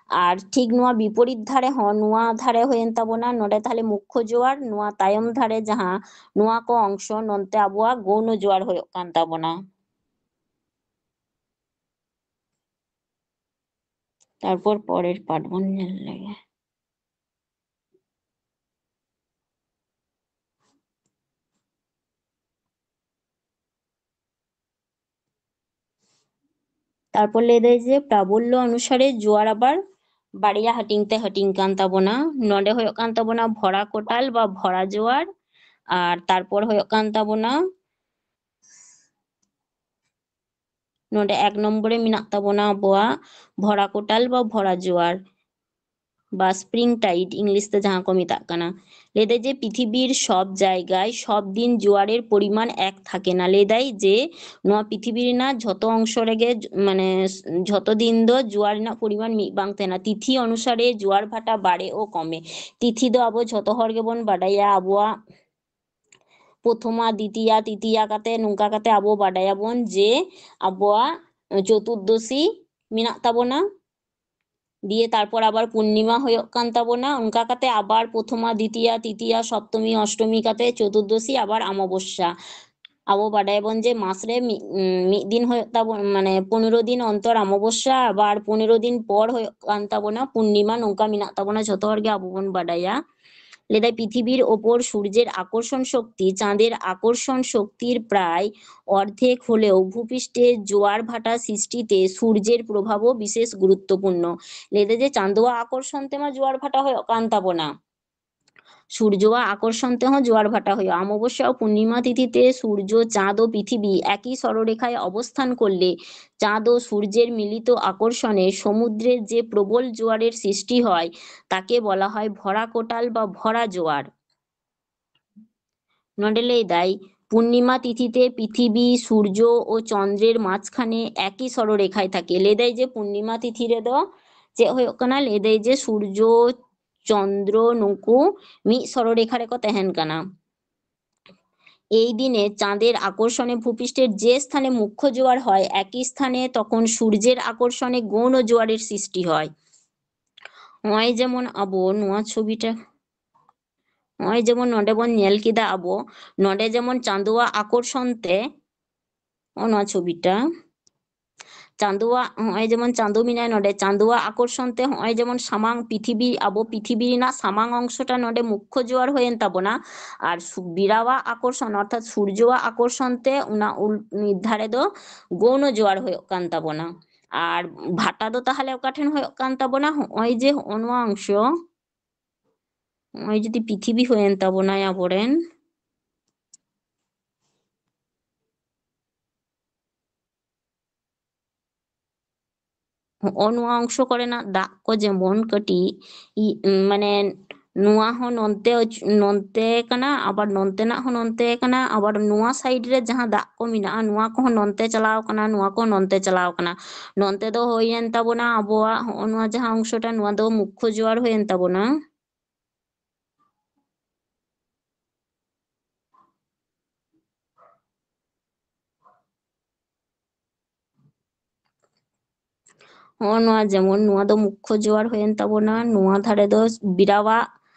ᱟᱨ ᱴᱷᱤᱠ ᱱᱚᱣᱟ ᱵᱤᱯᱚᱨᱤᱛ ᱫᱷᱟᱨᱮ ᱦᱚᱸ, ᱱᱚᱣᱟ ᱫᱷᱟᱨᱮ ᱦᱩᱭᱮᱱ ᱛᱟᱵᱚᱱᱟ, ᱱᱚᱰᱮ ᱛᱟᱦᱞᱮ ᱢᱩᱠᱠᱷᱚ ᱡᱳᱣᱟᱨ, ᱱᱚᱣᱟ ᱛᱟᱭᱚᱢ ᱫᱷᱟᱨᱮ ᱡᱟᱦᱟᱸ ᱱᱚᱣᱟ ᱠᱚ ᱚᱝᱥᱚ, ᱱᱚᱱᱛᱮ ᱟᱵᱚᱣᱟᱜ ᱜᱳᱣᱱᱚ ᱡᱳᱣᱟᱨ ᱦᱩᱭᱩᱜ ᱠᱟᱱ ᱛᱟᱵᱚᱱᱟ᱾ ᱛᱟᱨᱯᱚᱨ ᱯᱚᱨᱮᱨ ᱯᱟᱴ ᱵᱚᱱ ᱧᱮᱞ ᱞᱮᱜᱮ᱾ ᱛᱟᱨᱯᱚᱨ ᱞᱟᱹᱭ ᱫᱟᱭ ᱡᱮ ᱯᱨᱟᱵᱚᱞᱭᱚ ᱚᱱᱩᱥᱟᱨᱮ ᱡᱳᱣᱟᱨ ᱟᱵᱟᱨ ᱵᱟᱨᱭᱟ ᱦᱟᱹᱴᱤᱧ ᱛᱮ ᱦᱟᱹᱴᱤᱧ ᱠᱟᱱ ᱛᱟᱵᱚᱱᱟ᱾ ᱱᱚᱰᱮ ᱦᱩᱭᱩᱜ ᱠᱟᱱ ᱛᱟᱵᱚᱱᱟ ᱵᱷᱚᱨᱟ ᱠᱳᱴᱟᱞ ᱵᱟ ᱵᱷᱚᱨᱟ ᱡᱳᱣᱟᱨ, ᱟᱨ ᱛᱟᱨᱯᱚᱨ ᱦᱩᱭᱩᱜ ᱠᱟᱱ ᱛᱟᱵᱚᱱᱟ ᱱᱚᱰᱮ ᱮᱠ ᱱᱚᱢᱵᱚᱨ ᱨᱮ ᱢᱮᱱᱟᱜ ᱛᱟᱵᱚᱱᱟ ᱟᱵᱚᱣᱟᱜ ᱵᱷᱚᱨᱟ ᱠᱳᱴᱟᱞ ᱵᱟ ᱵᱷᱚᱨᱟ ᱡᱳᱣᱟᱨ ᱵᱟ spring tide English ᱛᱮ ᱡᱟᱦᱟᱸ ᱠᱚ ᱢᱮᱛᱟᱜ ᱠᱟᱱᱟ᱾ ᱞᱟᱹᱭ ᱫᱟᱭ ᱡᱮ ᱯᱨᱤᱛᱷᱤᱵᱤᱨ ᱥᱚᱵ ᱡᱟᱭᱜᱟᱭ ᱥᱚᱵ ᱫᱤᱱ ᱡᱳᱣᱟᱨᱮᱨ ᱯᱚᱨᱤᱢᱟᱱ ᱮᱠ ᱛᱷᱟᱠᱮ ᱱᱟ᱾ ᱞᱟᱹᱭ ᱫᱟᱭ ᱡᱮ ᱱᱚᱣᱟ ᱯᱨᱤᱛᱷᱤᱵᱤ ᱨᱮᱱᱟᱜ ᱡᱷᱚᱛᱚ ᱚᱝᱥᱚ ᱨᱮᱜᱮ ᱡ-, ᱢᱟᱱᱮ ᱡᱷᱚᱛᱚ ᱫᱤᱱ ᱫᱚ ᱡᱳᱣᱟᱨ ᱨᱮᱱᱟᱜ ᱯᱚᱨᱤᱢᱟᱱ ᱢᱤᱫ ᱵᱟᱝ ᱛᱟᱦᱮᱱᱟ᱾ ᱛᱤᱛᱷᱤ ᱚᱱᱩᱥᱟᱨᱮ ᱡᱳᱣᱟᱨ ᱵᱷᱟᱴᱟ ᱵᱟᱲᱮ ᱳ ᱠᱚᱢᱮ᱾ ᱛᱤᱛᱷᱤ ᱫᱚ ᱟᱵᱚ ᱡᱷᱚᱛᱚ ᱦᱚᱲ ᱜᱮᱵᱚᱱ ᱵᱟᱰᱟᱭᱟ, ᱟᱵᱚᱣᱟᱜ ᱯᱨᱚᱛᱷᱚᱢᱟ, ᱫᱤᱛᱤᱭᱟ, ᱛᱤᱛᱤᱭᱟ ᱠᱟᱛᱮ, ᱱᱚᱝᱠᱟ ᱠᱟᱛᱮ ᱟᱵᱚ ᱵᱟᱰᱟᱭᱟᱵᱚᱱ ᱡᱮ ᱟᱵᱚᱣᱟᱜ ᱪᱚᱛᱩᱨᱫᱚᱥᱤ ᱢᱮᱱᱟᱜ ᱛᱟᱵᱚᱱᱟ᱾ ᱫᱤᱭᱮ ᱛᱟᱨᱯᱚᱨ ᱟᱵᱟᱨ ᱯᱩᱨᱱᱤᱢᱟ ᱦᱩᱭᱩᱜ ᱠᱟᱱ ᱛᱟᱵᱚᱱᱟ, ᱚᱱᱠᱟ ᱠᱟᱛᱮ ᱟᱵᱟᱨ ᱯᱨᱚᱛᱷᱚᱢᱟ, ᱫᱤᱛᱤᱭᱟ, ᱛᱤᱛᱤᱭᱟ, ᱥᱚᱯᱛᱚᱢᱤ, ᱚᱥᱴᱚᱢᱤ ᱠᱟᱛᱮ ᱪᱚᱛᱩᱨᱫᱚᱥᱤ, ᱟᱵᱟᱨ ᱚᱢᱟᱵᱚᱥᱭᱟ᱾ ᱟᱵᱚ ᱵᱟᱰᱟᱭᱟᱵᱚᱱ ᱡᱮ ᱢᱟᱥ ᱨᱮ ᱢᱤᱫ, ᱩᱸ, ᱢᱤᱫ ᱫᱤᱱ ᱦᱩᱭᱩᱜ ᱛᱟᱵᱚᱱ, ᱢᱟᱱᱮ ᱯᱚᱱᱮᱨᱚ ᱫᱤᱱ ᱚᱱᱛᱚᱨ ᱚᱢᱟᱵᱚᱥᱭᱟ, ᱟᱵᱟᱨ ᱯᱚᱱᱮᱨᱚ ᱫᱤᱱ ᱯᱚᱨ ᱦᱩᱭᱩᱜ ᱠᱟᱱ ᱛᱟᱵᱚᱱᱟ ᱯᱩᱨᱱᱤᱢᱟ, ᱱᱚᱝᱠᱟ ᱢᱮᱱᱟᱜ ᱛᱟᱵᱚᱱᱟ, ᱡᱷᱚᱛᱚ ᱦᱚᱲ ᱜᱮ ᱟᱵᱚ ᱵᱚᱱ ᱵᱟᱰᱟᱭᱟ᱾ ᱞᱟᱹᱭᱫᱟᱭ ᱯᱨᱤᱛᱷᱤᱵᱤᱨ ᱳᱯᱚᱨ ᱥᱩᱨᱡᱮᱨ ᱟᱠᱚᱨষᱚᱱ ᱥᱚᱠᱛᱤ ᱪᱟᱸᱫᱮᱨ ᱟᱠᱚᱨষᱚᱱ ᱥᱚᱠᱛᱤᱨ ᱯᱨᱟᱭ ᱚᱨᱫᱷᱮᱠ ᱦᱚᱞᱮᱣ ᱵᱷᱩᱯᱤᱥᱴᱮ ᱡᱳᱣᱟᱨ ᱵᱷᱟᱴᱟ ᱥᱨᱤᱥᱴᱤᱛᱮ ᱥᱩᱨᱡᱮᱨ ᱯᱨᱚᱵᱷᱟᱵᱚ ᱵᱤᱥᱮᱥ ᱜᱩᱨᱩᱛᱛᱚᱯᱩᱨᱱᱚ᱾ ᱞᱟᱹᱭᱫᱟᱭ ᱡᱮ ᱪᱟᱸᱫᱳᱣᱟᱜ ᱟᱠᱚᱨᱥᱚᱱ ᱛᱮᱢᱟ ᱡᱳᱣᱟᱨ ᱵᱷᱟᱴᱟ ᱦᱩᱭᱩᱜ ᱠᱟᱱ ᱛᱟᱵᱚᱱᱟ, ᱥᱩᱨᱡᱚᱣᱟᱜ ᱟᱠᱚᱨᱥᱚᱱ ᱛᱮᱦᱚᱸ ᱡᱳᱣᱟᱨ ᱵᱷᱟᱴᱟ ᱦᱩᱭᱩᱜᱼᱟ᱾ ᱚᱢᱟᱵᱚᱥᱭᱟ ᱳ ᱯᱩᱨᱱᱤᱢᱟ ᱛᱤᱛᱷᱤᱛᱮ ᱥᱩᱨᱡᱚ, ᱪᱟᱸᱫ ᱳ ᱯᱨᱤᱛᱷᱤᱵᱤ ᱮᱠᱤ ᱥᱚᱨᱚᱨᱮᱠᱷᱟᱭ ᱚᱵᱚᱥᱛᱷᱟᱱ ᱠᱚᱨᱞᱮ ᱪᱟᱸᱫ ᱳ ᱥᱩᱨᱡᱮᱨ ᱢᱤᱞᱤᱛ ᱟᱠᱚᱨᱥᱚᱱᱮ ᱥᱚᱢᱩᱫᱽᱨᱮᱨ ᱡᱮ ᱯᱨᱚᱵᱚᱞ জোয়ারের সৃষ্টি হয়, তাকে বলা হয় ভরা কোটাল বা ভরা জোয়ার। ᱱᱚᱰᱮ ᱞᱟᱹᱭ ᱫᱟᱭ, ᱯᱩᱨᱱᱤᱢᱟ ᱛᱤᱛᱷᱤ ᱛᱮ ᱯᱨᱤᱛᱷᱤᱵᱤ, ᱥᱩᱨᱡᱚ ᱳ ᱪᱚᱱᱫᱨᱮᱨ ᱢᱟঝখানে একই সরলরেখায় থাকে। ᱞᱟᱹᱭ ᱫᱟᱭ ᱡᱮ ᱯᱩᱨᱱᱤᱢᱟ ᱛᱤᱛᱷᱤ ᱨᱮᱫᱚ ᱪᱮᱫ ᱦᱩᱭᱩᱜ ᱠᱟᱱᱟ? ᱞᱟᱹᱭ ᱫᱟᱭ ᱡᱮ ᱥᱩᱨᱡᱚ, ᱪᱚᱱᱫᱨᱚ ᱱᱩᱠᱩ ᱢᱤᱫ ᱥᱚᱨᱚᱞ ᱨᱮᱠᱷᱟ ᱨᱮᱠᱚ ᱛᱟᱦᱮᱱ ᱠᱟᱱᱟ। এই দিনে চাঁদের আকর্ষণে ভূপৃষ্ঠের যে স্থানে মুখ্য জোয়ার হয়, একই স্থানে তখন সূর্যের আকর্ষণে গৌণ জোয়ারের সৃষ্টি হয়। ᱱᱚᱜᱼᱚᱭ ᱡᱮᱢᱚᱱ ᱟᱵᱚ ᱱᱚᱣᱟ ᱪᱷᱚᱵᱤᱴᱟ, ᱱᱚᱜᱼᱚᱭ ᱡᱮᱢᱚᱱ ᱱᱚᱰᱮ ᱵᱚᱱ ᱧᱮᱞ ᱠᱮᱫᱟ ᱟᱵᱚ, ᱱᱚᱰᱮ ᱡᱮᱢᱚᱱ ᱪᱟᱸᱫᱳᱣᱟᱜ ᱟᱠᱚᱨᱥᱚᱱ ᱛᱮ, ᱱᱚᱜᱼᱚ ᱱᱚᱣᱟ ᱪᱷᱚᱵᱤᱴᱟ, ᱪᱟᱸᱫᱳᱣᱟᱜ, ᱱᱚᱜᱼᱚᱭ ᱡᱮᱢᱚᱱ ᱪᱟᱸᱫᱳ ᱢᱮᱱᱟᱭ ᱱᱚᱰᱮ, ᱪᱟᱸᱫᱳᱣᱟᱜ ᱟᱠᱚᱨᱥᱚᱱ ᱛᱮ ᱱᱚᱜᱼᱚᱭ ᱡᱮᱢᱚᱱ ᱥᱟᱢᱟᱝ ᱯᱤᱛᱷᱤᱵᱤ, ᱟᱵᱚ ᱯᱤᱛᱷᱤᱵᱤ ᱨᱮᱱᱟᱜ ᱥᱟᱢᱟᱝ ᱚᱝᱥᱚᱴᱟ ᱱᱚᱰᱮ ᱢᱩᱠᱠᱷᱚ ᱡᱳᱣᱟᱨ ᱦᱩᱭᱮᱱ ᱛᱟᱵᱚᱱᱟ, ᱟᱨ ᱥᱩ-, ᱵᱮᱲᱟᱣᱟᱜ ᱟᱠᱚᱨᱥᱚᱱ ᱚᱨᱛᱷᱟᱛ ᱥᱩᱨᱡᱚᱣᱟᱜ ᱟᱠᱚᱨᱥᱚᱱ ᱛᱮ ᱚᱱᱟ ᱩᱞ-, ᱢᱤᱫ ᱫᱷᱟᱨᱮ ᱫᱚ ᱜᱳᱣᱱᱚ ᱡᱳᱣᱟᱨ ᱦᱩᱭᱩᱜ ᱠᱟᱱ ᱛᱟᱵᱚᱱᱟ᱾ ᱟᱨ ᱵᱷᱟᱴᱟ ᱫᱚ ᱛᱟᱦᱚᱞᱮ ᱚᱠᱟ ᱴᱷᱮᱱ ᱦᱩᱭᱩᱜ ᱠᱟᱱ ᱛᱟᱵᱚᱱᱟ? ᱱᱚᱜᱼᱚᱭ ᱡᱮ ᱱᱚᱜᱼᱚ ᱱᱚᱣᱟ ᱚᱝᱥᱚ, ᱱᱚᱜᱼᱚᱭ ᱡᱩᱫᱤ ᱯᱤᱛᱷᱤᱵᱤ ᱦᱩᱭᱮᱱ ᱛᱟᱵᱚᱱᱟᱭ ᱟᱵᱚᱨᱮᱱ, ᱦᱚᱸᱜᱼᱚ ᱱᱚᱣᱟ ᱚᱝᱥᱚ ᱠᱚᱨᱮᱱᱟᱜ ᱫᱟᱜ ᱠᱚ ᱡᱮᱢᱚᱱ ᱠᱟᱹᱴᱤᱡ ᱤ-, ᱢᱟᱱᱮ ᱱᱚᱣᱟ ᱦᱚᱸ ᱱᱚᱱᱛᱮ ᱚᱪ-, ᱱᱚᱱᱛᱮ ᱠᱟᱱᱟ, ᱟᱵᱟᱨ ᱱᱚᱱᱛᱮᱱᱟᱜ ᱦᱚᱸ ᱱᱚᱱᱛᱮ ᱠᱟᱱᱟ, ᱟᱵᱟᱨ ᱱᱚᱣᱟ side ᱨᱮ ᱡᱟᱦᱟᱸ ᱫᱟᱜ ᱠᱚ ᱢᱮᱱᱟᱜᱼᱟ, ᱱᱚᱣᱟ ᱠᱚᱦᱚᱸ ᱱᱚᱱᱛᱮ ᱪᱟᱞᱟᱣ ᱠᱟᱱᱟ, ᱱᱚᱣᱟ ᱠᱚᱦᱚᱸ ᱱᱚᱱᱛᱮ ᱪᱟᱞᱟᱣ ᱠᱟᱱᱟ᱾ ᱱᱚᱱᱛᱮ ᱫᱚ ᱦᱩᱭᱮᱱ ᱛᱟᱵᱚᱱᱟ ᱟᱵᱚᱣᱟᱜ ᱦᱚᱸᱜᱼᱚ ᱱᱚᱣᱟ ᱡᱟᱦᱟᱸ ᱚᱝᱥᱚᱴᱟ, ᱱᱚᱣᱟ ᱫᱚ ᱢᱩᱠᱠᱷᱚ ᱡᱳᱣᱟᱨ ᱦᱩᱭᱮᱱ ᱛᱟᱵᱚᱱᱟ᱾ ᱦᱚᱸᱜᱼᱚ ᱱᱚᱣᱟ ᱡᱮᱢᱚᱱ ᱱᱚᱣᱟ ᱫᱚ ᱢᱩᱠᱠᱷᱚ ᱡᱳᱣᱟᱨ ᱦᱩᱭᱮᱱ ᱛᱟᱵᱚᱱᱟ, ᱱᱚᱣᱟ ᱫᱷᱟᱨᱮ ᱫᱚ ᱵᱮᱲᱟᱣᱟᱜ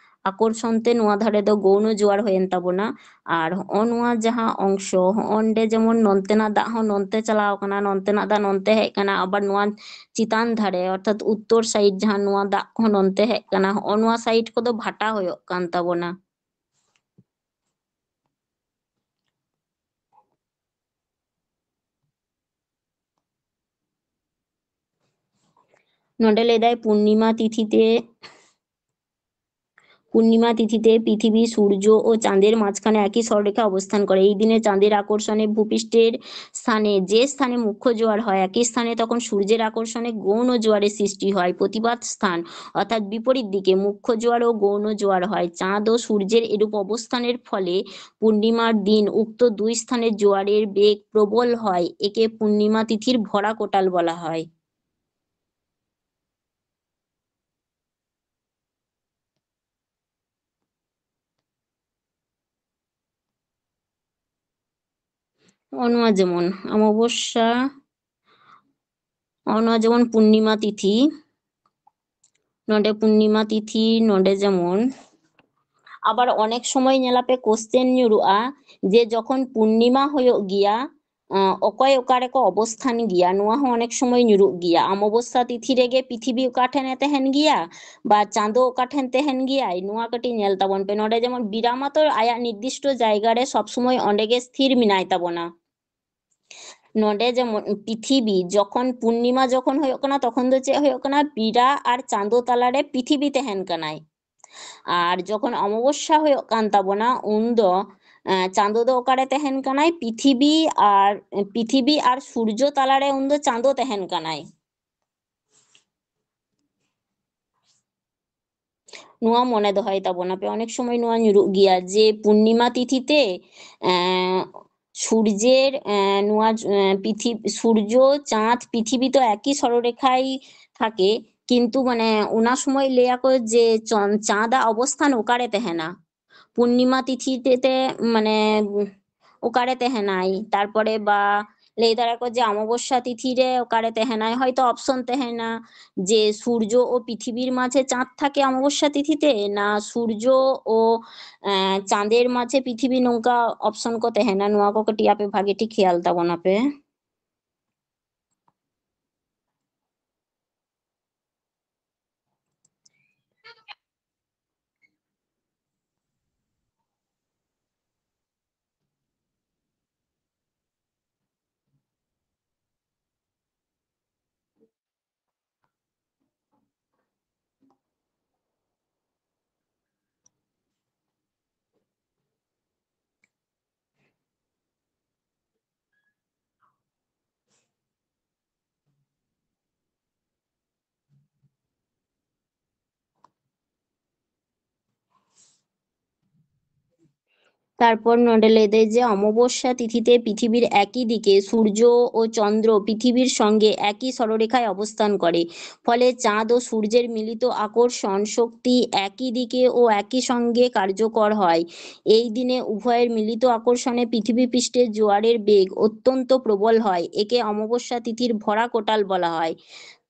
ᱟᱠᱚᱨᱥᱚᱱ ᱛᱮ ᱱᱚᱣᱟ ᱫᱷᱟᱨᱮ ᱫᱚ ᱜᱳᱣᱱᱚ ᱡᱳᱣᱟᱨ ᱦᱩᱭᱮᱱ ᱛᱟᱵᱚᱱᱟ᱾ ᱟᱨ ᱦᱚᱸᱜᱼᱚ ᱱᱚᱣᱟ ᱡᱟᱦᱟᱸ ᱚᱝᱥᱚ, ᱦᱚᱸᱜᱼᱚ ᱱᱚᱰᱮ ᱡᱮᱢᱚᱱ ᱱᱚᱱᱛᱮᱱᱟᱜ ᱫᱟᱜ ᱦᱚᱸ ᱱᱚᱱᱛᱮ ᱪᱟᱞᱟᱣ ᱠᱟᱱᱟ, ᱱᱚᱱᱛᱮᱱᱟᱜ ᱫᱟᱜ ᱱᱚᱱᱛᱮ ᱦᱮᱡ ᱠᱟᱱᱟ, ᱟᱵᱟᱨ ᱱᱚᱣᱟ ᱪᱮᱛᱟᱱ ᱫᱷᱟᱨᱮ ᱚᱨᱛᱷᱟᱛ ᱩᱛᱛᱚᱨ side ᱡᱟᱦᱟᱸ ᱱᱚᱣᱟ ᱫᱟᱜ ᱠᱚᱦᱚᱸ ᱱᱚᱱᱛᱮ ᱦᱮᱡ ᱠᱟᱱᱟ, ᱦᱚᱸᱜᱼᱚ ᱱᱚᱣᱟ side ᱠᱚᱫᱚ ᱵᱷᱟᱴᱟ ᱦᱩᱭᱩᱜ ᱠᱟᱱ ᱛᱟᱵᱚᱱᱟ᱾ ᱱᱚᱰᱮ ᱞᱟᱹᱭᱫᱟᱭ ᱯᱩᱨᱱᱤᱢᱟ ᱛᱤᱛᱷᱤ ᱛᱮ, ᱯᱩᱨᱱᱤᱢᱟ ᱛᱤᱛᱷᱤ ᱛᱮ ᱯᱨᱤᱛᱷᱤᱵᱤ, ᱥᱩᱨᱡᱚ ᱳ ᱪᱟᱸᱫᱮᱨ ᱢᱟঝখানে একই সরলরেখা অবস্থান করে। এই দিনে চাঁদের আকর্ষণে ভূপৃষ্ঠের স্থানে, যে স্থানে মুখ্য জোয়ার হয়, একই স্থানে তখন সূর্যের আকর্ষণে গৌণ জোয়ারের সৃষ্টি হয়। প্রতিবাদ স্থান অর্থাৎ বিপরীত দিকে মুখ্য জোয়ার ও গৌণ জোয়ার হয়। চাঁদ ও সূর্যের এরূপ অবস্থানের ফলে পূর্ণিমার দিন উক্ত দুই স্থানের জোয়ারের বেগ প্রবল হয়। একে পূর্ণিমা তিথির ভরা কোটাল বলা হয়। ᱱᱚᱜᱼᱚ ᱱᱚᱣᱟ ᱡᱮᱢᱚᱱ ᱚᱢᱟᱵᱚᱥᱥᱟ, ᱱᱚᱜᱼᱚ ᱱᱚᱣᱟ ᱡᱮᱢᱚᱱ ᱯᱩᱨᱱᱤᱢᱟ ᱛᱤᱛᱷᱤ, ᱱᱚᱰᱮ ᱯᱩᱨᱱᱤᱢᱟ ᱛᱤᱛᱷᱤ, ᱱᱚᱰᱮ ᱡᱮᱢᱚᱱ ᱟᱵᱟᱨ ᱚᱱᱮᱠ ᱥᱚᱢᱚᱭ ᱧᱮᱞᱟᱯᱮ question ᱧᱩᱨᱩᱜᱼᱟ ᱡᱮ ᱡᱚᱠᱷᱚᱱ ᱯᱩᱨᱱᱤᱢᱟ ᱦᱩᱭᱩᱜ ᱜᱮᱭᱟ, ᱟᱸ, ᱚᱠᱚᱭ ᱚᱠᱟ ᱨᱮᱠᱚ ᱚᱵᱚᱥᱛᱷᱟᱱ ᱜᱮᱭᱟ, ᱱᱚᱣᱟ ᱦᱚᱸ ᱚᱱᱮᱠ ᱥᱚᱢᱚᱭ ᱧᱩᱨᱩᱜ ᱜᱮᱭᱟ᱾ ᱚᱢᱟᱵᱚᱥᱥᱟ ᱛᱤᱛᱷᱤ ᱨᱮᱜᱮ ᱯᱨᱤᱛᱷᱤᱵᱤ ᱚᱠᱟ ᱴᱷᱮᱱᱮ ᱛᱟᱦᱮᱱ ᱜᱮᱭᱟ ᱵᱟ ᱪᱟᱸᱫᱚ ᱚᱠᱟ ᱴᱷᱮᱱ ᱛᱟᱦᱮᱱ ᱜᱮᱭᱟᱭ, ᱱᱚᱣᱟ ᱠᱟᱹᱴᱤᱡ ᱧᱮᱞ ᱛᱟᱵᱚᱱ ᱯᱮ᱾ ᱱᱚᱰᱮ ᱡᱮᱢᱚᱱ ᱵᱤᱨᱟ ᱢᱟᱛᱚ ᱟᱭᱟᱜ ᱱᱤᱨᱫᱤᱥᱴᱚ ᱡᱟᱭᱜᱟ ᱨᱮ ᱥᱚᱵ ᱥᱚᱢᱚᱭ ᱚᱸᱰᱮ ᱜᱮ ᱛᱷᱤᱨ ᱢᱮᱱᱟᱭ ᱛᱟᱵᱚᱱᱟ᱾ ᱱᱚᱰᱮ ᱡᱮᱢᱚᱱ ᱯᱨᱤᱛᱷᱤᱵᱤ ᱡᱚᱠᱷᱚᱱ ᱯᱩᱨᱱᱤᱢᱟ ᱡᱚᱠᱷᱚᱱ ᱦᱩᱭᱩᱜ ᱠᱟᱱᱟ, ᱛᱚᱠᱷᱚᱱ ᱫᱚ ᱪᱮᱫ ᱦᱩᱭᱩᱜ ᱠᱟᱱᱟ? ᱵᱤᱨᱟ ᱟᱨ ᱪᱟᱸᱫᱚ ᱛᱟᱞᱟᱨᱮ ᱯᱨᱤᱛᱷᱤᱵᱤ ᱛᱟᱦᱮᱱ ᱠᱟᱱᱟᱭ᱾ ᱟᱨ ᱡᱚᱠᱷᱚᱱ ᱚᱢᱟᱵᱚᱥᱥᱟ ᱦᱩᱭᱩᱜ ᱠᱟᱱ ᱛᱟᱵᱚᱱᱟ, ᱩᱱᱫᱚ, ᱮᱸ, ᱪᱟᱸᱫᱚ ᱫᱚ ᱚᱠᱟᱨᱮ ᱛᱟᱦᱮᱱ ᱠᱟᱱᱟᱭ? ᱯᱨᱤᱛᱷᱤᱵᱤ ᱟᱨ, ᱯᱨᱤᱛᱷᱤᱵᱤ ᱟᱨ ᱥᱩᱨᱡᱚ ᱛᱟᱞᱟᱨᱮ ᱩᱱᱫᱚ ᱪᱟᱸᱫᱚ ᱛᱟᱦᱮᱱ ᱠᱟᱱᱟᱭ᱾ ᱱᱚᱣᱟ ᱢᱚᱱᱮ ᱫᱚᱦᱚᱭ ᱛᱟᱵᱚᱱᱟᱯᱮ, ᱚᱱᱮᱠ ᱥᱚᱢᱚᱭ ᱱᱚᱣᱟ ᱧᱩᱨᱩᱜ ᱜᱮᱭᱟ ᱡᱮ ᱯᱩᱨᱱᱤᱢᱟ ᱛᱤᱛᱷᱤ ᱛᱮ, ᱮᱸ, ᱥᱩᱨᱡᱮᱨ, ᱮᱸ, ᱱᱚᱣᱟ, ᱮᱸ, ᱯᱤᱛᱷᱤ-, ᱥᱩᱨᱡᱚ, ᱪᱟᱸᱫ, ᱯᱤᱛᱷᱤᱵᱤ ᱛᱚ ᱮᱠᱤ ᱥᱚᱨᱚᱨᱮᱠᱷᱟᱭ ᱛᱷᱟᱠᱮ, ᱠᱤᱱᱛᱩ ᱢᱟᱱᱮ ᱚᱱᱟ ᱥᱚᱢᱚᱭ ᱞᱟᱹᱭᱟᱠᱚ ᱡᱮ ᱪᱚᱱ-, ᱪᱟᱸᱫᱟᱜ ᱚᱵᱚᱥᱛᱷᱟᱱ ᱚᱠᱟᱨᱮ ᱛᱟᱦᱮᱱᱟ? ᱯᱩᱨᱱᱤᱢᱟ ᱛᱤᱛᱷᱤ ᱛᱮ, ᱛᱮ, ᱢᱟᱱᱮ ᱚᱠᱟᱨᱮ ᱛᱟᱦᱮᱱᱟᱭ? ᱛᱟᱨᱯᱚᱨᱮ ᱵᱟ ᱞᱟᱹᱭ ᱫᱟᱲᱮᱭᱟᱠᱚ ᱡᱮ ᱚᱢᱟᱵᱚᱥᱥᱟ ᱛᱤᱛᱷᱤ ᱨᱮ ᱚᱠᱟᱨᱮ ᱛᱟᱦᱮᱱᱟᱭ? ᱦᱚᱭᱛᱚ option ᱛᱟᱦᱮᱱᱟ ᱡᱮ ᱥᱩᱨᱡᱚ ᱳ ᱯᱤᱛᱷᱤᱵᱤᱨ ᱢᱟᱡᱷᱮ ᱪᱟᱸᱫ ᱛᱷᱟᱠᱮ ᱚᱢᱟᱵᱚᱥᱥᱟ ᱛᱤᱛᱷᱤ ᱛᱮ, ᱱᱟ ᱥᱩᱨᱡᱚ ᱳ, ᱮᱸ, ᱪᱟᱸᱫᱮᱨ ᱢᱟᱡᱷᱮ ᱯᱤᱛᱷᱤᱵᱤ, ᱱᱚᱝᱠᱟ option ᱠᱚ ᱛᱟᱦᱮᱱᱟ᱾ ᱱᱚᱣᱟ ᱠᱚ ᱠᱟᱹᱴᱤᱡ ᱟᱯᱮ ᱵᱷᱟᱜᱮ ᱴᱷᱤᱠ ᱠᱷᱮᱭᱟᱞ ᱛᱟᱵᱚᱱᱟᱯᱮ᱾ ᱛᱟᱨᱯᱚᱨ ᱱᱚᱰᱮ ᱞᱟᱹᱭ ᱫᱟᱭ ᱡᱮ ᱚᱢᱟᱵᱚᱥᱥᱟ ᱛᱤᱛᱷᱤ ᱛᱮ ᱯᱨᱤᱛᱷᱤᱵᱤᱨ ᱮᱠᱤ ᱫᱤᱠᱮ ᱥᱩᱨᱡᱚ ᱳ ᱪᱚᱱᱫᱨᱚ ᱯᱨᱤᱛᱷᱤᱵᱤᱨ ᱥᱚᱝᱜᱮ ᱮᱠᱤ ᱥᱚᱨᱚᱨᱮᱠᱷᱟয় অবস্থান করে, ফলে চাঁদ ও সূর্যের মিলিত আকর্ষণ শক্তি একই দিকে ও একই সঙ্গে কার্যকর হয়। এই দিনে উভয়ের মিলিত আকর্ষণে পৃথিবী পৃষ্ঠের জোয়ারের বেগ অত্যন্ত প্রবল হয়। একে অমাবস্যা তিথির ভরা কোটাল বলা হয়।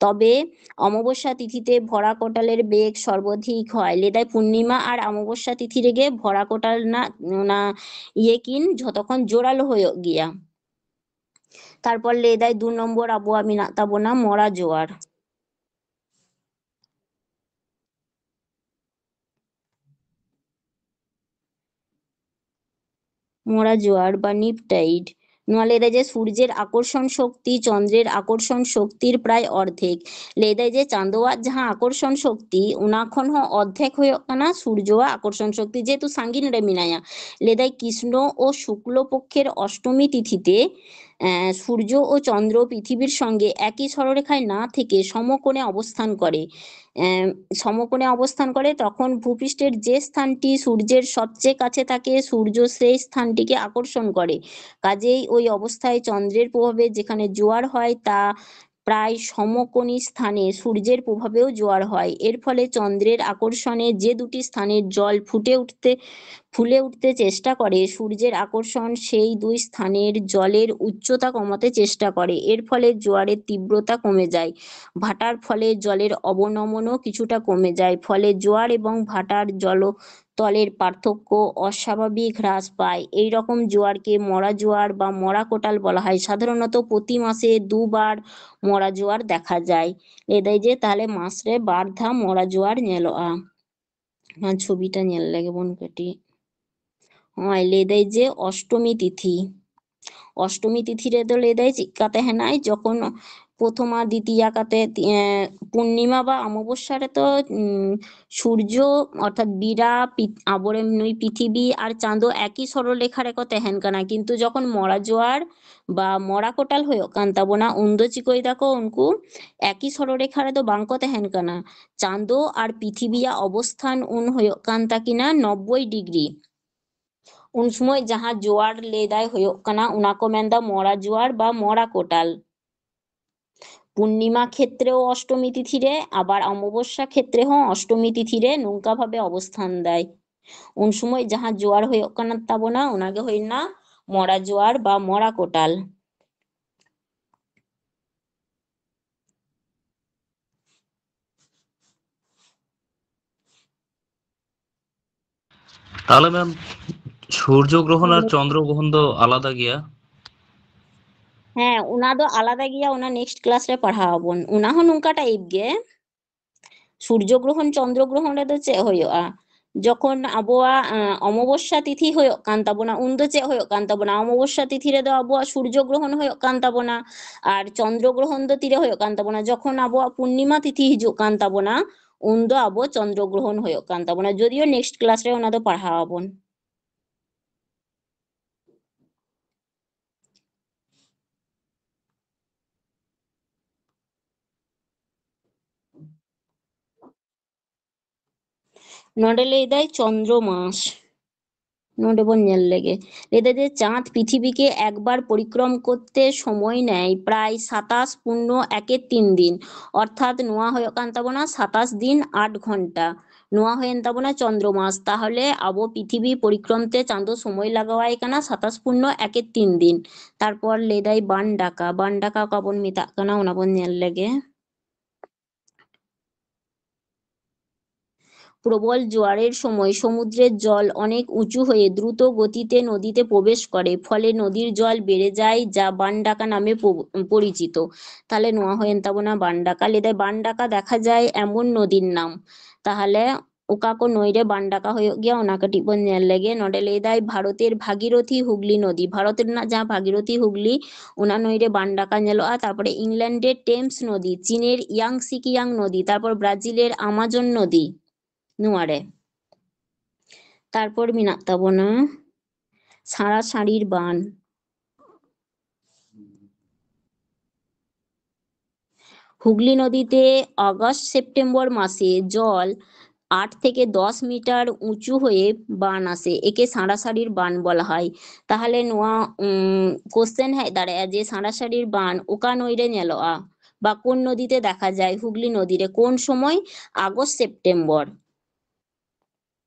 ᱛᱚᱵᱮ ᱚᱢᱟᱵᱚᱥᱭᱟ ᱛᱤᱛᱷᱤᱛᱮ ᱵᱷᱚᱨᱟ ᱠᱚᱴᱟᱞᱮᱨ ᱵᱮᱜᱽ ᱥᱚᱨᱵᱚᱫᱷᱤᱠ ᱦᱚᱭ᱾ ᱞᱟᱹᱭᱫᱟᱭ ᱯᱩᱨᱱᱤᱢᱟ ᱟᱨ ᱚᱢᱟᱵᱚᱥᱭᱟ ᱛᱤᱛᱷᱤ ᱨᱮᱜᱮ ᱵᱷᱚᱨᱟ ᱠᱚᱴᱟᱞ ᱨᱮᱱᱟᱜ ᱚᱱᱟ ᱤᱭᱟᱹ ᱠᱤᱱ ᱡᱷᱚᱛᱚ ᱠᱷᱚᱱ ᱡᱳᱨᱟᱞᱳ ᱦᱩᱭᱩᱜ ᱜᱮᱭᱟ᱾ ᱛᱟᱨᱯᱚᱨ ᱞᱟᱹᱭᱫᱟᱭ ᱫᱩ ᱱᱚᱢᱵᱚᱨ ᱟᱵᱚᱣᱟᱜ ᱢᱮᱱᱟᱜ ᱛᱟᱵᱚᱱᱟ ᱢᱚᱲᱟ ᱡᱳᱣᱟᱨ᱾ ᱢᱚᱲᱟ ᱡᱳᱣᱟᱨ ᱵᱟ ᱱᱤᱯ ᱴᱟᱭᱤᱰ, ᱱᱚᱣᱟ ᱞᱟᱹᱭ ᱮᱫᱟ ᱡᱮ ᱥᱩᱨᱡᱮᱨ ᱟᱠᱚᱨᱥᱚᱱ ᱥᱚᱠᱛᱤ ᱪᱚᱱᱫᱨᱮᱨ ᱟᱠᱚᱨᱥᱚᱱ ᱥᱚᱠᱛᱤᱨ ᱯᱨᱟᱭ ᱚᱨᱫᱷᱮᱠ᱾ ᱞᱟᱹᱭ ᱮᱫᱟᱭ ᱡᱮ ᱪᱟᱸᱫᱳᱣᱟᱜ ᱡᱟᱦᱟᱸ ᱟᱠᱚᱨᱥᱚᱱ ᱥᱚᱠᱛᱤ, ᱚᱱᱟ ᱠᱷᱚᱱ ᱦᱚᱸ ᱚᱨᱫᱷᱮᱠ ᱦᱩᱭᱩᱜ ᱠᱟᱱᱟ ᱥᱩᱨᱡᱚᱣᱟᱜ ᱟᱠᱚᱨᱥᱚᱱ ᱥᱚᱠᱛᱤ, ᱡᱮᱦᱮᱛᱩ ᱥᱟᱺᱜᱤᱧ ᱨᱮ ᱢᱮᱱᱟᱭᱟ᱾ ᱞᱟᱹᱭ ᱮᱫᱟᱭ ᱠᱨᱤᱥᱱᱚ ᱳ ᱥᱩᱠᱞᱚ ᱯᱚᱠᱠᱷᱮᱨ ᱚᱥᱴᱚᱢᱤ ᱛᱤᱛᱷᱤᱛᱮ, আহ, সূর্য ও চন্দ্র পৃথিবীর সঙ্গে একই সরলরেখায় না থেকে সমকোণে অবস্থান করে। আহ, সমকোণে অবস্থান করে, তখন ভূপৃষ্ঠের যে স্থানটি সূর্যের সবচেয়ে কাছে থাকে, সূর্য সেই স্থানটিকে আকর্ষণ করে। কাজেই ওই অবস্থায় চন্দ্রের প্রভাবে যেখানে জোয়ার হয়, তা প্রায় সমকোণী স্থানে সূর্যের প্রভাবেও জোয়ার হয়। এর ফলে চন্দ্রের আকর্ষণে যে দুটি স্থানের জল ফুটে উঠতে ফুলে উঠতে চেষ্টা করে, সূর্যের আকর্ষণ সেই দুই স্থানের জলের উচ্চতা কমাতে চেষ্টা করে। এর ফলে জোয়ারের তীব্রতা কমে যায়। ভাটার ফলে জলের অবনমনও কিছুটা কমে যায়। ফলে জোয়ার এবং ভাটার জলতলের পার্থক্য অস্বাভাবিক হ্রাস পায়। এই রকম জোয়ারকে মরা জোয়ার বা মরা কোটাল বলা হয়। সাধারণত প্রতি মাসে দুবার মরা জোয়ার দেখা যায়᱾ ᱞᱟᱹᱭ ᱫᱟᱭ ᱡᱮ ᱛᱟᱦᱞᱮ ᱢᱟᱥ ᱨᱮ ᱵᱟᱨ ᱫᱷᱟᱣ ᱢᱚᱨᱟ ᱡᱳᱣᱟᱨ ᱧᱮᱞᱚᱜᱼᱟ᱾ ᱱᱚᱣᱟ ᱪᱷᱚᱵᱤᱴᱟ ᱧᱮᱞ ᱞᱮᱜᱮ ᱵᱚᱱ ᱠᱟᱹᱴᱤᱡ᱾ ᱱᱚᱜᱼᱚᱭ ᱞᱟᱹᱭ ᱫᱟᱭ ᱡᱮ ᱚᱥᱴᱚᱢᱤ ᱛᱤᱛᱷᱤ, ᱚᱥᱴᱚᱢᱤ ᱛᱤᱛᱷᱤ ᱨᱮᱫᱚ ᱞᱟᱹᱭ ᱫᱟᱭ ᱪᱮᱫᱠᱟ ᱛᱟᱦᱮᱱᱟᱭ, ᱡᱚᱠᱷᱚᱱ ᱯᱨᱚᱛᱷᱚᱢᱟ ᱫᱤᱛᱤᱭᱟ ᱠᱟᱛᱮ, ᱮ, ᱯᱩᱨᱱᱤᱢᱟ ᱵᱟ ᱚᱢᱟᱵᱚᱥᱭᱟ ᱨᱮᱫᱚ, ᱩᱢ, ᱥᱩᱨᱡᱚ ᱚᱨᱛᱷᱟᱛ ᱵᱤᱨᱟ, ᱯᱤ-, ᱟᱵᱚᱨᱮᱱ ᱱᱩᱭ ᱯᱤᱛᱷᱤᱵᱤ ᱟᱨ ᱪᱟᱸᱫᱚ ᱮᱠᱤ ᱥᱚᱨᱚᱞ ᱨᱮᱠᱷᱟ ᱨᱮᱠᱚ ᱛᱟᱦᱮᱱ ᱠᱟᱱᱟ, ᱠᱤᱱᱛᱩ ᱡᱚᱠᱷᱚᱱ ᱢᱚᱲᱟ ᱡᱳᱣᱟᱨ ᱵᱟ ᱢᱚᱲᱟ ᱠᱚᱴᱟᱞ ᱦᱩᱭᱩᱜ ᱠᱟᱱ ᱛᱟᱵᱚᱱᱟ, ᱩᱱᱫᱚ ᱪᱤᱠᱟᱹᱭ ᱫᱟᱠᱚ ᱩᱱᱠᱩ ᱮᱠᱤ ᱥᱚᱨᱚᱞ ᱨᱮᱠᱷᱟ ᱨᱮᱫᱚ ᱵᱟᱝᱠᱚ ᱛᱟᱦᱮᱱ ᱠᱟᱱᱟ᱾ ᱪᱟᱸᱫᱚ ᱟᱨ ᱯᱤᱛᱷᱤᱵᱤᱭᱟᱜ ᱚᱵᱚᱥᱛᱷᱟᱱ ᱩᱱ ᱦᱩᱭᱩᱜ ᱠᱟᱱ ᱛᱟᱹᱠᱤᱱᱟ ᱱᱚᱵᱵᱳᱭ ᱰᱤᱜᱽᱨᱤ᱾ ᱩᱱ ᱥᱚᱢᱚᱭ ᱡᱟᱦᱟᱸ ᱡᱳᱣᱟᱨ ᱞᱟᱹᱭ ᱫᱟᱭ ᱦᱩᱭᱩᱜ ᱠᱟᱱᱟ, ᱚᱱᱟ ᱠᱚ ᱢᱮᱱᱫᱟ ᱢᱚᱲᱟ ᱡᱳᱣᱟᱨ ᱵᱟ ᱢᱚᱲᱟ ᱠᱚᱴᱟᱞ᱾ ᱯᱩᱨᱱᱤᱢᱟ ᱠᱷᱮᱛᱨᱮ ᱦᱚᱸ ᱚᱥᱴᱚᱢᱤ ᱛᱤᱛᱷᱤ ᱨᱮ, ᱟᱵᱟᱨ ᱚᱢᱟᱵᱚᱥᱭᱟ ᱠᱷᱮᱛᱨᱮ ᱦᱚᱸ ᱚᱥᱴᱚᱢᱤ ᱛᱤᱛᱷᱤ ᱨᱮ ᱱᱚᱝᱠᱟ ᱵᱷᱟᱵᱮ ᱚᱵᱚᱥᱛᱷᱟᱱ ᱫᱟᱭ᱾ ᱩᱱ ᱥᱚᱢᱚᱭ ᱡᱟᱦᱟᱸ ᱡᱳᱣᱟᱨ ᱦᱩᱭᱩᱜ ᱠᱟᱱ ᱛᱟᱵᱚᱱᱟ, ᱚᱱᱟᱜᱮ ᱦᱩᱭᱱᱟ ᱢᱚᱲᱟ ᱡᱳᱣᱟᱨ ᱵᱟ ᱢᱚᱲᱟ ᱠᱚᱴᱟᱞ᱾ ᱛᱟᱦᱞᱮ ᱢᱮᱢ, ᱥᱩᱨᱡᱚ ᱜᱨᱚᱦᱚᱱ ᱟᱨ ᱪᱚᱱᱫᱨᱚ ᱜᱨᱚᱦᱚᱱ ᱫᱚ ᱟᱞᱟᱫᱟ ᱜᱮᱭᱟ? ᱦᱮᱸ, ᱚᱱᱟ ᱫᱚ ᱟᱞᱟᱫᱟ ᱜᱮᱭᱟ, ᱚᱱᱟ next class ᱨᱮ ᱯᱟᱲᱦᱟᱣ ᱟᱵᱚᱱ᱾ ᱚᱱᱟ ᱦᱚᱸ ᱱᱚᱝᱠᱟ type ᱜᱮ, ᱥᱩᱨᱡᱚ ᱜᱨᱚᱦᱚᱱ ᱪᱚᱱᱫᱨᱚ ᱜᱨᱚᱦᱚᱱ ᱨᱮᱫᱚ ᱪᱮᱫ ᱦᱩᱭᱩᱜᱼᱟ? ᱡᱚᱠᱷᱚᱱ ᱟᱵᱚᱣᱟᱜ, ᱟᱸ, ᱚᱢᱟᱵᱚᱥᱥᱟ ᱛᱤᱛᱷᱤ ᱦᱩᱭᱩᱜ ᱠᱟᱱ ᱛᱟᱵᱚᱱᱟ, ᱩᱱ ᱫᱚ ᱪᱮᱫ ᱦᱩᱭᱩᱜ ᱠᱟᱱ ᱛᱟᱵᱚᱱᱟ? ᱚᱢᱟᱵᱚᱥᱥᱟ ᱛᱤᱛᱷᱤ ᱨᱮᱫᱚ ᱟᱵᱚᱣᱟᱜ ᱥᱩᱨᱡᱚ ᱜᱨᱚᱦᱚᱱ ᱦᱩᱭᱩᱜ ᱠᱟᱱ ᱛᱟᱵᱚᱱᱟ, ᱟᱨ ᱪᱚᱱᱫᱨᱚ ᱜᱨᱚᱦᱚᱱ ᱫᱚ ᱛᱤᱨᱮ ᱦᱩᱭᱩᱜ ᱠᱟᱱ ᱛᱟᱵᱚᱱᱟ? ᱡᱚᱠᱷᱚᱱ ᱟᱵᱚᱣᱟᱜ ᱯᱩᱨᱱᱤᱢᱟ ᱛᱤᱛᱷᱤ ᱦᱤᱡᱩᱜ ᱠᱟᱱ ᱛᱟᱵᱚᱱᱟ, ᱩᱱ ᱫᱚ ᱟᱵᱚ ᱪᱚᱱᱫᱨᱚ ᱜᱨᱚᱦᱚᱱ ᱦᱩᱭᱩᱜ ᱠᱟᱱ ᱛᱟᱵᱚᱱᱟ, ᱡᱚᱫᱤᱭᱳ next class ᱨᱮ ᱚᱱᱟ ᱫᱚ ᱯᱟᱲᱦᱟᱣ ᱟᱵᱚᱱ᱾ ᱱᱚᱰᱮ ᱞᱟᱹᱭ ᱫᱟᱭ ᱪᱚᱱᱫᱨᱚ ᱢᱟᱥ᱾ ᱱᱚᱰᱮ ᱵᱚᱱ ᱧᱮᱞ ᱞᱮᱜᱮ᱾ ᱞᱟᱹᱭ ᱫᱟᱭ ᱡᱮ ᱪᱟᱸᱫ ᱯᱨᱤᱛᱷᱤᱵᱤ ᱠᱮ ᱮᱠᱵᱟᱨ ᱯᱚᱨᱤᱠᱨᱚᱢ ᱠᱚᱨᱛᱮ ᱥᱚᱢᱚᱭ ᱱᱮᱭ ᱯᱨᱟᱭ ᱥᱟᱛᱟᱥ ᱯᱩᱨᱱᱚ ᱮᱠᱮ ᱛᱤᱱ ᱫᱤᱱ, ᱚᱨᱛᱷᱟᱛ ᱱᱚᱣᱟ ᱦᱩᱭᱩᱜ ᱠᱟᱱ ᱛᱟᱵᱚᱱᱟ ᱥᱟᱛᱟᱥ ᱫᱤᱱ ᱟᱴ ᱜᱷᱚᱱᱴᱟ᱾ ᱱᱚᱣᱟ ᱦᱩᱭᱮᱱ ᱛᱟᱵᱚᱱᱟ ᱪᱚᱱᱫᱨᱚ ᱢᱟᱥ᱾ ᱛᱟᱦᱚᱞᱮ ᱟᱵᱚ ᱯᱨᱤᱛᱷᱤᱵᱤ ᱯᱚᱨᱤᱠᱨᱚᱢ ᱛᱮ ᱪᱟᱸᱫᱚ ᱥᱚᱢᱚᱭ ᱞᱟᱜᱟᱣᱟᱭ ᱠᱟᱱᱟ ᱥᱟᱛᱟᱥ ᱯᱩᱨᱱᱚ ᱮᱠᱮ ᱛᱤᱱ ᱫᱤᱱ᱾ ᱛᱟᱨᱯᱚᱨ ᱞᱟᱹᱭ ᱫᱟᱭ ᱵᱟᱱ ᱰᱟᱠᱟ᱾ ᱵᱟᱱ ᱰᱟᱠᱟ ᱚᱠᱟ ᱵᱚᱱ ᱢᱮᱛᱟᱜ ᱠᱟᱱᱟ, ᱚᱱᱟ ᱵᱚᱱ ᱧᱮᱞ ᱞᱮᱜᱮ᱾ প্রবল জোয়ারের সময় সমুদ্রের জল অনেক উঁচু হয়ে দ্রুত গতিতে নদীতে প্রবেশ করে, ফলে নদীর জল বেড়ে যায়, যা বানডাকা নামে প-, পরিচিত। তাহলে ᱱᱚᱣᱟ ᱦᱩᱭᱮᱱ ᱛᱟᱵᱚᱱᱟ ᱵᱟᱱᱰᱟᱠᱟ᱾ ᱞᱟᱹᱭ ᱫᱟᱭ ᱵᱟᱱᱰᱟᱠᱟ ᱫᱮᱠᱷᱟ যায় এমন নদীর নাম। ᱛᱟᱦᱚᱞᱮ ᱚᱠᱟ ᱠᱚ ᱱᱟᱹᱭ ᱨᱮ ᱵᱟᱱᱰᱟᱠᱟ ᱦᱩᱭᱩᱜ ᱜᱮᱭᱟ, ᱚᱱᱟ ᱠᱟᱹᱴᱤᱡ ᱵᱚᱱ ᱧᱮᱞ ᱞᱮᱜᱮ᱾ ᱱᱚᱰᱮ ᱞᱟᱹᱭ ᱫᱟᱭ ᱵᱷᱟᱨᱚᱛᱮᱨ ᱵᱷᱟᱜᱤᱨᱚᱛᱷᱤ ᱦᱩᱜᱽᱞᱤ ᱱᱚᱫᱤ, ᱵᱷᱟᱨᱚᱛ ᱨᱮᱱᱟᱜ ᱡᱟᱦᱟᱸ ᱵᱷᱟᱜᱤᱨᱚᱛᱷᱤ ᱦᱩᱜᱽᱞᱤ, ᱚᱱᱟ ᱱᱟᱹᱭ ᱨᱮ ᱵᱟᱱᱰᱟᱠᱟ ᱧᱮᱞᱚᱜᱼᱟ᱾ ᱛᱟᱨᱯᱚᱨᱮ ᱤᱝᱞᱮᱱᱰ ᱨᱮ ᱴᱮᱢᱥ ᱱᱚᱫᱤ, ᱪᱤᱱᱮᱨ ᱭᱟᱝᱥᱤ ᱠᱤᱭᱟᱝ ᱱᱚᱫᱤ, ᱛᱟᱨᱯᱚᱨ ᱵᱨᱟᱡᱤᱞᱮᱨ ᱟᱢᱟᱡᱚᱱ ᱱᱚᱫᱤ ᱱᱚᱣᱟ ᱨᱮ᱾ ᱛᱟᱨᱯᱚᱨ ᱢᱮᱱᱟᱜ ᱛᱟᱵᱚᱱᱟ ᱥᱟᱲᱟᱥᱟᱲᱤᱨ ᱵᱟᱱ᱾ হুগলি নদীতে আগস্ট সেপ্টেম্বর মাসে জল আট থেকে দশ মিটার উঁচু হয়ে বান আসে, একে সাঁড়াসাঁড়ির বান বলা হয়। তাহলে ᱱᱚᱣᱟ, উম, question ᱦᱮᱡ ᱫᱟᱲᱮᱭᱟᱜᱼᱟ ᱡᱮ ᱥᱟᱸᱲᱟᱥᱟᱲᱤᱨ ᱵᱟᱱ ᱚᱠᱟ ᱱᱟᱹᱭ ᱨᱮ ᱧᱮᱞᱚᱜᱼᱟ ᱵᱟ ᱠᱳᱱ ᱱᱚᱫᱤ ᱛᱮ ᱫᱮᱠᱷᱟ ᱡᱟᱭ, ᱦᱩᱜᱽᱞᱤ ᱱᱚᱫᱤ ᱨᱮ᱾ কোন সময়? August September.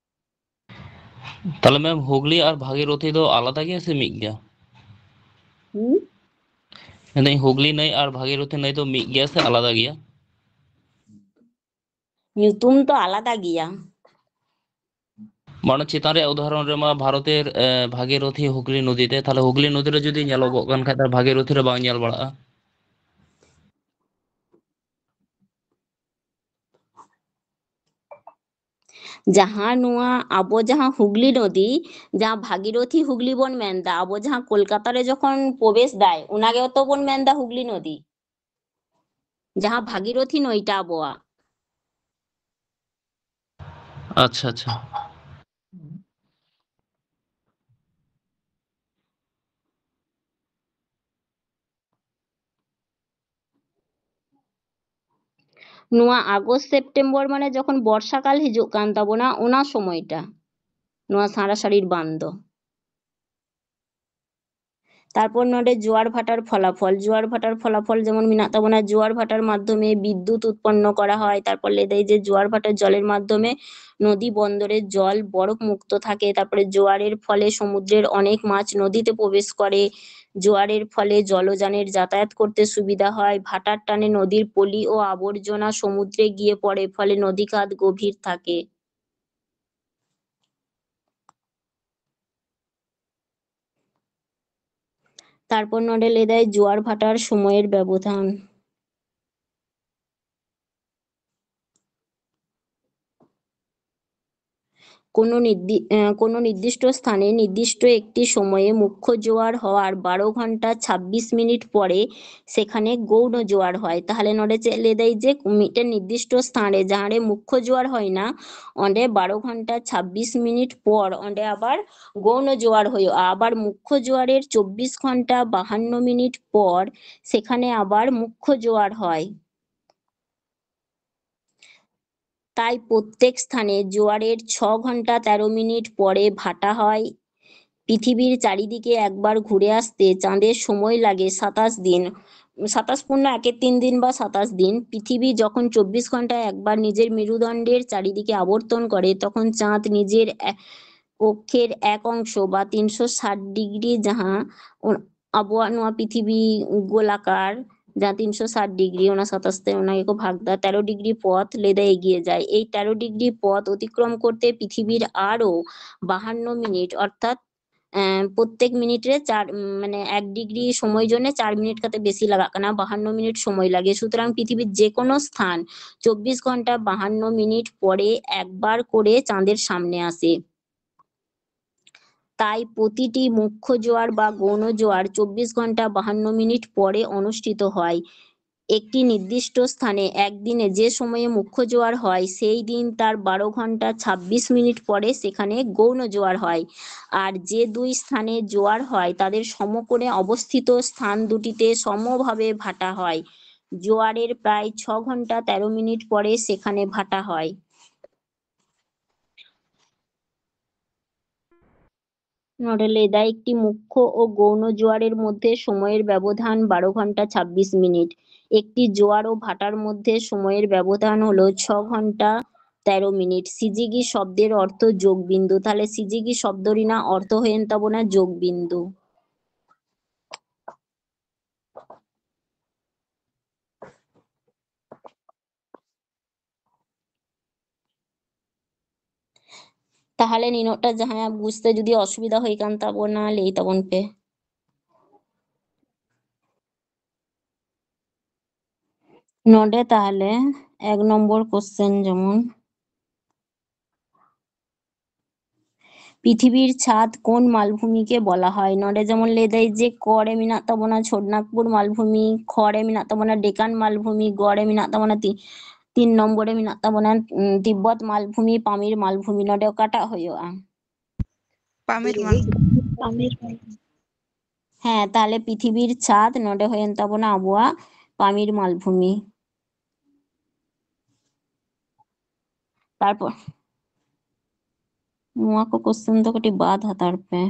ᱛᱟᱦᱞᱮ ᱢᱮᱢ, ᱦᱩᱜᱽᱞᱤ ᱟᱨ ᱵᱷᱟᱜᱤᱨᱚᱛᱷᱤ ᱫᱚ ᱟᱞᱟᱫᱟ ᱜᱮᱭᱟ ᱥᱮ ᱢᱤᱫ ᱜᱮᱭᱟ? ᱦᱩᱸ? ᱢᱮᱱᱫᱟᱹᱧ, ᱦᱩᱜᱽᱞᱤ ᱱᱟᱹᱭ ᱟᱨ ᱵᱷᱟᱜᱤᱨᱚᱛᱷᱤ ᱱᱟᱹᱭ ᱫᱚ ᱢᱤᱫ ᱜᱮᱭᱟ ᱥᱮ ᱟᱞᱟᱫᱟ ᱜᱮᱭᱟ? ᱧᱩᱛᱩᱢ ᱫᱚ ᱟᱞᱟᱫᱟ ᱜᱮᱭᱟ᱾ ᱢᱟᱱᱮ ᱪᱮᱛᱟᱱ ᱨᱮᱭᱟᱜ ᱩᱫᱟᱦᱚᱨᱚᱱ ᱨᱮᱢᱟ ᱵᱷᱟᱨᱚᱛᱮᱨ, ᱮ, ᱵᱷᱟᱜᱤᱨᱚᱛᱷᱤ ᱦᱩᱜᱽᱞᱤ ᱱᱚᱫᱤ ᱛᱮ, ᱛᱟᱦᱞᱮ ᱦᱩᱜᱽᱞᱤ ᱱᱚᱫᱤ ᱨᱮ ᱡᱩᱫᱤ ᱧᱮᱞᱚᱜᱚᱜ ᱠᱟᱱ ᱠᱷᱟᱡ, ᱛᱟᱦᱞᱮ ᱵᱷᱟᱜᱤᱨᱚᱛᱷᱤ ᱨᱮ ᱵᱟᱝ ᱧᱮᱞ ᱵᱟᱲᱟᱜᱼᱟ᱾ ᱡᱟᱦᱟᱸ ᱱᱚᱣᱟ ᱟᱵᱚ ᱡᱟᱦᱟᱸ ᱦᱩᱜᱽᱞᱤ ᱱᱚᱫᱤ, ᱡᱟᱦᱟᱸ ᱵᱷᱟᱜᱤᱨᱚᱛᱷᱤ ᱦᱩᱜᱽᱞᱤ ᱵᱚᱱ ᱢᱮᱱᱫᱟ, ᱟᱵᱚ ᱡᱟᱦᱟᱸ ᱠᱳᱞᱠᱟᱛᱟ ᱨᱮ ᱡᱚᱠᱷᱚᱱ ᱯᱨᱚᱵᱮᱥ ᱫᱟᱭ, ᱚᱱᱟ ᱜᱮᱛᱚ ᱵᱚᱱ ᱢᱮᱱᱫᱟ ᱦᱩᱜᱽᱞᱤ ᱱᱚᱫᱤ, ᱡᱟᱦᱟᱸ ᱵᱷᱟᱜᱤᱨᱚᱛᱷᱤ ᱱᱚᱭᱴᱟ ᱟᱵᱚᱣᱟᱜ᱾ ᱟᱪᱪᱷᱟ, ᱟᱪᱪᱷᱟ᱾ ᱱᱚᱣᱟ ᱟᱜᱚᱥᱴ ᱥᱮᱯᱴᱮᱢᱵᱚᱨ ᱢᱟᱱᱮ ᱡᱚᱠᱷᱚᱱ ᱵᱚᱨᱥᱟᱠᱟᱞ ᱦᱤᱡᱩᱜ ᱠᱟᱱ ᱛᱟᱵᱚᱱᱟ, ᱚᱱᱟ ᱥᱚᱢᱚᱭᱴᱟ, ᱱᱚᱣᱟ ᱥᱟᱨᱟᱥᱟᱲᱤᱨ ᱵᱟᱱ ᱫᱚ᱾ তারপর ᱱᱚᱰᱮ ᱡᱳᱣᱟᱨ ᱵᱷᱟᱴᱟᱨ ᱯᱷᱚᱞᱟᱯᱷᱚᱞ, ᱡᱳᱣᱟᱨ ᱵᱷᱟᱴᱟᱨ ᱯᱷᱚᱞᱟᱯᱷᱚᱞ ᱡᱮᱢᱚᱱ ᱢᱮᱱᱟᱜ ᱛᱟᱵᱚᱱᱟ, ᱡᱳᱣᱟᱨ ᱵᱷᱟᱴᱟᱨ ᱢᱟᱫᱽᱫᱷᱚᱢᱮ ᱵᱤᱫᱽᱭᱩᱛ ᱩᱛᱯᱚᱱᱱᱚ ᱠᱚᱨᱟ ᱦᱚᱭ, ᱛᱟᱨᱯᱚᱨ ᱞᱟᱹᱭ ᱫᱟᱭ ᱡᱮ ᱡᱳᱣᱟᱨ ᱵᱷᱟᱴᱟᱨ ᱡᱚᱞᱮᱨ ᱢᱟᱫᱽᱫᱷᱚᱢᱮ ᱱᱚᱫᱤ ᱵᱚᱱᱫᱚᱨᱮ জল বরফ মুক্ত থাকে, তারপরে জোয়ারের ফলে সমুদ্রের অনেক মাছ নদীতে প্রবেশ করে, জোয়ারের ফলে জলযানের যাতায়াত করতে সুবিধা হয়, ভাটার টানে নদীর পলি ও আবর্জনা সমুদ্রে গিয়ে পড়ে, ফলে নদী খাত গভীর থাকে। তারপর ᱱᱚᱰᱮ ᱞᱟᱹᱭ ᱫᱟᱭ ᱡᱳᱣᱟᱨ ᱵᱷᱟᱴᱟᱨ ᱥᱚᱢᱚᱭᱮᱨ ᱵᱮᱵᱚᱫᱷᱟᱱ᱾ কোনো নির্দি-, আহ, কোনো নির্দিষ্ট স্থানে নির্দিষ্ট একটি সময়ে মুখ্য জোয়ার হওয়ার বারো ঘন্টা ছাব্বিশ মিনিট পরে সেখানে গৌণ জোয়ার হয়। তাহলে ᱱᱚᱰᱮ ᱪᱮᱫ ᱞᱟᱹᱭ ᱫᱟᱭ ᱡᱮ ᱢᱤᱫᱴᱮᱱ ᱱᱤᱨᱫᱤᱥᱴᱚ ᱥᱛᱷᱟᱱ ᱨᱮ ᱡᱟᱦᱟᱸ ᱨᱮ ᱢᱩᱠᱠᱷᱚ ᱡᱳᱣᱟᱨ ᱦᱩᱭᱱᱟ, ᱚᱸᱰᱮ ᱵᱟᱨᱚ ᱜᱷᱚᱱᱴᱟ ᱪᱷᱟᱵᱵᱤᱥ ᱢᱤᱱᱤᱴ ᱯᱚᱨ ᱚᱸᱰᱮ ᱟᱵᱟᱨ ᱜᱳᱣᱱᱚ ᱡᱳᱣᱟᱨ ᱦᱩᱭᱩᱜᱼᱟ᱾ ᱟᱵᱟᱨ ᱢᱩᱠᱠᱷᱚ ᱡᱳᱣᱟᱨᱮᱨ ᱪᱚᱵᱵᱤᱥ ᱜᱷᱚᱱᱴᱟ ᱵᱟᱦᱟᱱᱱᱚ ᱢᱤᱱᱤᱴ ᱯᱚᱨ ᱥᱮᱠᱷᱟᱱᱮ ᱟᱵᱟᱨ ᱢᱩᱠᱠᱷᱚ ᱡᱳᱣᱟᱨ ᱦᱚᱭ। তাই প্রত্যেক স্থানে জোয়ারের ছ ঘন্টা তেরো মিনিট পরে ভাটা হয়। পৃথিবীর চারিদিকে একবার ঘুরে আসতে চাঁদের সময় লাগে সাতাশ দিন। সাতাশ পূর্ণ একের তিন দিন বা সাতাশ দিন। পৃথিবী যখন চব্বিশ ঘন্টায় একবার নিজের মেরুদণ্ডের চারিদিকে আবর্তন করে, তখন চাঁদ নিজের এ-, অক্ষের এক অংশ বা তিনশো ষাট ডিগ্রি, ᱡᱟᱦᱟᱸ ᱚᱱ-, ᱟᱵᱚᱣᱟᱜ ᱱᱚᱣᱟ ᱯᱨᱤᱛᱷᱤᱵᱤ ᱜᱳᱞᱟᱠᱟᱨ, যা তিনশো ষাট ডিগ্রি, ওনার সাতাশ তে ওনাকে ভাগ দেয়, তেরো ডিগ্রি পথ লেদা এগিয়ে যায়। এই তেরো ডিগ্রি পথ অতিক্রম করতে পৃথিবীর আরও বাহান্ন মিনিট, অর্থাৎ আহ, প্রত্যেক মিনিটে চার উম, মানে এক ডিগ্রি সময় জন্য চার মিনিট কাতে বেশি লাগা কেনা, বাহান্ন মিনিট সময় লাগে। সুতরাং পৃথিবীর যে কোনো স্থান চব্বিশ ঘন্টা বাহান্ন মিনিট পরে একবার করে চাঁদের সামনে আসে। তাই প্রতিটি মুখ্য জোয়ার বা গৌণ জোয়ার চব্বিশ ঘন্টা বাহান্ন মিনিট পরে অনুষ্ঠিত হয়। একটি নির্দিষ্ট স্থানে একদিনে যে সময়ে মুখ্য জোয়ার হয়, সেই দিন তার বারো ঘন্টা ছাব্বিশ মিনিট পরে সেখানে গৌণ জোয়ার হয়। আর যে দুই স্থানে জোয়ার হয়, তাদের সমকোণে অবস্থিত স্থান দুটিতে সমভাবে ভাটা হয়। জোয়ারের প্রায় ছ ঘন্টা তেরো মিনিট পরে সেখানে ভাটা হয়। ᱱᱚᱰᱮ ᱞᱟᱹᱭᱫᱟᱭ, একটি মুখ্য ও গৌণ জোয়ারের মধ্যে সময়ের ব্যবধান বারো ঘন্টা ছাব্বিশ মিনিট। একটি জোয়ার ও ভাটার মধ্যে সময়ের ব্যবধান হলো ছ ঘন্টা তেরো মিনিট। সিজিগি শব্দের অর্থ যোগবিন্দু। তাহলে সিজিগি শব্দ ᱨᱮᱱᱟᱜ ᱚᱨᱛᱷᱚ ᱦᱩᱭᱮᱱ ᱛᱟᱵᱚᱱᱟ ᱡᱳᱜᱽᱵᱤᱱᱫᱩ᱾ ᱛᱟᱦᱚᱞᱮ ᱱᱤᱱᱟᱹᱜᱴᱟ ᱡᱟᱦᱟᱸᱭᱟᱜ ᱵᱩᱡᱽᱛᱮ ᱡᱩᱫᱤ ᱚᱥᱩᱵᱤᱫᱷᱟ ᱦᱩᱭ ᱠᱟᱱ ᱛᱟᱵᱚᱱᱟ, ᱞᱟᱹᱭ ᱛᱟᱵᱚᱱ ᱯᱮ᱾ ᱱᱚᱰᱮ ᱛᱟᱦᱚᱞᱮ ᱮᱠ ᱱᱚᱢᱵᱚᱨ ᱠᱚᱥᱪᱮᱱ ᱡᱮᱢᱚᱱ, ᱯᱨᱤᱛᱷᱤᱵᱤᱨ ᱪᱷᱟᱫᱽ ᱠᱳᱱ ᱢᱟᱞᱵᱷᱩᱢᱤ ᱠᱮ ᱵᱚᱞᱟ ᱦᱚᱭ? ᱱᱚᱰᱮ ᱡᱮᱢᱚᱱ ᱞᱟᱹᱭ ᱫᱟᱭ ᱡᱮ ᱠᱚ ᱨᱮ ᱢᱮᱱᱟᱜ ᱛᱟᱵᱚᱱᱟ ᱪᱷᱳᱴᱱᱟᱜᱽᱯᱩᱨ ᱢᱟᱞᱵᱷᱩᱢᱤ, ᱠᱷᱚ ᱨᱮ ᱢᱮᱱᱟᱜ ᱛᱟᱵᱚᱱᱟ ᱰᱮᱠᱟᱱ ᱢᱟᱞᱵᱷᱩᱢᱤ, ᱜᱚ ᱨᱮ ᱢᱮᱱᱟᱜ ᱛᱟᱵᱚᱱᱟ ᱛᱤ-, ᱛᱤᱱ ᱱᱚᱢᱵᱚᱨ ᱨᱮ ᱢᱮᱱᱟᱜ ᱛᱟᱵᱚᱱᱟ, ᱩᱸ, ᱛᱤᱵᱵᱚᱛ ᱢᱟᱞᱵᱷᱩᱢᱤ, ᱯᱟᱢᱤᱨ ᱢᱟᱞᱵᱷᱩᱢᱤ᱾ ᱱᱚᱰᱮ ᱚᱠᱟᱴᱟᱜ ᱦᱩᱭᱩᱜᱼᱟ? ᱯᱟᱢᱤᱨ ᱢᱟᱞᱵᱷᱩᱢᱤ᱾ ᱦᱮᱸ, ᱛᱟᱦᱞᱮ ᱯᱨᱤᱛᱷᱤᱵᱤᱨ ᱪᱷᱟᱫᱽ ᱱᱚᱰᱮ ᱦᱩᱭᱮᱱ ᱛᱟᱵᱚᱱᱟ ᱟᱵᱚᱣᱟᱜ ᱯᱟᱢᱤᱨ ᱢᱟᱞᱵᱷᱩᱢᱤ᱾ ᱛᱟᱨᱯᱚᱨ ᱱᱚᱣᱟ ᱠᱚ ᱠᱚᱥᱪᱮᱱ ᱫᱚ ᱠᱟᱹᱴᱤᱡ ᱵᱟᱫ ᱦᱟᱛᱟᱲ ᱯᱮ,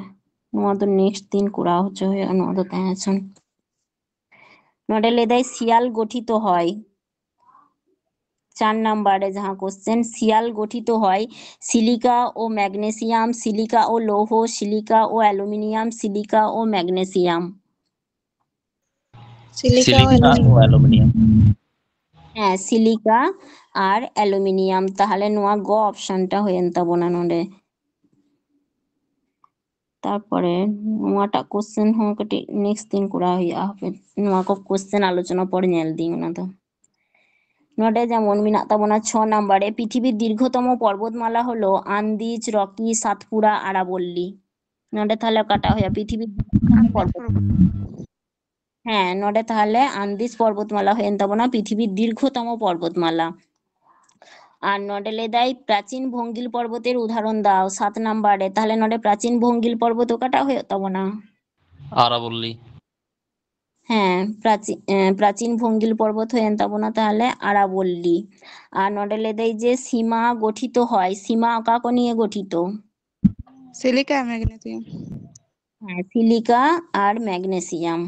ᱱᱚᱣᱟ ᱫᱚ ᱱᱮᱠᱥᱴ ᱫᱤᱱ ᱠᱚᱨᱟᱣ ᱦᱚᱪᱚ ᱦᱩᱭᱩᱜᱼᱟ, ᱱᱚᱣᱟ ᱫᱚ ᱛᱟᱦᱮᱸ ᱦᱚᱪᱚᱱ᱾ ᱱᱚᱰᱮ ᱞᱟᱹᱭᱫᱟᱭ ᱥᱤᱭᱟᱞ ᱜᱚᱴᱷᱤᱛᱚ ᱦᱚᱭ, ᱪᱟᱨ ᱱᱟᱢᱵᱟᱨ ᱨᱮ ᱡᱟᱦᱟᱸ ᱠᱚᱥᱪᱮᱱ, ᱥᱤᱭᱟᱞ ᱜᱚᱴᱷᱤᱛᱚ ᱦᱚᱭ ᱥᱤᱞᱤᱠᱟ ᱳ ম্যাগনেসিয়াম, ᱥᱤᱞᱤᱠᱟ ᱳ ᱞᱳᱦᱚ, ᱥᱤᱞᱤᱠᱟ ᱳ ᱮᱞᱩᱢᱤᱱᱤᱭᱟᱢ, ᱥᱤᱞᱤᱠᱟ ᱳ ম্যাগনেসিয়াম। ᱥᱤᱞᱤᱠᱟ ᱥᱤᱞᱤᱠᱟ ᱚ ᱚ ᱚ্যালুমিনিয়াম। ᱦᱮᱸ, ᱥᱤᱞᱤᱠᱟ ᱟᱨ ᱚ্যালুমিনিয়াম। ᱛᱟᱦᱞᱮ ᱱᱚᱣᱟ ᱜᱚ ᱚᱯᱥᱚᱱ ᱴᱟ ᱦᱩᱭᱮᱱ ᱛᱟᱵᱚᱱᱟ ᱱᱚᱰᱮ᱾ ᱛᱟᱨᱯᱚᱨᱮ ᱱᱚᱣᱟᱴᱟᱜ ᱠᱚᱥᱪᱮᱱ ᱦᱚᱸ ᱠᱟᱹᱴᱤᱡ ᱱᱮᱠᱥᱴ ᱫᱤᱱ ᱠᱚᱨᱟᱣ ᱦᱩᱭᱩᱜᱼᱟ᱾ ᱦᱟᱯᱮ, ᱱᱚᱣᱟ ᱠᱚ ᱠᱚᱥᱪᱮᱱ ᱟᱞᱳᱪᱚᱱᱟ ᱯᱚᱨ ᱧᱮᱞ ᱫᱤᱧ ᱚᱱᱟ ᱫᱚ᱾ ᱱᱚᱰᱮ ᱡᱮᱢᱚᱱ ᱢᱮᱱᱟᱜ ᱛᱟᱵᱚᱱᱟ ᱪᱷᱚ ᱱᱟᱢᱵᱟᱨ ᱨᱮ, ᱯᱨᱤᱛᱷᱤᱵᱤᱨ ᱫᱤᱨᱜᱷᱚᱛᱚᱢ ᱯᱚᱨᱵᱚᱛᱢᱟᱞᱟ ᱦᱚᱞᱚ আন্দিজ, রকি, সাতপুরা, আরাবল্লী। ᱱᱚᱰᱮ ᱛᱟᱦᱞᱮ ᱚᱠᱟᱴᱟᱜ ᱦᱩᱭᱩᱜᱼᱟ? ᱯᱨᱤᱛᱷᱤᱵᱤᱨ ᱫᱤᱨᱜᱷᱚᱛᱚᱢ ᱯᱚᱨᱵᱚᱛ, ᱦᱮᱸ, ᱱᱚᱰᱮ ᱛᱟᱦᱞᱮ আন্দিজ পর্বতমালা ᱦᱩᱭᱮᱱ ᱛᱟᱵᱚᱱᱟ ᱯᱨᱤᱛᱷᱤᱵᱤᱨ ᱫᱤᱨᱜᱷᱚᱛᱚᱢ ᱯᱚᱨᱵᱚᱛᱢᱟᱞᱟ। ᱟᱨ ᱱᱚᱰᱮ ᱞᱟᱹᱭᱫᱟᱭ ᱯᱨᱟᱪᱤᱱ ᱵᱷᱚᱝᱜᱤᱞ ᱯᱚᱨᱵᱚᱛᱮᱨ ᱩᱫᱟᱦᱚᱨᱚᱱ ᱫᱟᱣ, ᱥᱟᱛ ᱱᱟᱢᱵᱟᱨ ᱨᱮ, ᱛᱟᱦᱞᱮ ᱱᱚᱰᱮ ᱯᱨᱟᱪᱤᱱ ᱵᱷᱚᱝᱜᱤᱞ ᱯᱚᱨᱵᱚᱛ ᱚᱠᱟᱴᱟᱜ ᱦᱩᱭᱩᱜ ᱛᱟᱵᱚᱱᱟ? আরাবল্লী। ᱦᱮᱸ, ᱯᱨᱟᱪᱤ-, ᱮᱸ, ᱯᱨᱟᱪᱤᱱ ᱵᱷᱚᱝᱜᱤᱞ ᱯᱚᱨᱵᱚᱛ ᱦᱩᱭᱮᱱ ᱛᱟᱵᱚᱱᱟ ᱛᱟᱦᱞᱮ ᱟᱨᱟᱵᱚᱞᱞᱤ। ᱟᱨ ᱱᱚᱰᱮ ᱞᱟᱹᱭᱫᱟᱭ ᱡᱮ ᱥᱤᱢᱟ ᱜᱚᱴᱷᱤᱛᱚ ᱦᱚᱭ, ᱥᱤᱢᱟ ᱚᱠᱟ ᱠᱚ ᱱᱤᱭᱮ ᱜᱚᱴᱷᱤᱛᱚ? ᱥᱤᱞᱤᱠᱟ ᱢᱮᱜᱱᱮᱥᱤᱭᱟᱢ। ᱦᱮᱸ, ᱥᱤᱞᱤᱠᱟ ᱟᱨ ᱢᱮᱜᱱᱮᱥᱤᱭᱟᱢ।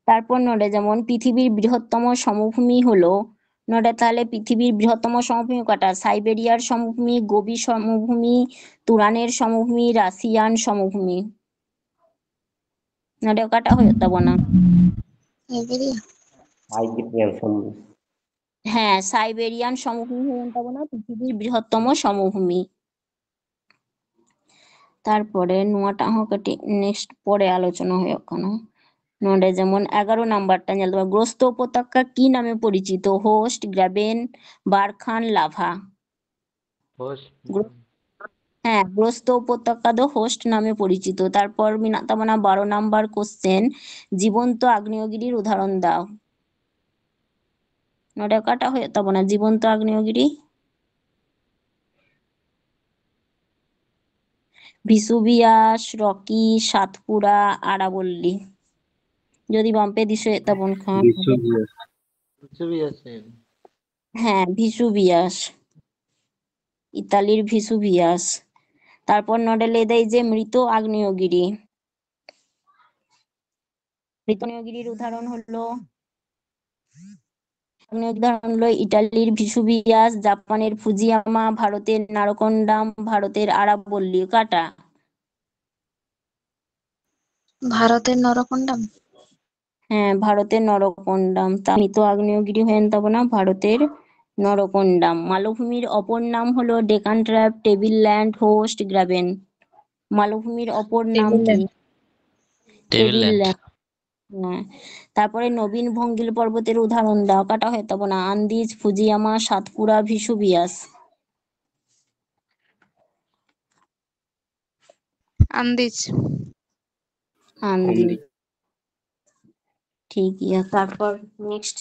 তারপর ᱱᱚᱰᱮ ᱡᱮᱢᱚᱱ ᱯᱨᱤᱛᱷᱤᱵᱤᱨ ᱵᱨᱤᱦᱚᱛᱛᱚᱢ ᱥᱚᱢᱚᱵᱷᱩᱢᱤ ᱦᱚᱞᱚ, ᱱᱚᱰᱮ ᱛᱟᱦᱞᱮ ᱯᱨᱤᱛᱷᱤᱵᱤᱨ ᱵᱨᱤᱦᱚᱛᱛᱚᱢ ᱥᱚᱢᱚᱵᱷᱩᱢᱤ ᱚᱠᱟᱴᱟᱜ? ᱥᱟᱭᱵᱮᱨᱤᱭᱟᱨ ᱥᱚᱢᱚᱵᱷᱩᱢᱤ, ᱜᱳᱵᱤ ᱥᱚᱢᱚᱵᱷᱩᱢᱤ, ᱛᱩᱨᱟᱱᱮᱨ ᱥᱚᱢᱚᱵᱷᱩᱢᱤ, রাশিয়ান সমভূমি। ᱱᱚᱰᱮ ᱚᱠᱟᱴᱟᱜ ᱦᱩᱭᱩᱜ ᱛᱟᱵᱚᱱᱟ? ᱥᱟᱭᱵᱮᱨᱤᱭᱟ। সাইবেরিয়ান সমভূমি। ᱦᱮᱸ, ᱥᱟᱭᱵᱮᱨᱤᱭᱟᱱ ᱥᱚᱢᱚᱵᱷᱩᱢᱤ ᱦᱩᱭᱮᱱ ᱛᱟᱵᱚᱱᱟ ᱯᱨᱤᱛᱷᱤᱵᱤᱨ ᱵᱨᱤᱦᱚᱛᱛᱚᱢ ᱥᱚᱢᱚᱵᱷᱩᱢᱤ। ᱛᱟᱨᱯᱚᱨᱮ ᱱᱚᱣᱟᱴᱟᱜ ᱦᱚᱸ ᱠᱟᱹᱴᱤᱡ ᱱᱮᱠᱥᱴ ᱯᱚᱨᱮ ᱟᱞᱳᱪᱚᱱᱟ ᱦᱩᱭᱩᱜ ᱠᱟᱱᱟ। ᱱᱚᱰᱮ ᱡᱮᱢᱚᱱ ᱮᱜᱟᱨᱚ ᱱᱟᱢᱵᱟᱨ ᱴᱟ ᱧᱮᱞ ᱛᱟᱵᱚᱱ, ᱜᱨᱳᱥᱛ উপত্যকা কি নামে পরিচিত? Horst, graben, barchan, lava. Horst. গ্রো-, হ্যাঁ, গ্রস্ত উপত্যকা ᱫᱚ হোস্ট নামে পরিচিত। তারপর ᱢᱮᱱᱟᱜ ᱛᱟᱵᱚᱱᱟ ᱵᱟᱨᱚ ᱱᱟᱢᱵᱟᱨ ᱠᱚᱥᱪᱮᱱ, জীবন্ত আগ্নেয়গিরির উদাহরণ দাও। ᱱᱚᱰᱮ ᱚᱠᱟᱴᱟᱜ ᱦᱩᱭᱩᱜ ᱛᱟᱵᱚᱱᱟ জীবন্ত আগ্নেয়গিরি? Vesuvius, Rocky, Satpura, আরাবল্লী। যদি ᱵᱟᱝᱯᱮ ᱫᱤᱥᱟᱹᱭᱮᱫ ᱛᱟᱵᱚᱱ ᱠᱷᱟᱱ। ভেসুভিয়াস। ভেসুভিয়াস। ᱦᱮᱸ, ᱵᱷᱤᱥᱩᱵᱤᱭᱟᱥ, ᱤᱛᱟᱞᱤᱨ ᱵᱷᱤᱥᱩᱵᱤᱭᱟᱥ। ᱛᱟᱨᱯᱚᱨ ᱱᱚᱰᱮ ᱞᱟᱹᱭ ᱫᱟᱭ ᱡᱮ ᱢᱨᱤᱛ ᱟᱜᱽᱱᱮᱭᱚᱜᱤᱨᱤ। মৃত আগ্নেয়গিরির উদাহরণ হলো আগ্নেয়গিরি উদাহরণ হলো ইটালির ভিসুভিয়াস, জাপানের ফুজিয়ামা, ভারতের নারকন্ডাম, ভারতের আরাবল্লী। কাটা? ভারতের নরকন্ডাম। হ্যাঁ, ভারতের নরকন্ডাম। তা মৃত আগ্নেয়গিরি হয়ে তাবনা ভারতের নরকন্ডাম। মালভূমির অপর নাম হলো Deccan trap, table land, horst, graben. মালভূমির অপর নাম কি? Table land. হ্যাঁ। তারপরে নবীন ভঙ্গিল পর্বতের উদাহরণ দাও। কাটা হয়ে তাবনা Andes, Fujiyama, Satpura, Vesuvius. Andes. Andes. ঠিক আছে। তারপর নেক্সট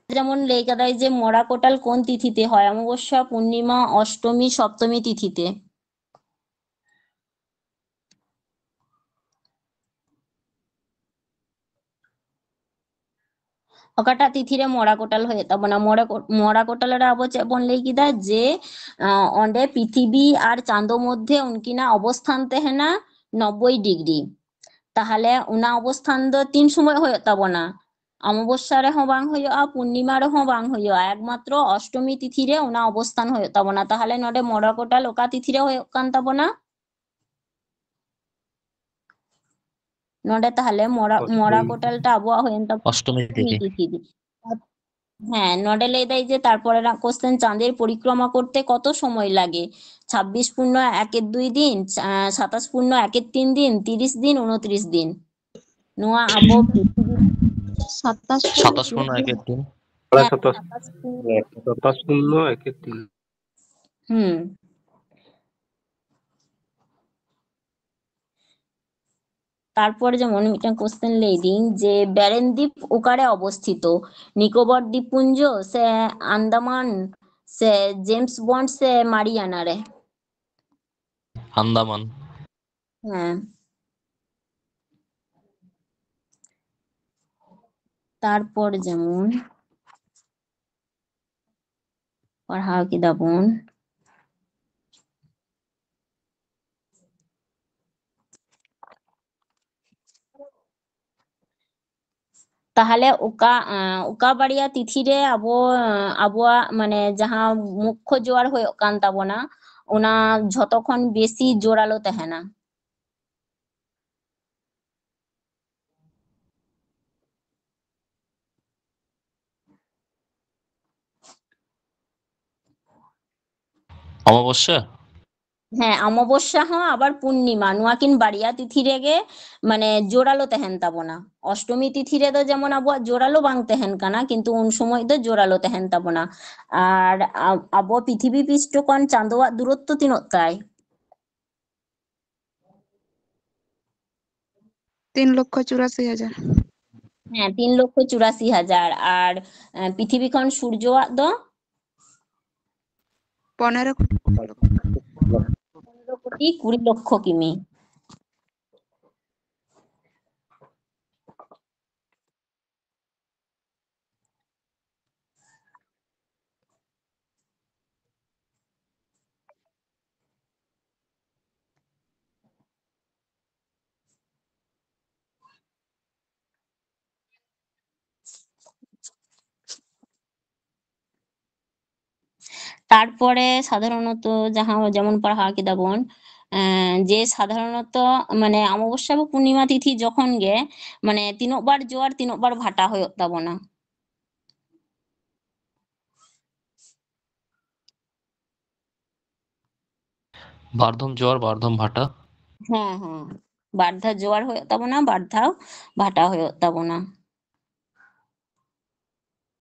যেমন লেখা দেয় যে মরা কোটাল কোন তিথিতে হয়? অমাবস্যা, পূর্ণিমা, অষ্টমী, সপ্তমী তিথিতে। ᱚᱠᱟᱴᱟᱜ ᱛᱤᱛᱷᱤ ᱨᱮ ᱢᱚᱲᱟ ᱠᱚᱴᱟᱞ ᱦᱩᱭᱩᱜ ᱛᱟᱵᱚᱱᱟ? ᱢᱚᱲᱟ ᱠᱚ-, ᱢᱚᱲᱟ ᱠᱚᱴᱟᱞ ᱨᱮ ᱟᱵᱚ ᱪᱮᱫ ᱵᱚᱱ ᱞᱟᱹᱭ ᱠᱮᱫᱟ? ᱡᱮ, ᱟᱸ, ᱚᱸᱰᱮ ᱯᱤᱛᱷᱤᱵᱤ ᱟᱨ ᱪᱟᱸᱫᱚ ᱢᱚᱫᱽᱫᱷᱮ ᱩᱱᱠᱤᱱᱟᱜ ᱚᱵᱚᱥᱛᱷᱟᱱ ᱛᱟᱦᱮᱱᱟ ᱱᱚᱵᱵᱳᱭ ᱰᱤᱜᱽᱨᱤ᱾ ᱛᱟᱦᱚᱞᱮ ᱚᱱᱟ ᱚᱵᱚᱥᱛᱷᱟᱱ ᱫᱚ ᱛᱤᱱ ᱥᱚᱢᱚᱭ ᱦᱩᱭᱩᱜ ᱛᱟᱵᱚᱱᱟ? ᱚᱢᱟᱵᱚᱥᱭᱟ ᱨᱮᱦᱚᱸ ᱵᱟᱝ ᱦᱩᱭᱩᱜᱼᱟ, ᱯᱩᱨᱱᱤᱢᱟ ᱨᱮᱦᱚᱸ ᱵᱟᱝ ᱦᱩᱭᱩᱜᱼᱟ, ᱮᱠᱢᱟᱛᱨᱚ ᱚᱥᱴᱚᱢᱤ ᱛᱤᱛᱷᱤ ᱨᱮ ᱚᱱᱟ ᱚᱵᱚᱥᱛᱷᱟᱱ ᱦᱩᱭᱩᱜ ᱛᱟᱵᱚᱱᱟ᱾ ᱛᱟᱦᱚᱞᱮ ᱱᱚᱰᱮ ᱢᱚᱲᱟ ᱠᱚᱴᱟᱞ ᱚᱠᱟ ᱛᱤᱛᱷᱤ ᱨᱮ ᱦᱩᱭᱩᱜ ᱠᱟᱱ ᱛᱟᱵᱚᱱᱟ? ᱱᱚᱰᱮ ᱛᱟᱦᱚᱞᱮ ᱢᱚᱲᱟ, ᱚᱥᱴᱚᱢᱤ᱾ ᱢᱚᱲᱟ ᱠᱚᱴᱟᱞ ᱴᱟ ᱟᱵᱚᱣᱟᱜ ᱦᱩᱭᱮᱱ ᱛᱟᱵᱚᱱᱟ ᱚᱥᱴᱚᱢᱤ ᱛᱤᱛᱷᱤ᱾ ᱛᱤᱛᱷᱤ ᱨᱮ᱾ ᱦᱮᱸ, ᱱᱚᱰᱮ ᱞᱟᱹᱭ ᱫᱟᱭ ᱡᱮ ᱛᱟᱨᱯᱚᱨᱮ ᱨᱮᱱᱟᱜ ᱠᱚᱥᱪᱮᱱ, ᱪᱟᱸᱫᱮᱨ ᱯᱚᱨᱤᱠᱨᱚᱢᱟ ᱠᱚᱨᱛᱮ ᱠᱚᱛᱚ ᱥᱚᱢᱚᱭ ᱞᱟᱜᱮ? ᱪᱷᱟᱵᱵᱤᱥ ᱯᱩᱨᱱᱚ ᱮᱠ ᱮᱠ ᱫᱩᱭ ᱫᱤᱱ, ᱪᱟ-, ᱥᱟᱛᱟᱥ ᱯᱩᱨᱱᱚ ᱮᱠ ᱮᱠ ᱛᱤᱱ ᱫᱤᱱ, ᱛᱤᱨᱤᱥ ᱫᱤᱱ, ᱩᱱᱚᱛᱤᱨᱤᱥ ᱫᱤᱱ᱾ ᱱᱚᱣᱟ ᱟᱵᱚ ᱯᱨᱤᱛᱷᱤᱵᱤ ᱥᱟᱛᱟᱥ ᱥᱟᱛᱟᱥ ᱯᱩᱨᱱᱚ ᱮᱠ ᱮᱠ ᱫᱤᱱ᱾ ᱦᱮᱸ, ᱥᱟᱛᱟᱥ᱾ ᱥᱟᱛᱟᱥ ᱯᱩᱨᱱᱚ ᱥᱟᱛᱟᱥ ᱯᱩᱨᱱᱚ ᱮᱠ ᱮᱠ ᱫᱤᱱ᱾ ᱦᱩᱸ᱾ ᱛᱟᱨᱯᱚᱨ ᱡᱮᱢᱚᱱ ᱢᱤᱫᱴᱟᱝ ᱠᱚᱥᱪᱮᱱ ᱞᱟᱹᱭᱫᱤᱧ ᱡᱮ ᱵᱮᱨᱮᱱ ᱫᱤᱯ ᱚᱠᱟᱨᱮ ᱚᱵᱚᱥᱛᱷᱤᱛᱚ? ᱱᱤᱠᱳᱵᱚᱨ ᱫᱤᱯᱯᱩᱧᱡᱚ ᱥᱮ ᱟᱱᱫᱟᱢᱟᱱ ᱥᱮ ᱡᱮᱢᱥ ᱵᱚᱱᱰ ᱥᱮ ᱢᱟᱨᱤᱭᱟᱱᱟ ᱨᱮ? ᱟᱱᱫᱟᱢᱟᱱ᱾ ᱦᱮᱸ᱾ ᱛᱟᱨᱯᱚᱨ ᱡᱮᱢᱚᱱ ᱯᱟᱲᱦᱟᱣ ᱠᱮᱫᱟ ᱵᱚᱱ᱾ ᱛᱟᱦᱚᱞᱮ ᱚᱠᱟ, ᱟᱸ, ᱚᱠᱟ ᱵᱟᱨᱭᱟ ᱛᱤᱛᱷᱤ ᱨᱮ ᱟᱵᱚ, ᱟᱸ, ᱟᱵᱚᱣᱟᱜ ᱢᱟᱱᱮ ᱡᱟᱦᱟᱸ ᱢᱩᱠᱠᱷᱚ ᱡᱳᱣᱟᱨ ᱦᱩᱭᱩᱜ ᱠᱟᱱ ᱛᱟᱵᱚᱱᱟ, ᱚᱱᱟ ᱡᱷᱚᱛᱚ ᱠᱷᱚᱱ ᱵᱮᱥᱤ ᱡᱳᱨᱟᱞᱳ ᱛᱟᱦᱮᱱᱟ? ᱚᱢᱟᱵᱚᱥᱭᱟ? ᱦᱮᱸ, ᱚᱢᱟᱵᱚᱥᱭᱟ ᱦᱚᱸ ᱟᱵᱟᱨ ᱯᱩᱨᱱᱤᱢᱟ, ᱱᱚᱣᱟ ᱠᱤᱱ ᱵᱟᱨᱭᱟ ᱛᱤᱛᱷᱤ ᱨᱮᱜᱮ ᱢᱟᱱᱮ ᱡᱳᱨᱟᱞᱳ ᱛᱟᱦᱮᱱ ᱛᱟᱵᱚᱱᱟ᱾ ᱚᱥᱴᱚᱢᱤ ᱛᱤᱛᱷᱤ ᱨᱮᱫᱚ ᱡᱮᱢᱚᱱ ᱟᱵᱚᱣᱟᱜ ᱡᱳᱨᱟᱞᱳ ᱵᱟᱝ ᱛᱟᱦᱮᱱ ᱠᱟᱱᱟ, ᱠᱤᱱᱛᱩ ᱩᱱ ᱥᱚᱢᱚᱭ ᱫᱚ ᱡᱳᱨᱟᱞᱳ ᱛᱟᱦᱮᱱ ᱛᱟᱵᱚᱱᱟ᱾ ᱟᱨ ᱟ-, ᱟᱵᱚ ᱯᱨᱤᱛᱷᱤᱵᱤ ᱯᱤᱥᱴᱚ ᱠᱷᱚᱱ ᱪᱟᱸᱫᱳᱣᱟᱜ ᱫᱩᱨᱚᱛᱛᱚ ᱛᱤᱱᱟᱹᱜ ᱛᱟᱭ? ᱛᱤᱱ ᱞᱚᱠᱠᱷᱚ ᱪᱩᱨᱟᱥᱤ ᱦᱟᱡᱟᱨ᱾ ᱦᱮᱸ, ᱛᱤᱱ ᱞᱚᱠᱠᱷᱚ ᱪᱩᱨᱟᱥᱤ ᱦᱟᱡᱟᱨ᱾ ᱟᱨ, ᱮ, ᱯᱨᱤᱛᱷᱤᱵᱤ ᱠᱷᱚᱱ ᱥᱩᱨᱡᱚᱣᱟᱜ ᱫᱚ? ᱯᱚᱱᱮᱨᱚ ᱠᱳᱴᱤ ᱠᱩᱲᱤ ᱞᱚᱠᱠᱷᱚ᱾ ᱯᱚᱱᱮᱨᱚ ᱠᱳᱴᱤ ᱠᱩᱲᱤ ᱞᱚᱠᱠᱷᱚ ᱠᱤᱢᱤ᱾ ᱛᱟᱨᱯᱚᱨᱮ ᱥᱟᱫᱷᱟᱨᱚᱱᱚᱛᱚ ᱡᱟᱦᱟᱸ ᱡᱮᱢᱚᱱ ᱯᱟᱲᱦᱟᱣ ᱠᱮᱫᱟ ᱵᱚᱱ, ᱮᱸ, ᱡᱮ ᱥᱟᱫᱷᱟᱨᱚᱱᱚᱛᱚ ᱢᱟᱱᱮ ᱚᱢᱟᱵᱚᱥᱭᱟ ᱵᱟ ᱯᱩᱨᱱᱤᱢᱟ ᱛᱤᱛᱷᱤ ᱡᱚᱠᱷᱚᱱ ᱜᱮ ᱢᱟᱱᱮ ᱛᱤᱱᱟᱹᱜ ᱵᱟᱨ ᱡᱳᱣᱟᱨ ᱛᱤᱱᱟᱹᱜ ᱵᱟᱨ ᱵᱷᱟᱴᱟ ᱦᱩᱭᱩᱜ ᱛᱟᱵᱚᱱᱟ? ᱵᱟᱨ ᱫᱷᱚᱢ ᱡᱳᱣᱟᱨ ᱵᱟᱨ ᱫᱷᱚᱢ ᱵᱷᱟᱴᱟ᱾ ᱦᱮᱸ, ᱦᱮᱸ, ᱵᱟᱨ ᱫᱷᱟᱣ ᱡᱳᱣᱟᱨ ᱦᱩᱭᱩᱜ ᱛᱟᱵᱚᱱᱟ, ᱵᱟᱨ ᱫᱷᱟᱣ ᱵᱷᱟᱴᱟ ᱦᱩᱭᱩᱜ ᱛᱟᱵᱚᱱᱟ᱾